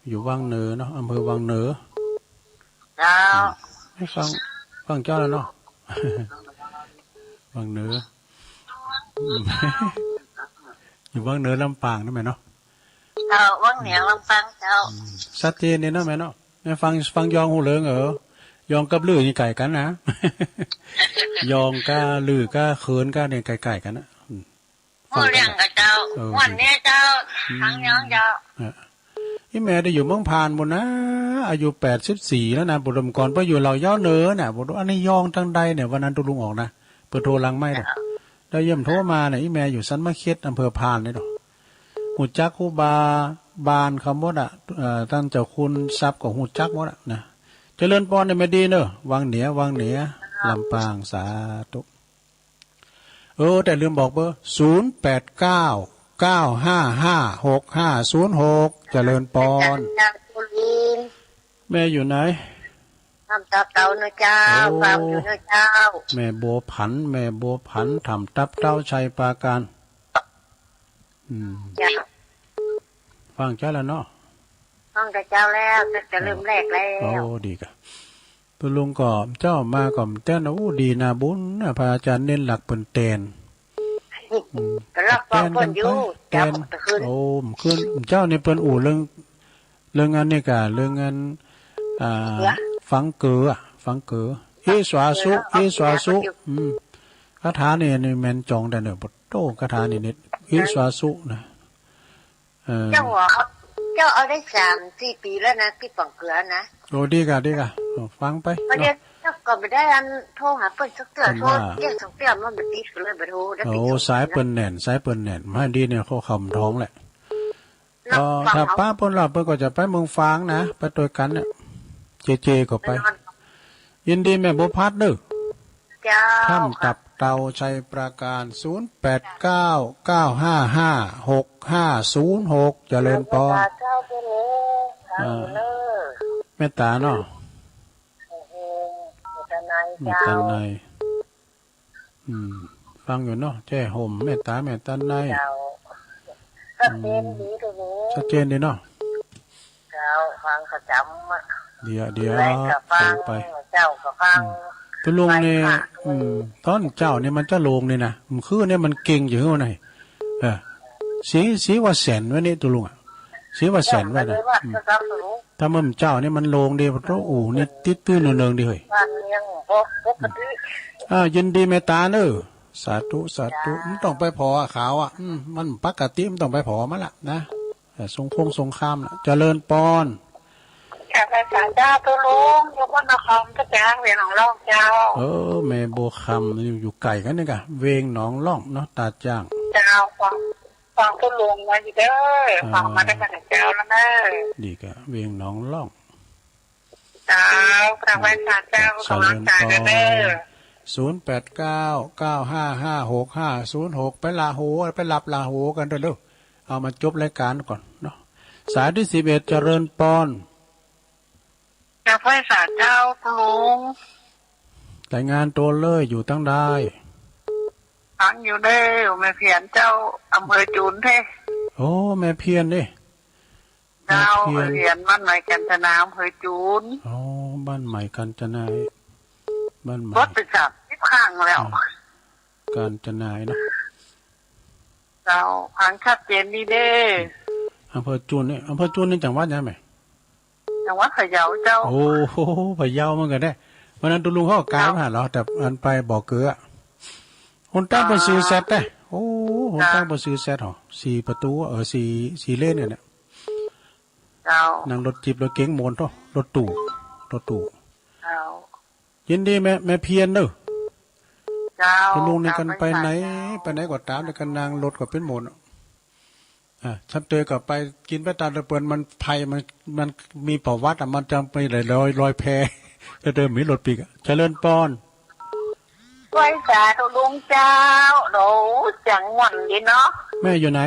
อยู่วังเหนือเนาะ อำเภอวังเหนือ เจ้า อืม ให้ฟัง ฟังเจ้าแล้วเนาะ วังเหนือ อืม อยู่วังเหนือลำปางนะแม่เนาะ เจ้า วังเหนือลำปางเจ้า อืม ชัดเจนดีเนาะแม่เนาะ แม่ฟัง ฟังยองฮู้เริงเออ ยองกับลือนี่ใก้กั๋นนะ ยองกับลือกับเขินกับเนี่ยใก้ๆ กั๋นนะ อืม ฟังกั๋น ฮู้เรื่องกับเจ้า เออ ม่วนเนี่ยเจ้า อืม ฟังยองเจ้า เออ อี่แม่ได้อยู่เมืองผ่านปู๊นนะ อายุแปดสิบสี่แล้วนะ บ่ฮู้ก่อนเปิ้นอยู่เหล่าเย้าเหนือน่ะ บ่ฮู้อันนี้ยองตังใดเนี่ย วันนั้นตุ๊ลุงออกนะ เปิ้นโทรหลังไมค์เนาะ เจ้า ได้เยี่ยมโทรมาเนี่ย อี่แม่อยู่สันมะเข็ด อำเภอผ่านเนี่ยเนาะ ฮู้จักครูบาบ้านเขาหมดอะ เอ่อ ต้านเจ้าคุณทรัพย์ก็ฮู้จักหมดอะนะ เจริญปอนเนี่ยแม่ดีเนอะ วังเหนือ วังเหนือ ลำปาง สาธุ เออ แต่ลืมบอกเบอร์ ศูนย์แปดเก้า เก้าห้าห้า หกห้าศูนย์หก เจริญปอน เจ้า เจ้า เจ้า แม่อยู่ไหน น้ำตาเต๋าเนอะเจ้า โอ้ ฟังอยู่เนอะเจ้า แม่บัวผัน แม่บัวผัน ถ้ำตับเต้า ชัยปราการ อืม เจ้า ฟังเจ้าแล้วเนาะ ฟังกับเจ้าแล้ว จะเริ่มแรกแล้ว โอ้ ดีกะ ตุ๊ลุงก็เจ้ามาก็แตน โอ้ ดีนาบุญนะ พระอาจารย์เน้นหลักเปิ้นแตน อืม ก็รับฟังเปิ้นอยู่ แตนกั๋นไป แตน เจ้า ตะคืน โอ้ คืน เจ้านี่เปิ้นอู้เรื่อง เรื่องอันนี้กะ เรื่องอัน อ่า เรื่อง ฟังเก๋ออะ ฟังเก๋อ อิสวาสุ อิสวาสุ อืม คาถานี่ นี่แม่นจ๋องแต๊เนอะ ปะโต้ คาถานี่นิด อิสวาสุนะ เออ เจ้าหัวเขา เจ้าเอาได้สามสี่ปี๋แล้วนะ ตี้ป๋องเก๋อนะ โอ้ ดีกะ ดีกะ เออ ฟังไป ประเดี๋ยว เนาะ เจ้าก็บ่ได้อันโทรหาเปิ้นสักเตื้อ เปิ้นว่า โทรเตื้อสองเตื้อมันบ่ติดก็เลยบ่โทร ได้ โอ้ ติดสองเตื้อ สายเปิ้นแน่น สายเปิ้นแน่น มาดีเนี่ย เขาคำท้องแหละ เนาะ เออ ฟัง ถ้า เขา ป๊าเปิ้นละ เปิ้นก็จะไปเมืองฝางนะ ไปตวยกั๋นเนี่ย เจเจก็ไป แน่นอน ยินดีแม่บัวผันเด้อ เจ้า ถ้ำตับเต้า ชัยปราการ ศูนย์แปดเก้า เก้าห้าห้า หกห้าศูนย์หก เจริญปอน เจ้า เจริญ อ่า เมตตาเนาะ โอ้โห เมตตาใน เมตตาใน เจ้า อืม ฟังอยู่เนาะ แจ้ห่ม เมตตา เมตตาใน เจ้า ชัดเจนดี อืม ตุ๊ลุง ชัดเจนดีเนาะ เจ้า ฟังประจ๋ำอะ เดี๋ยว เดี๋ยว แลงก็ฟัง ฟังไป เจ๊าก็ฟัง อืม ตุ๊ลุงนี่ ไปค่ะ อืม ต๋อนเจ๊านี่มันจะโล่งนี่นะ มันคือเนี่ยมันเก่งอยู่ข้างใน เออ สี สีว่าแสนไว้นี่ตุ๊ลุงอะ สีว่าแสนไว้นะ เจ้า อืม ก็ต้องรู้ ถ้ามันเจ๊านี่มันโล่งดี เพราะอู้นี่ติดตื้นเนิงๆ ดีเฮ้ย บ้านเมืองปก ปกติ อ่า ยินดีเมตตาเนอะ สาธุ สาธุ เจ้า มันต้องไปผ่อขาวอะ อืม มันปกติ มันต้องไปผ่อมาละนะ เออ สงครงสงครามน่ะ เจริญปอน กราบไหว้สาเจ้าตุ๊ลุง อยู่นครพระจาง เวียงหนองล่องเจ้า เออ แม่บัวคำ อยู่ อยู่ใก้กั๋นนี่กะ เวียงหนองล่องเนาะ ตาจ้าง เจ้า ฟัง ฟังตุ๊ลุงมาอยู่เด้อ อ่า ฟังมาได้มาแต่เจ้าแล้วเนอะ ดีกะ เวียงหนองล่อง เจ้า กราบไหว้สาเจ้า เจริญปอน กำลังใจกันเด้อ ศูนย์แปดเก้า เก้าห้าห้า หกห้าศูนย์หก ไปลาหู ไปหลับลาหูกั๋นเถอะลูก เอามาจบรายก๋านก่อนเนาะ สายตี้สิบเอ็ด เจริญปอน กราบไหว้สาเจ้าตุ๊ลุง รายงานตั๋วเลย อยู่ตังใด ฟังอยู่เด้อ แม่เพียรเจ้า อำเภอจูนเด้ โอ้ แม่เพียรเด้ เจ้า แม่เพียร เพียร บ้านใหม่กาญจนา อำเภอจูน อ๋อ บ้านใหม่กาญจนา บ้านใหม่ กดไปสามสิบครั้งแล้ว อืม กาญจนาเนาะ เจ้า ฟังชัดเจนดีเด้อ อำเภอจุนเนี่ย อำเภอจุนนี่จังหวัดหยังแม่ จังหวัดพะเยาเจ้า โอ้โห พะเยาเหมือนกั๋นแน่ วันนั้นตุ๊ลุงเขาก็ก๋ายมาหาเฮา แต่อันไปบ่อเกลือ หนตางเปิ้นซื่อสัตย์แต๊ โอ้ หนตางเปิ้นซื่อสัตย์หรอ สี่ประตู เออ สี่ สี่เลนเนี่ย เจ้า นั่งรถจี๊ปรถเก๋งโมนโธ่ รถตู้ รถตู้ เจ้า ยินดีแม่ แม่เพียรเน่อ เจ้า ตุ๊ลุงนี่กั๋นไปไหน ไปไหนก็ต๋าม แล้วกั๋นนั่งรถก็เป๋นโมน อ่า ฉันเตยก็ไปกิ๋นไปต๋ามเปิ้น มันไผ มัน มันมีประวัติอะ มันจะมีหลายร้อย ร้อยแพ จะเดินมีรถปิ๊กอะ เจริญปอน ไหว้สาตุ๊ลุงเจ้า โอ้ เสียงม่วนดีเนาะ แม่อยู่ไหน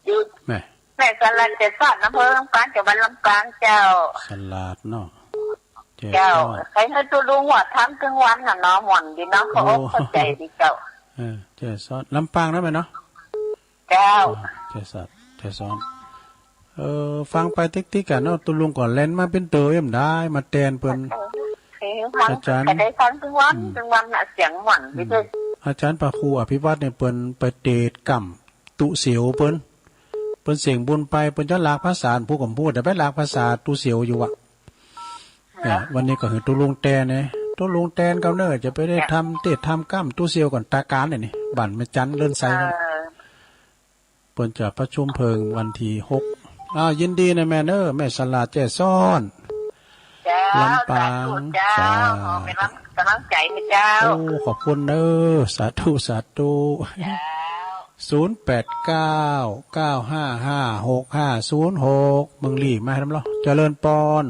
อยู่ แม่ แม่สลาดแจซ้อน อำเภอลำปาง จังหวัดลำปางเจ้า สลาดเนาะ แจซ้อน เจ้า ใค่หื้อตุ๊ลุงว่าถามตึงวันน่ะเนาะ ม่วนดีเนาะ เข้าอกเข้าใจ๋ดีเจ้า เออ แจซ้อน ลำปางนะแม่เนาะ เจ้า อ่า แจซ้อน แจซ้อน เออ ฟังไปติ๊กๆ อะเนาะ ตุ๊ลุงก็แล่นมาเป๋นเต๋อเอ็มได้ มาแตนเปิ้น เออ ฟัง อาจ๋ารย์ ก็ได้ฟังตึงวัน อืม ตึงวันน่ะ เสียงม่วน อืม ดีเจ้า อาจ๋ารย์พระครูอภิวัฒน์เนี่ย เปิ้นไปเตสน์ก้ำตุ๊เสียวเปิ้น เปิ้นเสี้ยงบุญไป เปิ้นจะหลากภาษา ผู้ก็บ่ฮู้ แต่ไปหลากภาษาตุ๊เสียวอยู่อะ เนี่ย วันนี้ก็หื้อตุ๊ลุงแตนเนี่ย ตุ๊ลุงแตนกำเนิดจะไปได้ทำเตสน์ทำก้ำตุ๊เสียวก่อน ต๋าก๋านเนี่ยนี่ บ้านแม่จันเลินไซ เออ เปิ้นจะประชุมเพิ่งวันตี้หก อ้าว ยินดีนะแม่เน่อ แม่สลาดแจซ้อน เจ้า ลำปาง สาธุเจ้า สาธุ ขอเป๋นกำลังใจ๋นะเจ้า โอ้ ขอบคุณเน่อ สาธุ สาธุ เจ้า ศูนย์แปดเก้า เก้าห้าห้า หกห้าศูนย์หก เมืองลี้มาให้นำเนาะ เจริญปอน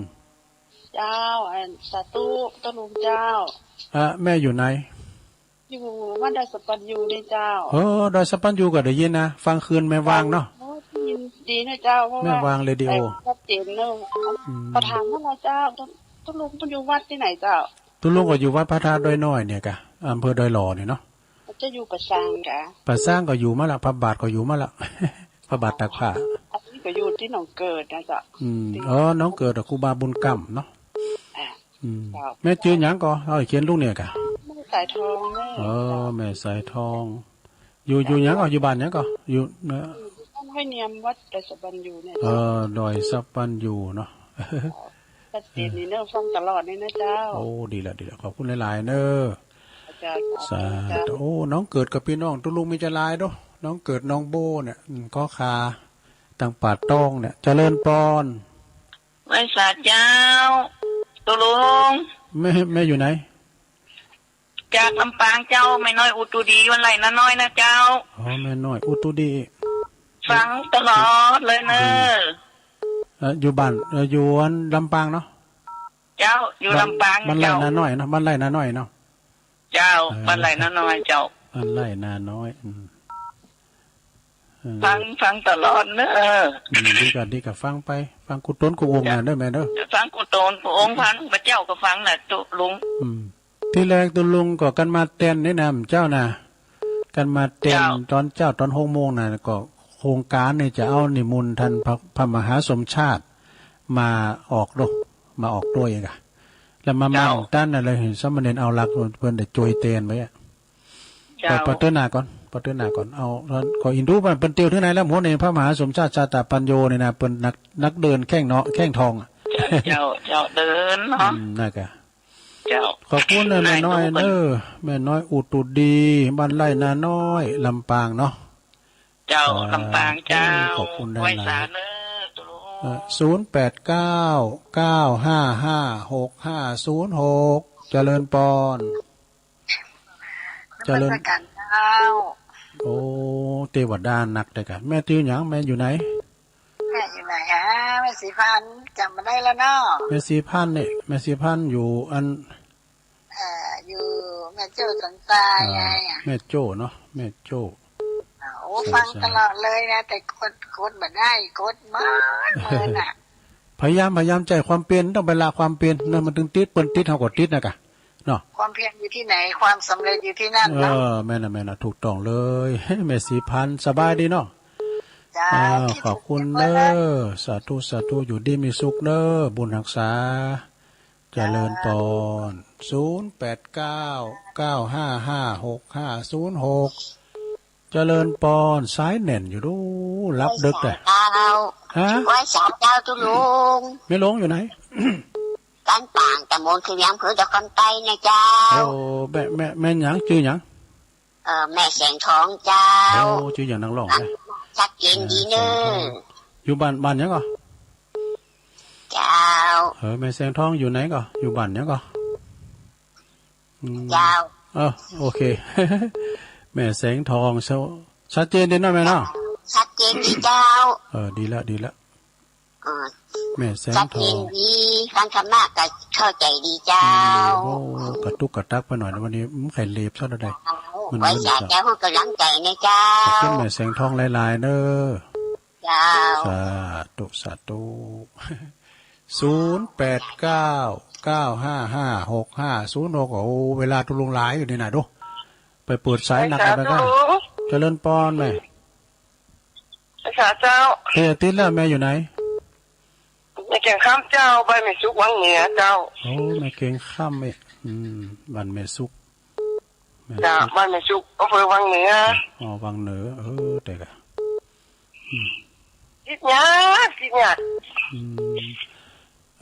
เจ้า อัน สาธุ ตุ๊ลุงเจ้า อ่ะ แม่อยู่ไหน อยู่วัดดอยสัปปัญญูนี่เจ้า เออ ดอยสัปปัญญูก็ได้ยินนะ ฟังคืนแม่วางเนาะ โอ้ ได้ยินดีนะเจ้า เพราะว่า แม่วางเรดิโอ เอ่อ ชัดเจนเนาะ อืม ขอถามว่าเจ้า ตุ๊ลุงเปิ้นอยู่วัดตี้ไหนเจ้า ตุ๊ลุงก็อยู่วัดพระธาตุดอยน้อยเนี่ยกะ อำเภอดอยหล่อเนี่ยเนาะ จะอยู่ป่าซางกะ ป่าซางก็อยู่มาละ พระบาทก็อยู่มาละ พระบาทตากผ้า อันนี้ก็อยู่ตี้หนองเกิดนะเจ้า อืม ตี้ อ๋อ หนองเกิดอะ ครูบาบุญกำเนาะ อ่ะ อืม เจ้า แม่จื้อหยังก่อ เอาเขียนลูกเนี่ยกะ แม่สายทองเนี่ย เออ แม่สายทอง อยู่ อยู่หยังก่อ อยู่บ้านหยังก่อ อยู่ เอ่อ บ้านห้วยเนียม วัดดอยสัปปัญญูเนี่ย เออ ดอยสัปปัญญูเนาะ ชัดเจนดีเน่อ ฟังตลอดนี่นะเจ้า โอ้ ดีละ ดีละ ขอบคุณหลายๆ เน่อ เจ้า สาธุ สาธุ โอ้ หนองเกิดกับปี้น้องตุ๊ลุงมีจะหลายเนาะ หนองเกิด หนองโบเนี่ย อืม ข้อคา ตังป่าตองเนี่ย เจริญปอน ไหว้สาเจ้า ตุ๊ลุง แม่ แม่อยู่ไหน จากลำปางเจ้า แม่น้อยอุตุดี บ้านไร่นาน้อยนะเจ้า อ๋อ แม่น้อยอุตุดี ฟังตลอดเลยเน่อ ดี เอ่อ อยู่บ้าน เอ่อ อยู่อันลำปางเนาะ เจ้า อยู่ลำปาง บ้านไร่นาน้อยเนาะ บ้านไร่นาน้อยเนาะ เจ้า เออ บ้านไร่นาน้อยเจ้า บ้านไร่นาน้อย อืม เออ ฟัง ฟังตลอดเน่อ อืม ดีกะ ดีกะ ฟังไป ฟังกู้ตนกู้องค์ เจ้า นะเน่อแม่เน่อ ฟังกู้ตนกู้องค์ ฟัง พระเจ้าก็ฟังน่ะ ตุ๊ลุง อืม ตี้แรกตุ๊ลุงก็กั๋นมาแตนนี่นะ เจ้านะ กั๋นมาแตน เจ้า ต๋อนเจ๊าต๋อนหกโมงน่ะ ก็โครงก๋านนี่จะเอานิมนต์ต้านพระ พระมหาสมชาติมาออกโด มาออกตวยกะ แล้วมา เจ้า มั่งตันน่ะ เลยเห็นสามเณรเอาลักษณ์เปิ้นได้จ้วยแตนไปอะ เจ้า ปอเตื้อหน้าก่อน ปอเตื้อหน้าก่อน เอา ขออินดูว่าเปิ้นเตียวเตื้อไหนแล้ว หัวเณรพระมหาสมชาติ ชาตปัญโญ นี่นะ เปิ้นนัก นักเดินแข้งเนาะ แข้งทองอะ เจ้า เจ้า เจ้า เดินเนาะ อืม นั่นกะ เจ้า ขอบคุณนะ แม่น้อยเน่อ แม่น้อยอุตุดี บ้านไร่นาน้อย ลำปางเนาะ เจ้า ลำปางเจ้า ขอบคุณหลายๆ ไหว้สาเน่อ ตุ๊ลุง เอ่อ ศูนย์แปดเก้า เก้าห้าห้า หกห้าศูนย์หก เจริญปอน เจริญ นมัสการเจ้า โอ้ เตวดานักเลยกะ แม่จื้อหยัง แม่อยู่ไหน แม่อยู่ไหนฮะ แม่ศรีพันธุ์ จ๋ำบ่ได้แล้วเนาะ แม่ศรีพันธุ์เนี่ย แม่ศรีพันธุ์อยู่อัน เอ่อ อยู่แม่โจ้สันทราย อ่า ไงอะ แม่โจ้เนาะ แม่โจ้ อ่า โอ้ ใช่ ฟัง ใช่ ตลอดเลยนะ แต่กด กดบ่ได้ กดเมิน เมินอะ พยายาม พยายามใจ๊ความเปียร ต้องไปละความเปียรนะ มันตึงติด เปิ้นติด เฮาก็ติดนะกะ เนาะ ความเพียรอยู่ตี้ไหน ความสำเร็จอยู่ตี้นั่นเนาะ เออ แม่นน่ะ แม่นน่ะ ถูกต้องเลย แม่ศรีพันธุ์ สบายดีเนาะ เจ้า อ้าว คิดถึง ขอบคุณเน่อ สาธุ สาธุ อยู่ดีมีสุขเน่อ บุญฮักษา เจริญปอน ศูนย์แปดเก้า เก้าห้าห้า หกห้าศูนย์หก เจริญปอน สายแน่นอยู่ดู หลับดึกแต่ ไหว้สาเจ้า ฮะ ไหว้สาเจ้าตุ๊ลุง แม่หลวงอยู่ไหน บ้านป่าง ตำบลคือเวียง อำเภอดอกคำใต้นะเจ้า โอ้ แม่ แม่ แม่หยัง จื้อหยัง เอ่อ แม่แสงทองเจ้า โอ้ จื้อหยังนักฮ้องนะ ชัดเจนดีเน่อ แม่แสงทอง อยู่บ้าน บ้านหยังก่อ เจ้า เออ แม่แสงทองอยู่ไหนก่อ อยู่บ้านหยังก่อ อืม เจ้า เออ โอเค แม่แสงทอง ชัด ชัดเจนดีเนาะแม่เนาะ ชัดเจนดีเจ้า เออ ดีละ ดีละ เออ แม่แสงทอง ชัดเจนดี ฟังธรรมะก็เข้าใจดีเจ้า อืม โอ้ กระตุกกระตักไปหน่อยนะวันนี้ อืม ไข่เหลบซะแล้วได้ เจ้า มัน ไหว้สาเจ้า มัน ให้กำลังใจนะเจ้า ขอบคุณแม่แสงทองหลายๆ เด้อ เจ้า สาธุ สาธุ ศูนย์แปดเก้า เก้าห้าห้า หกห้าศูนย์หก โอ้ เวลาตุ๊ลุงหลายอยู่นี่นะดู ไปเปิดสายหนัก ไหว้สา ไปก็ ตุ๊ลุง เจริญปอนแม่ ไหว้สาเจ้า เตี้ยติดแล้วแม่อยู่ไหน แม่เกียงค่ำเจ้า บ้านแม่สุกวังเหนือเจ้า โอ้ แม่เกียงค่ำเอ๊ะ อืม บ้านแม่สุก แม่สุก เจ้า บ้านแม่สุก อำเภอวังเหนือ อ๋อ วังเหนือ เออ แต่กะ อืม ติดยาก ติดยาก อืม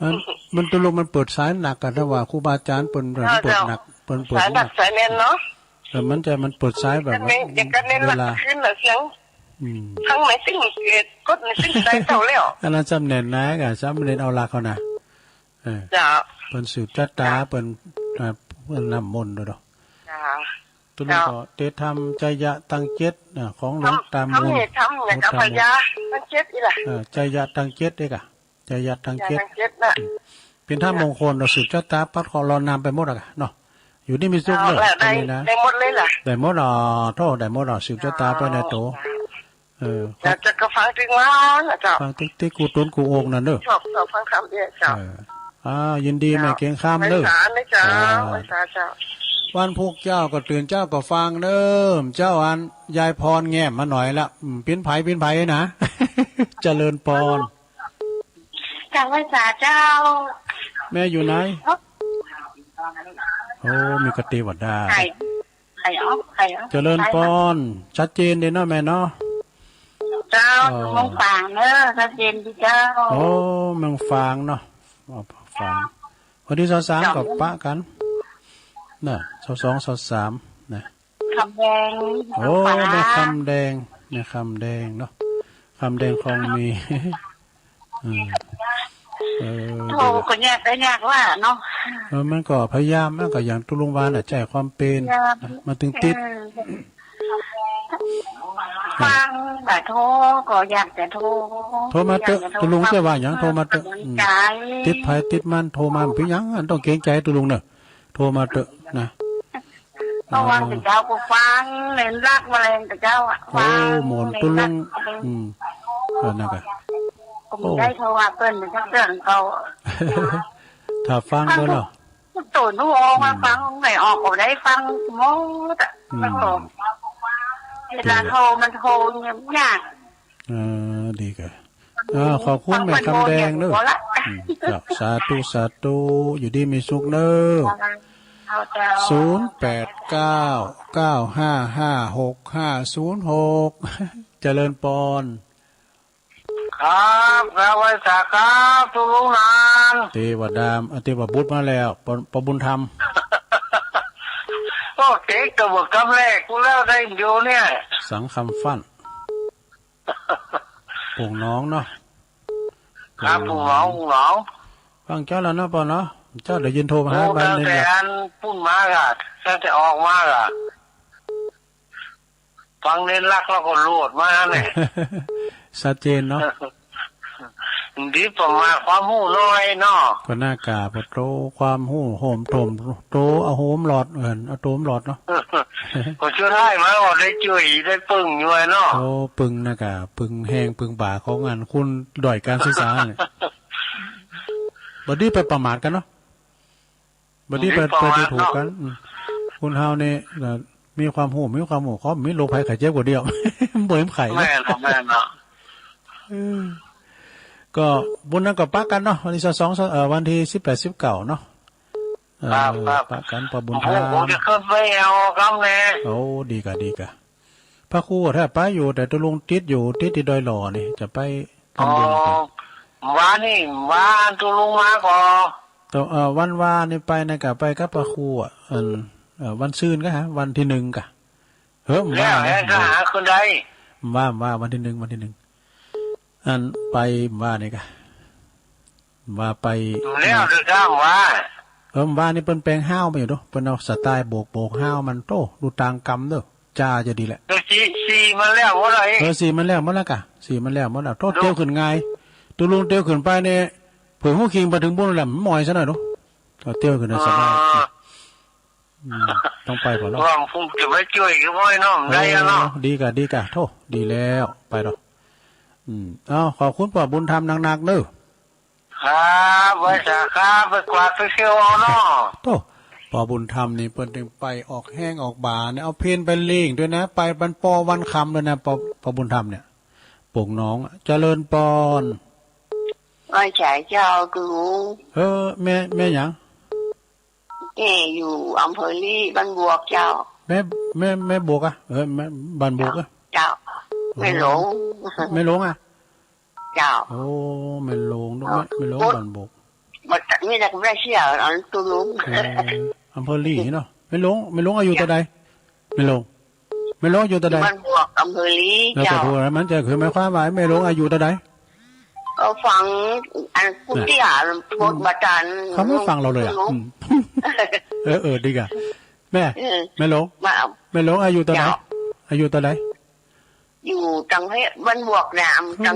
อัน มันตุ๊ลุงมันเปิดสายหนักอะ ถ้าว่าครูบาอาจารย์เปิ้น เจ้า เปิ้นเปิดหนัก เจ้า เปิ้นเปิด สายหนัก หนัก สายแน่นเนาะ เออ มันจะ มันเปิดสายแบบ มันเน้น อย่างกับเน้นหลัก เวลา ขึ้นน่ะเสียง อืม ทั้งไหนสิ้นเกต กดในสิ้นใจเจ้าแล้ว อันนั้นซ้ำแน่นนะ กะซ้ำเน้นเอาหลักเขานะ เออ เจ้า เปิ้นสืบชะตา เจ้า เปิ้น อ่า เปิ้นน้ำมนต์ด้วยเนาะ เจ้า ตุ๊ลุง เจ้า ก็เตรียมทำไชยะตังเจ็ด อ่า ของหลวงตามูล ทำ ทำเนี่ย ทำเนี่ย โอ้ กับ ทำ พญาตังเจ็ดอีหละ เออ ไชยะตังเจ็ดเอกอะ ไชยะตังเจ็ด ไชยะตังเจ็ดน่ะ อืม เปิ้นธรรมมงคล เจ้า เราสืบชะตา ปัดเคราะห์ รอดน้ำไปหมดอะเนาะ อยู่ดีมีสุขเนาะ เออ ได้ อันนี้นะ ได้หมดเลยล่ะ ได้หมดอ๋อ โธ่ ได้หมดอ๋อ สืบชะตาไปในโต เจ้า เออ อยากจะกระฟังตึงวันนะเจ้า ฟังติ๊กติ๊ก กูตุนกูโอ่งนั่นเด้อ ชอบ ชอบฟังธรรมเนี่ยเจ้า เออ อ่า ยินดี เจ้า แม่เกียงค่ำเด้อ ไหว้สานะเจ้า อ่า ไหว้สาเจ้า วันพุธเจ้าก็ตื่นเจ้าก็ฟังเด้อ เจ้าอัน ยายพรแง้มมาหน่อยละ อืม ปิ้นไผ ปิ้นไผนะ เจริญปอน เจ้า ไหว้สาเจ้า แม่อยู่ไหน โอ้ มีกะเตวดา ใคร ใครอ๋อ ใครอ๋อ เจริญปอน ชัดเจนดีเนาะแม่เนาะ เจ้า อ๋อ อยู่เมืองฝางเนอะ ชัดเจนดีเจ้า โอ้ เมืองฝางเนาะ อ๋อ ฝาง วันที่ซาวสาม เจ้า ก็ปะกั๋น น่ะ ซาวสอง ซาวสาม นะ คำแดง โอ้ เมืองฝาง แม่คำแดง แม่คำแดงเนาะ คำแดงคลองมี เออ เออ โทรก็ยาก ก็ยากว่าเนาะ เออ มันก็พยายาม มันก็อย่างตุ๊ลุงว่าน่ะ ใจ๊ความเป๋น พยายาม นะ มันตึงติด เออ ฟังแต่โทรก็อยากจะโทร โทรมาเต๊อะ อยากจะโทร ตุ๊ลุงจะว่าหยัง โทรมาเต๊อะ กำลังใจ อืม ติดใผติดมัน โทรมา บ่เป๋นหยัง อันต้องเกรงใจ๋ตุ๊ลุงเนาะ โทรมาเต๊อะนะ เมื่อวาน อ่า แต่เจ้าก็ฟัง เน้นหลักมาแลงแต่เจ้าอะ โอ้ ฟัง หมอนตุ๊ลุง เน้นหลัก อืม เออ นั่นกะ ก็บ่ได้ โอ้ โทรหาเปิ้น เปิ้นก็เตือนเก่า ถ้าฟังเปิ้นเนาะ ฟังทุก โตหนูออกมา อืม ฟังไหนออกก็ได้ฟังหมดอะ อืม แล้วก็ เวลาโทรมันโทรเงียบยาก เออ ดีกะ อ่า ขอบคุณแม่คำแดงเนอะ ฟังเปิ้นโทรเงียบพอละ อืม เจ้า สาธุ สาธุ อยู่ดีมีสุขเนอะ เจ้า เจ้า ศูนย์แปดเก้า เก้าห้าห้า หกห้าศูนย์หก เจริญปอน ครับ ครับ ไหว้สาครับ ตุ๊ลุงหนาน เตวดาม อ่ะ เตวบุตรมาแล้ว ปอ ปอบุญธรรม โอ้ เตะกะเบิกกำแรกกูแล้วได้อยู่เนี่ย สังคำฟั่น ปุ่งหนองเนาะ ครับ ปุ่งหนอง ปุ่งหนอง ฟังเจ้าแล้วเนาะปอเนาะ เจ้าได้ยินโทรมาหา โอ้ บ้าน ตั้งแต่ อันปุ้นมาก่ะ ตั้งแต่ออกมาก่ะ ฟังเน้นหลักแล้วก็โหลดมาเนี่ย ชัดเจนเนาะ ดีประมาณความฮู้น้อยเนาะ ก็น่ากา ปะโต ความฮู้โหมโถม โต เอาโหมหลอด เอิ้น เอาโถมหลอดเนาะ ก็ช่วยได้มา ก็ได้จ้วย ได้ปึ้งอยู่เนาะ โอ้ ปึ้งน่ากา ปึ้งแฮง ปึ้งบ่าของอันคุณด้อยการศึกษาเนี่ย บ่ดีไปประมาทกั๋นเนาะ บ่ดีไป บ่ดีประมาท ไปดูถูกกั๋น เนาะ อืม คนเฮานี่ เอ่อ มีความฮู้ มีความฮู้ เขามีโรคภัยไข้เจ็บก๋าเดียว บ่เห็นไข้นะ แม่นเนาะ แม่นเนาะ เออ ก็บุญนั้นก็ปะกั๋นเนาะ วันตี้ซาวสอง เอ่อ วันตี้สิบแปด สิบเก้าเนาะ เออ ครับ ครับ ปะกั๋น ปอบุญธรรม โอ้โห ผมจะขึ้นไปเอากำแน่ โอ้ ดีกะ ดีกะ พระครูถ้าไปอยู่ แต่ตุ๊ลุงติดอยู่ ติดตี้ดอยหล่อนี่ จะไปทำบุญกั๋น อ๋อ วานี่ วาตุ๊ลุงมาก่อ ตอ เอ่อ วันวานี่ไปนะกะ ไปกับพระครูอะ อัน เอ่อ วันซืนกะฮะ วันตี้นึ่งกะ เฮ้อ แล้ว วานะ แล้วจะหาคืนใด ว่า ว่าวันตี้นึ่ง วันตี้นึ่ง อันไปว่านี่กะ ว่าไป แล้วเด้อจ้าว่า เออ ว่านี่เปิ้นแป๋งฮ้าวมาอยู่เนาะ เปิ้นเอาสไตล์โบก โบกฮ้าวมัน โต้ ดูตางกำเนาะ จ้าจะดีแหละ เออ สี สีมันแล้วหมดแล้ว เออ สีมันแล้วหมดแล้วกะ สีมันแล้วหมดแล้ว โต้ เตียวขึ้นง่าย ตุ๊ลุงเตียวขึ้นไปนี่ เผื่อฮู้คิงไปเถิงบุ้นแหลมมอยซะหน่อยเนาะ เอาเตียวขึ้นน่ะสบาย เออ อืม ต้องไปก่อนเนาะ ว่าผมจะไปจ้วยก็บ่ได้เนาะ ได้อะเนาะ เออ ดีกะ ดีกะ โธ่ ดีแล้ว ไปเนาะ อืม เอา ขอบคุณป้อบุญธรรมนักๆ เนาะ ครับ ไว้สาครับ ไปกวาดไปเที่ยวเอาเนาะ โธ่ ป้อบุญธรรมนี่เปิ้นตึงไปออกแฮงออกบ่าเนี่ย เอาเพลนไปเล่งด้วยนะ ไปบรรปอวันคำด้วยนะ ป้อ ป้อบุญธรรมเนี่ย ปงน้อง เจริญปอน ไหว้สาเจ้ากู เออ แม่ แม่หยัง แม่อยู่อำเภอลี้ บ้านบวกเจ้า แม่ แม่ แม่บวกอะ เออ แม่ บ้านบวกอะ เจ้า แม่หลง แม่หลงอะ เจ้า โอ้ แม่หลง แม่ แม่หลง บ้านบวก บ่ มีแต่แม่เสี่ยว อันตุ๊ลุง เออ อำเภอลี้เนาะ แม่หลง แม่หลงอายุเต้าใด แม่หลง แม่หลงอายุเต้าใด บ้านบวก อำเภอลี้ แล้วก็ เจ้า ถูกแล้ว มันจะคือหมายความว่าแม่หลงอายุเต้าใด ก็ฟังอันผู้เตี้ย น่ะ พูดบาดาล เขาไม่ฟังเราเลยอะ อืม เออ เออ ดีกะ แม่ เออ แม่หลง มาเอา แม่หลงอายุเต้าใด เจ้า อายุเต้าใด อยู่ตังเฮ บ้านบวกนาม ตัง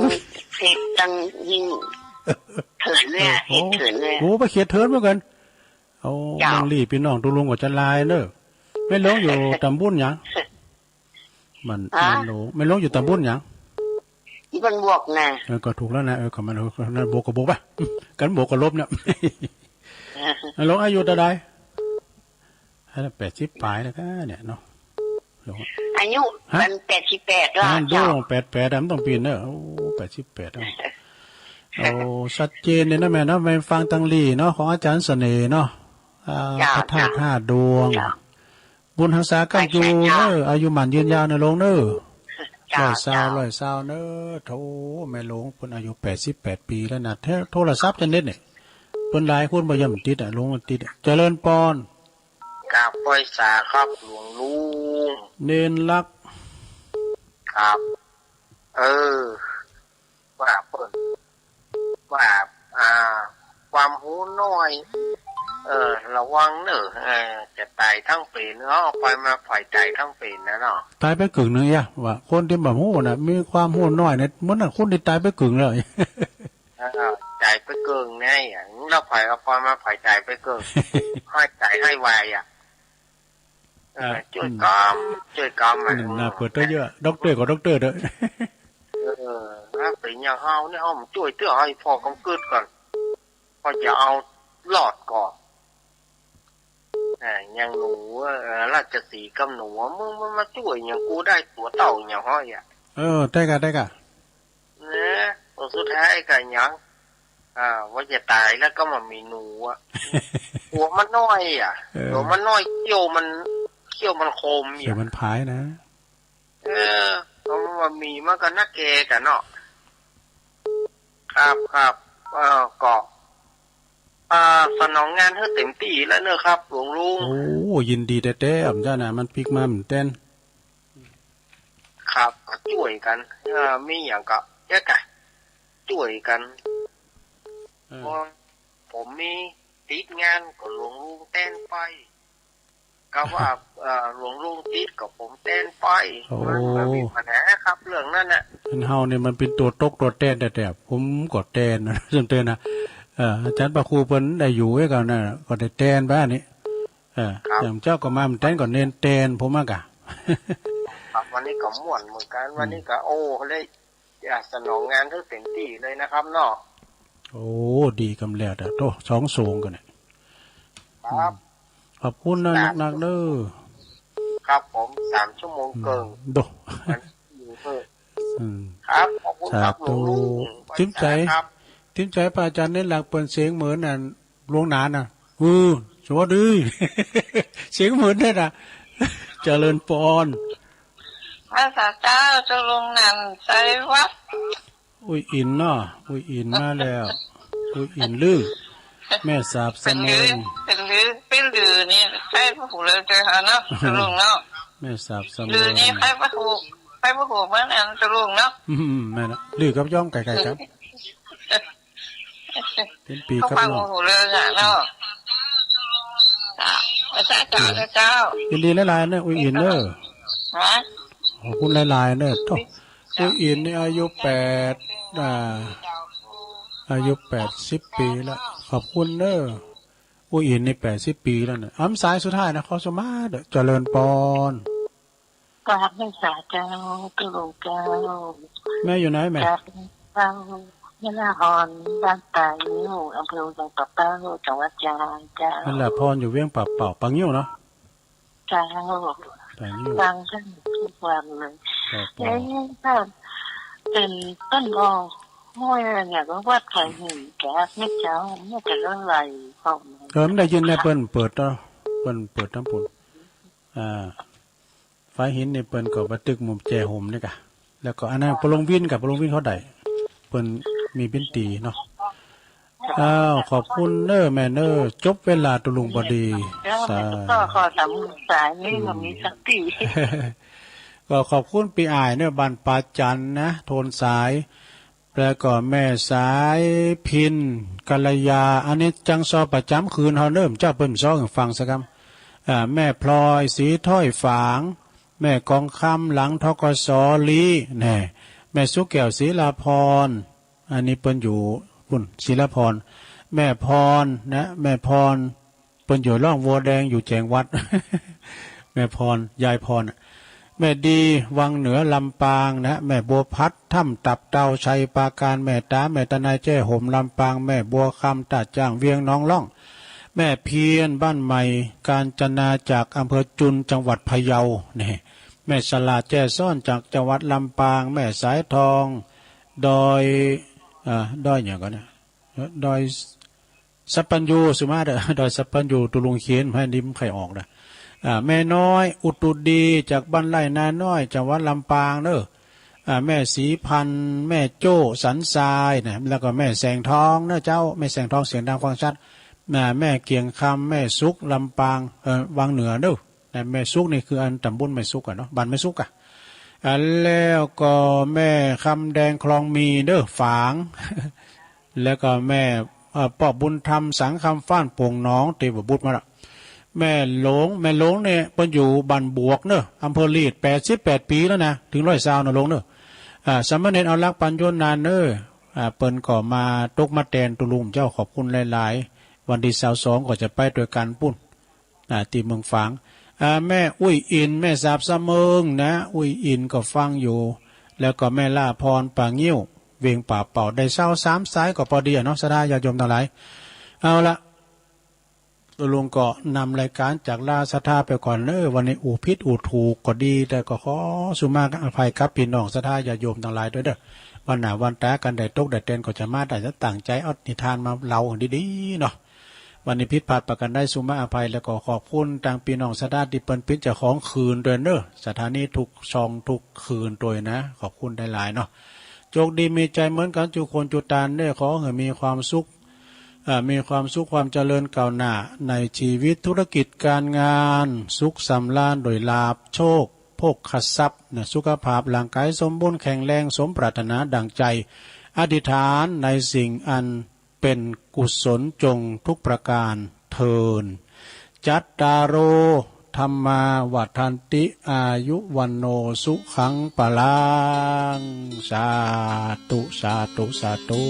เขต ตังยิงเถินเนี่ย เออ เขตเถินเนี่ย โอ้ โอ้ ไปเขตเถินเหมือนกั๋น โอ้ เจ้า เมืองลี้ปี้น้องตุ๊ลุงก็จะลายเนาะ แม่หลงอยู่ตำบลหยัง มัน ฮะ แม่หลง แม่หลงอยู่ตำบลหยัง อยู่บ้านบวกน่ะ เออ ก็ถูกแล้วนะ เออ ก็มัน เออ ก็นั่นบวกก็บวกไป กั๋นบวกก็ลบเนี่ย แม่หลงอายุเต้าใด อันนั้นแปดสิบป๋ายแล้วกะเนี่ยเนาะ หลง อายุ ฮะ มันแปดสิบแปดแล้ว อ่า เจ้า ดูแปดแปดอะ มันต้องเปลี่ยนเนาะ โอ้ แปดสิบแปด เอ้า โอ้ ชัดเจนเลยนะแม่เนาะ แม่ฟังตังลี้เนาะ ของอาจารย์เสน่ห์เนาะ อ่า เจ้า พระธาตุ เจ้า ห้าดวง เจ้า บุญหักษาก้ำจู๋ ใช่ ใช่ เจ้า เนาะ อายุหมั้นยืนยาวเนาะหลงเนาะ เจ้า ร้อยซาว เจ้า ร้อยซาวเนาะ โธ่ แม่หลงเปิ้นอายุแปดสิบแปดปี๋แล้วนะ โทรศัพท์จะเน็ตเนี่ย เปิ้นหลายคนบ่ยอมติดอะ หลงติดอะ เจริญปอน กราบไหว้สาครับหลวงลุง เณรรัก ครับ เออ ว่าเปิ้น ว่า อ่า ความฮู้น้อย เออ ระวังเน่อ เออ จะต๋ายตึงเป๋น เอ้า ไปมาผายต๋ายตึงเป๋นนะเนาะ ต๋ายไปกึ่งนึ่งเยียะ ว่าคนตี้บ่ฮู้น่ะ มีความฮู้น้อยเนี่ย เหมือนน่ะ คนตี้ต๋ายไปกึ่งแล้ว เออ ต๋ายไปเกิ่งไง อะ แล้วใผเอาปอยมาใผต๋ายไปเกิ่ง ให้ต๋ายให้ไวอะ เออ เออ จ้วยกำ อืม จ้วยกำอะ นั่นน่ะ อืม เปิดเตื้อเยอะ ด็อกเตอร์ก็ด็อกเตอร์เถอะ เออ ถ้าเป๋นอย่างเฮานี่ เฮาบ่จ้วยเตื้อ เฮาผ่อกำกึ๊ดก่อน พอจะเอารอดก่อ อ่า อย่างหนู เอ่อ ราชสีห์กับหนู มึง มึงมาจ้วยอย่างกูได้ตั๋วเต้าอย่างฮ้อยอะ เออ ได้กะ ได้กะ นะ ตั๋วสุดท้ายกะหยัง อ่า ว่าจะต๋ายแล้วก็บ่มีหนูอะ ตั๋วมันน้อยอะ เออ ตั๋วมันน้อย เขี้ยวมัน เขี้ยวมันคม เขี้ยวมันผายนะ เออ เพราะว่ามีมันก็นักแกกะเนาะ ครับ ครับ เอ่อ ก็ อ่า สนองงานหื้อเต็มตี้แล้วเนอะครับ หลวงลุง โอ้ ยินดีแต๊ๆ อ่ำจ้านะ มันปิ๊กมาเหมือนแตน ครับ ก็จ้วยกั๋น เอ่อ มีหยังก็เจ๊กะ จ้วยกั๋น เออ เพราะผมมีติดงานก็หลวงลุงแตนไป ก็ว่า เอ่อ หลวงลุงติดก็ผมแตนไป โอ้ มันบ่มีปัญหาครับ เรื่องนั้นน่ะ อันเฮานี่มันเป๋นตั๋วตกตั๋วแตนแต๊ๆ ผมก็แตน สำเตนนะ เอ่อ อาจ๋ารย์พระครูเปิ้นได้อยู่ไว้ก่อนนะ ก็ได้แตนไปอันนี้ เออ ครับ อย่างเจ้าก็มาเหมือนแตนก็เณรแตนผมอะกะ ครับ วันนี้ก็ม่วนเหมือนกั๋น อืม วันนี้ก็ โอ้ ได้ อ่ะ สนองงานหื้อเต็มตี้เลยนะครับเนาะ โอ้ ดีกำแล้วเด้อ โธ่ สองโสงกั๋นเนี่ย ครับ อืม ขอบคุณนะ สาม นักๆ เด้อ ครับผม สามชั่วโมงเกิ่ง อืม โด วันนี้เพิ่ม อืม ครับ ขอบคุณครับ สาธุ หลวงลุง ติ๊มใจ๋ ครับ ติ๊มใจ๋ พระอาจ๋ารย์เณรหลักเปิ้นเสียงเหมือนอัน หลวงหนานน่ะ อือ สวัสดี เสียงเหมือนแต๊นะ เจริญปอน ค อาสาเจ้า เจ้าลุงนั่นใส่วัด อุ้ยอินเนาะ อุ้ยอินมาแล้ว อุ้ยอินลือ แม่สาบเสมิง เป๋นลือ เป๋นลือ เป๋นลือนี่ใครบ่ฮู้เลยเจ้าค่ะเนาะ เจ้าลุงเนาะ แม่สาบเสมิง ลือนี่ใครบ่ฮู้ ใครบ่ฮู้เหมือนกันเจ้าลุงเนาะ อืม แม่นละ ลือกับย้อมใก้ๆ กั๋น เป๋นปี๋กับน้อง เขาฟังบ่ฮู้เรื่องอะเนาะ เจ้า เจ้า เจ้า ยินดีหลายๆ เน่อ อุ้ยอินเน่อ ฮะ ขอบคุณหลายๆ เน่อ โถ่ อุ้ยอินนี่อายุแปด อ่า อายุแปดสิบปี๋แล้ว ขอบคุณเน่อ อุ้ยอินนี่แปดสิบปี๋แล้วเน่อ อ้ำ สายสุดท้ายนะ ขอสมาธิ เจริญปอน กราบแม่สาเจ้า เจ้าลุงเจ้า แม่อยู่ไหนแม่ กราบเจ้า แม่ลาภรณ์ บ้านป่างิ้ว อำเภอเวียงป่าเป้า จังหวัดเจียงรายเจ้า แม่ลาภรณ์อยู่เวียงป่าเป้า ป่างิ้วเนาะ เจ้า ป่างิ้ว ฟังท่านทุกวันเลย ครับผม เอ๊ะ ท่านเป๋นต้นอ้อ ห้วยเนี่ย ก็วัดไผ่หินแกะ แม่เจ้า แม่จะเล่าอะไรของมัน เออ มันได้ยินในเปิ้นเปิดเนาะ เปิ้นเปิดตางปู๊น อ่า ฝ่ายหินนี่เปิ้นก็บ่าตึกหมู่แจห่มนี่ก่ะ แล้วก็อันนั้นป้อลุงวินก่ะ ป้อลุงวินเขาได้ เปิ้นมีบินตรีเนาะ อ้าว ขอบคุณเน่อแม่เน่อ จบเวลาตุลุงพอดี เจ้า สา ก็ขอสามสายนี่ อืม บ่มีสักที ก็ขอบคุณปี้อ้ายเน่อ บ้านป่าจันนะ โทนสาย แล้วก็แม่สายพิณ กัลยา อันนี้จังซ้อประจ๋ำคืนเฮาเน่อ เจ้าเปิ้นซ้อหื้อฟังสักกำ อ่า แม่พลอย ศรีถ้อยฝาง แม่กองคำ หลัง ธ.ก.ส. ลี้ แน่ แม่สุแก้ว ศิลาภรณ์ อันนี้เปิ้นอยู่ปู๊น ศิลาภรณ์ แม่พรนะ แม่พร เปิ้นอยู่ร่องวัวแดง อยู่แจงวัด แม่พร ยายพร แม่ดี วังเหนือ ลำปางนะ แม่บัวพัด ถ้ำตับเต่า ชัยปราการ แม่ต๋า แม่ตะไน แจ้ห่ม ลำปาง แม่บัวคำ ต้าจ้าง เวียงหนองล่อง แม่เพียร บ้านใหม่ กาญจนา จากอำเภอจุน จังหวัดพะเยา นี่ แม่ฉลาด แจ้ซ้อน จากจังหวัดลำปาง แม่สายทอง ดอย อ่า ดอยหยังก่อเน่อ ดอยสัปปัญญู สุมาเด้อ ดอยสัปปัญญู ตุลุงเขียนหื้อนี่บ่ใค่ออกนะ อ่า แม่น้อย อุตุดี จากบ้านไร่นาน้อย จังหวัดลำปางเน่อ อ่า แม่ศรีพันธุ์ แม่โจ้ สันทรายนะ แล้วก็แม่แสงทองเน่อเจ้า แม่แสงทอง เสียงดังฟังชัด อ่า แม่เกียงคำ แม่สุข ลำปาง เอ่อ วังเหนือเน่อ นะ แม่สุขนี่คืออันต๋ำบลแม่สุขอะเนาะ บ้านแม่สุขอะ อ่า แล้วก็แม่คำแดง คลองมีเน่อ ฝาง แล้วก็แม่ เอ่อ ป้อบุญธรรม สังคำฟ้าน โป่งหนอง ตี้บ่าบุตรมาละ แม่หลง แม่หลงเนี่ยเปิ้นอยู่บ้านบวกเน่อ อำเภอลีด แปดสิบแปดปี๋แล้วนะ เถิงร้อยซาวเน่อหลงเน่อ อ่า สามเณรเอารัก ปัญโญนาเน่อ อ่า เปิ้นก็มาตกมาแตนตุลุงเจ้า ขอบคุณหลายๆ วันตี้ซาวสองก็จะไปตวยกั๋นปู๊น อ่า ตี้เมืองฝาง อ่า แม่อุ้ยอิน แม่สาบเสมิงนะ อุ้ยอินก็ฟังอยู่ แล้วก็แม่ล่าภรณ์ ป่างิ้ว เวียงป่าเป้า ได้ซาวสามสายก็ปอดีอะเนาะ ศรัทธาญาติโยมตังหลาย เอาละ ลุงก็นำรายก๋านจากลาศรัทธาไปก่อนเน่อ วันนี้อู้ผิดอู้ถูกก็ดี แต่ก็ขอสุมาอภัยกับปี้น้องศรัทธาญาติโยมตังหลายตวยเน่อ วันหน้าวันต๋ากั๋นได้ตกได้แตนก็จะมาได้ จะตั้งใจ๋เอานิทานมาเล่าหื้อดีๆ เนาะ วันนี้ผิดพลาดประก๋านใดสุมาอภัย แล้วก็ขอบคุณตางปี้น้องศรัทธาตี้เปิ้นเป๋นเจ้าของคืนตวยเน่อ สถานีทุกช่องทุกคืนตวยนะ ขอบคุณหลายๆ เนาะ โจคดีมีใจ๋เหมือนกั๋นจุคนจุตานเน่อ ขอหื้อมีความสุข อ่า มีความสุขความเจริญก้าวหน้าในจีวิตธุรกิจก๋านงาน สุขสำราญโดยลาภโชคโภคทรัพย์นะ สุขภาพร่างก๋ายสมบูรณ์แข็งแรง สมปรารถนาดั่งใจ๋ อธิษฐานในสิ่งอัน เป๋นกุศลจงทุกประก๋านเทอญ จัตตาโร ธัมมา วัฑฒันติ อายุ วัณโณ สุขัง พลัง สาธุ สาธุ สาธุ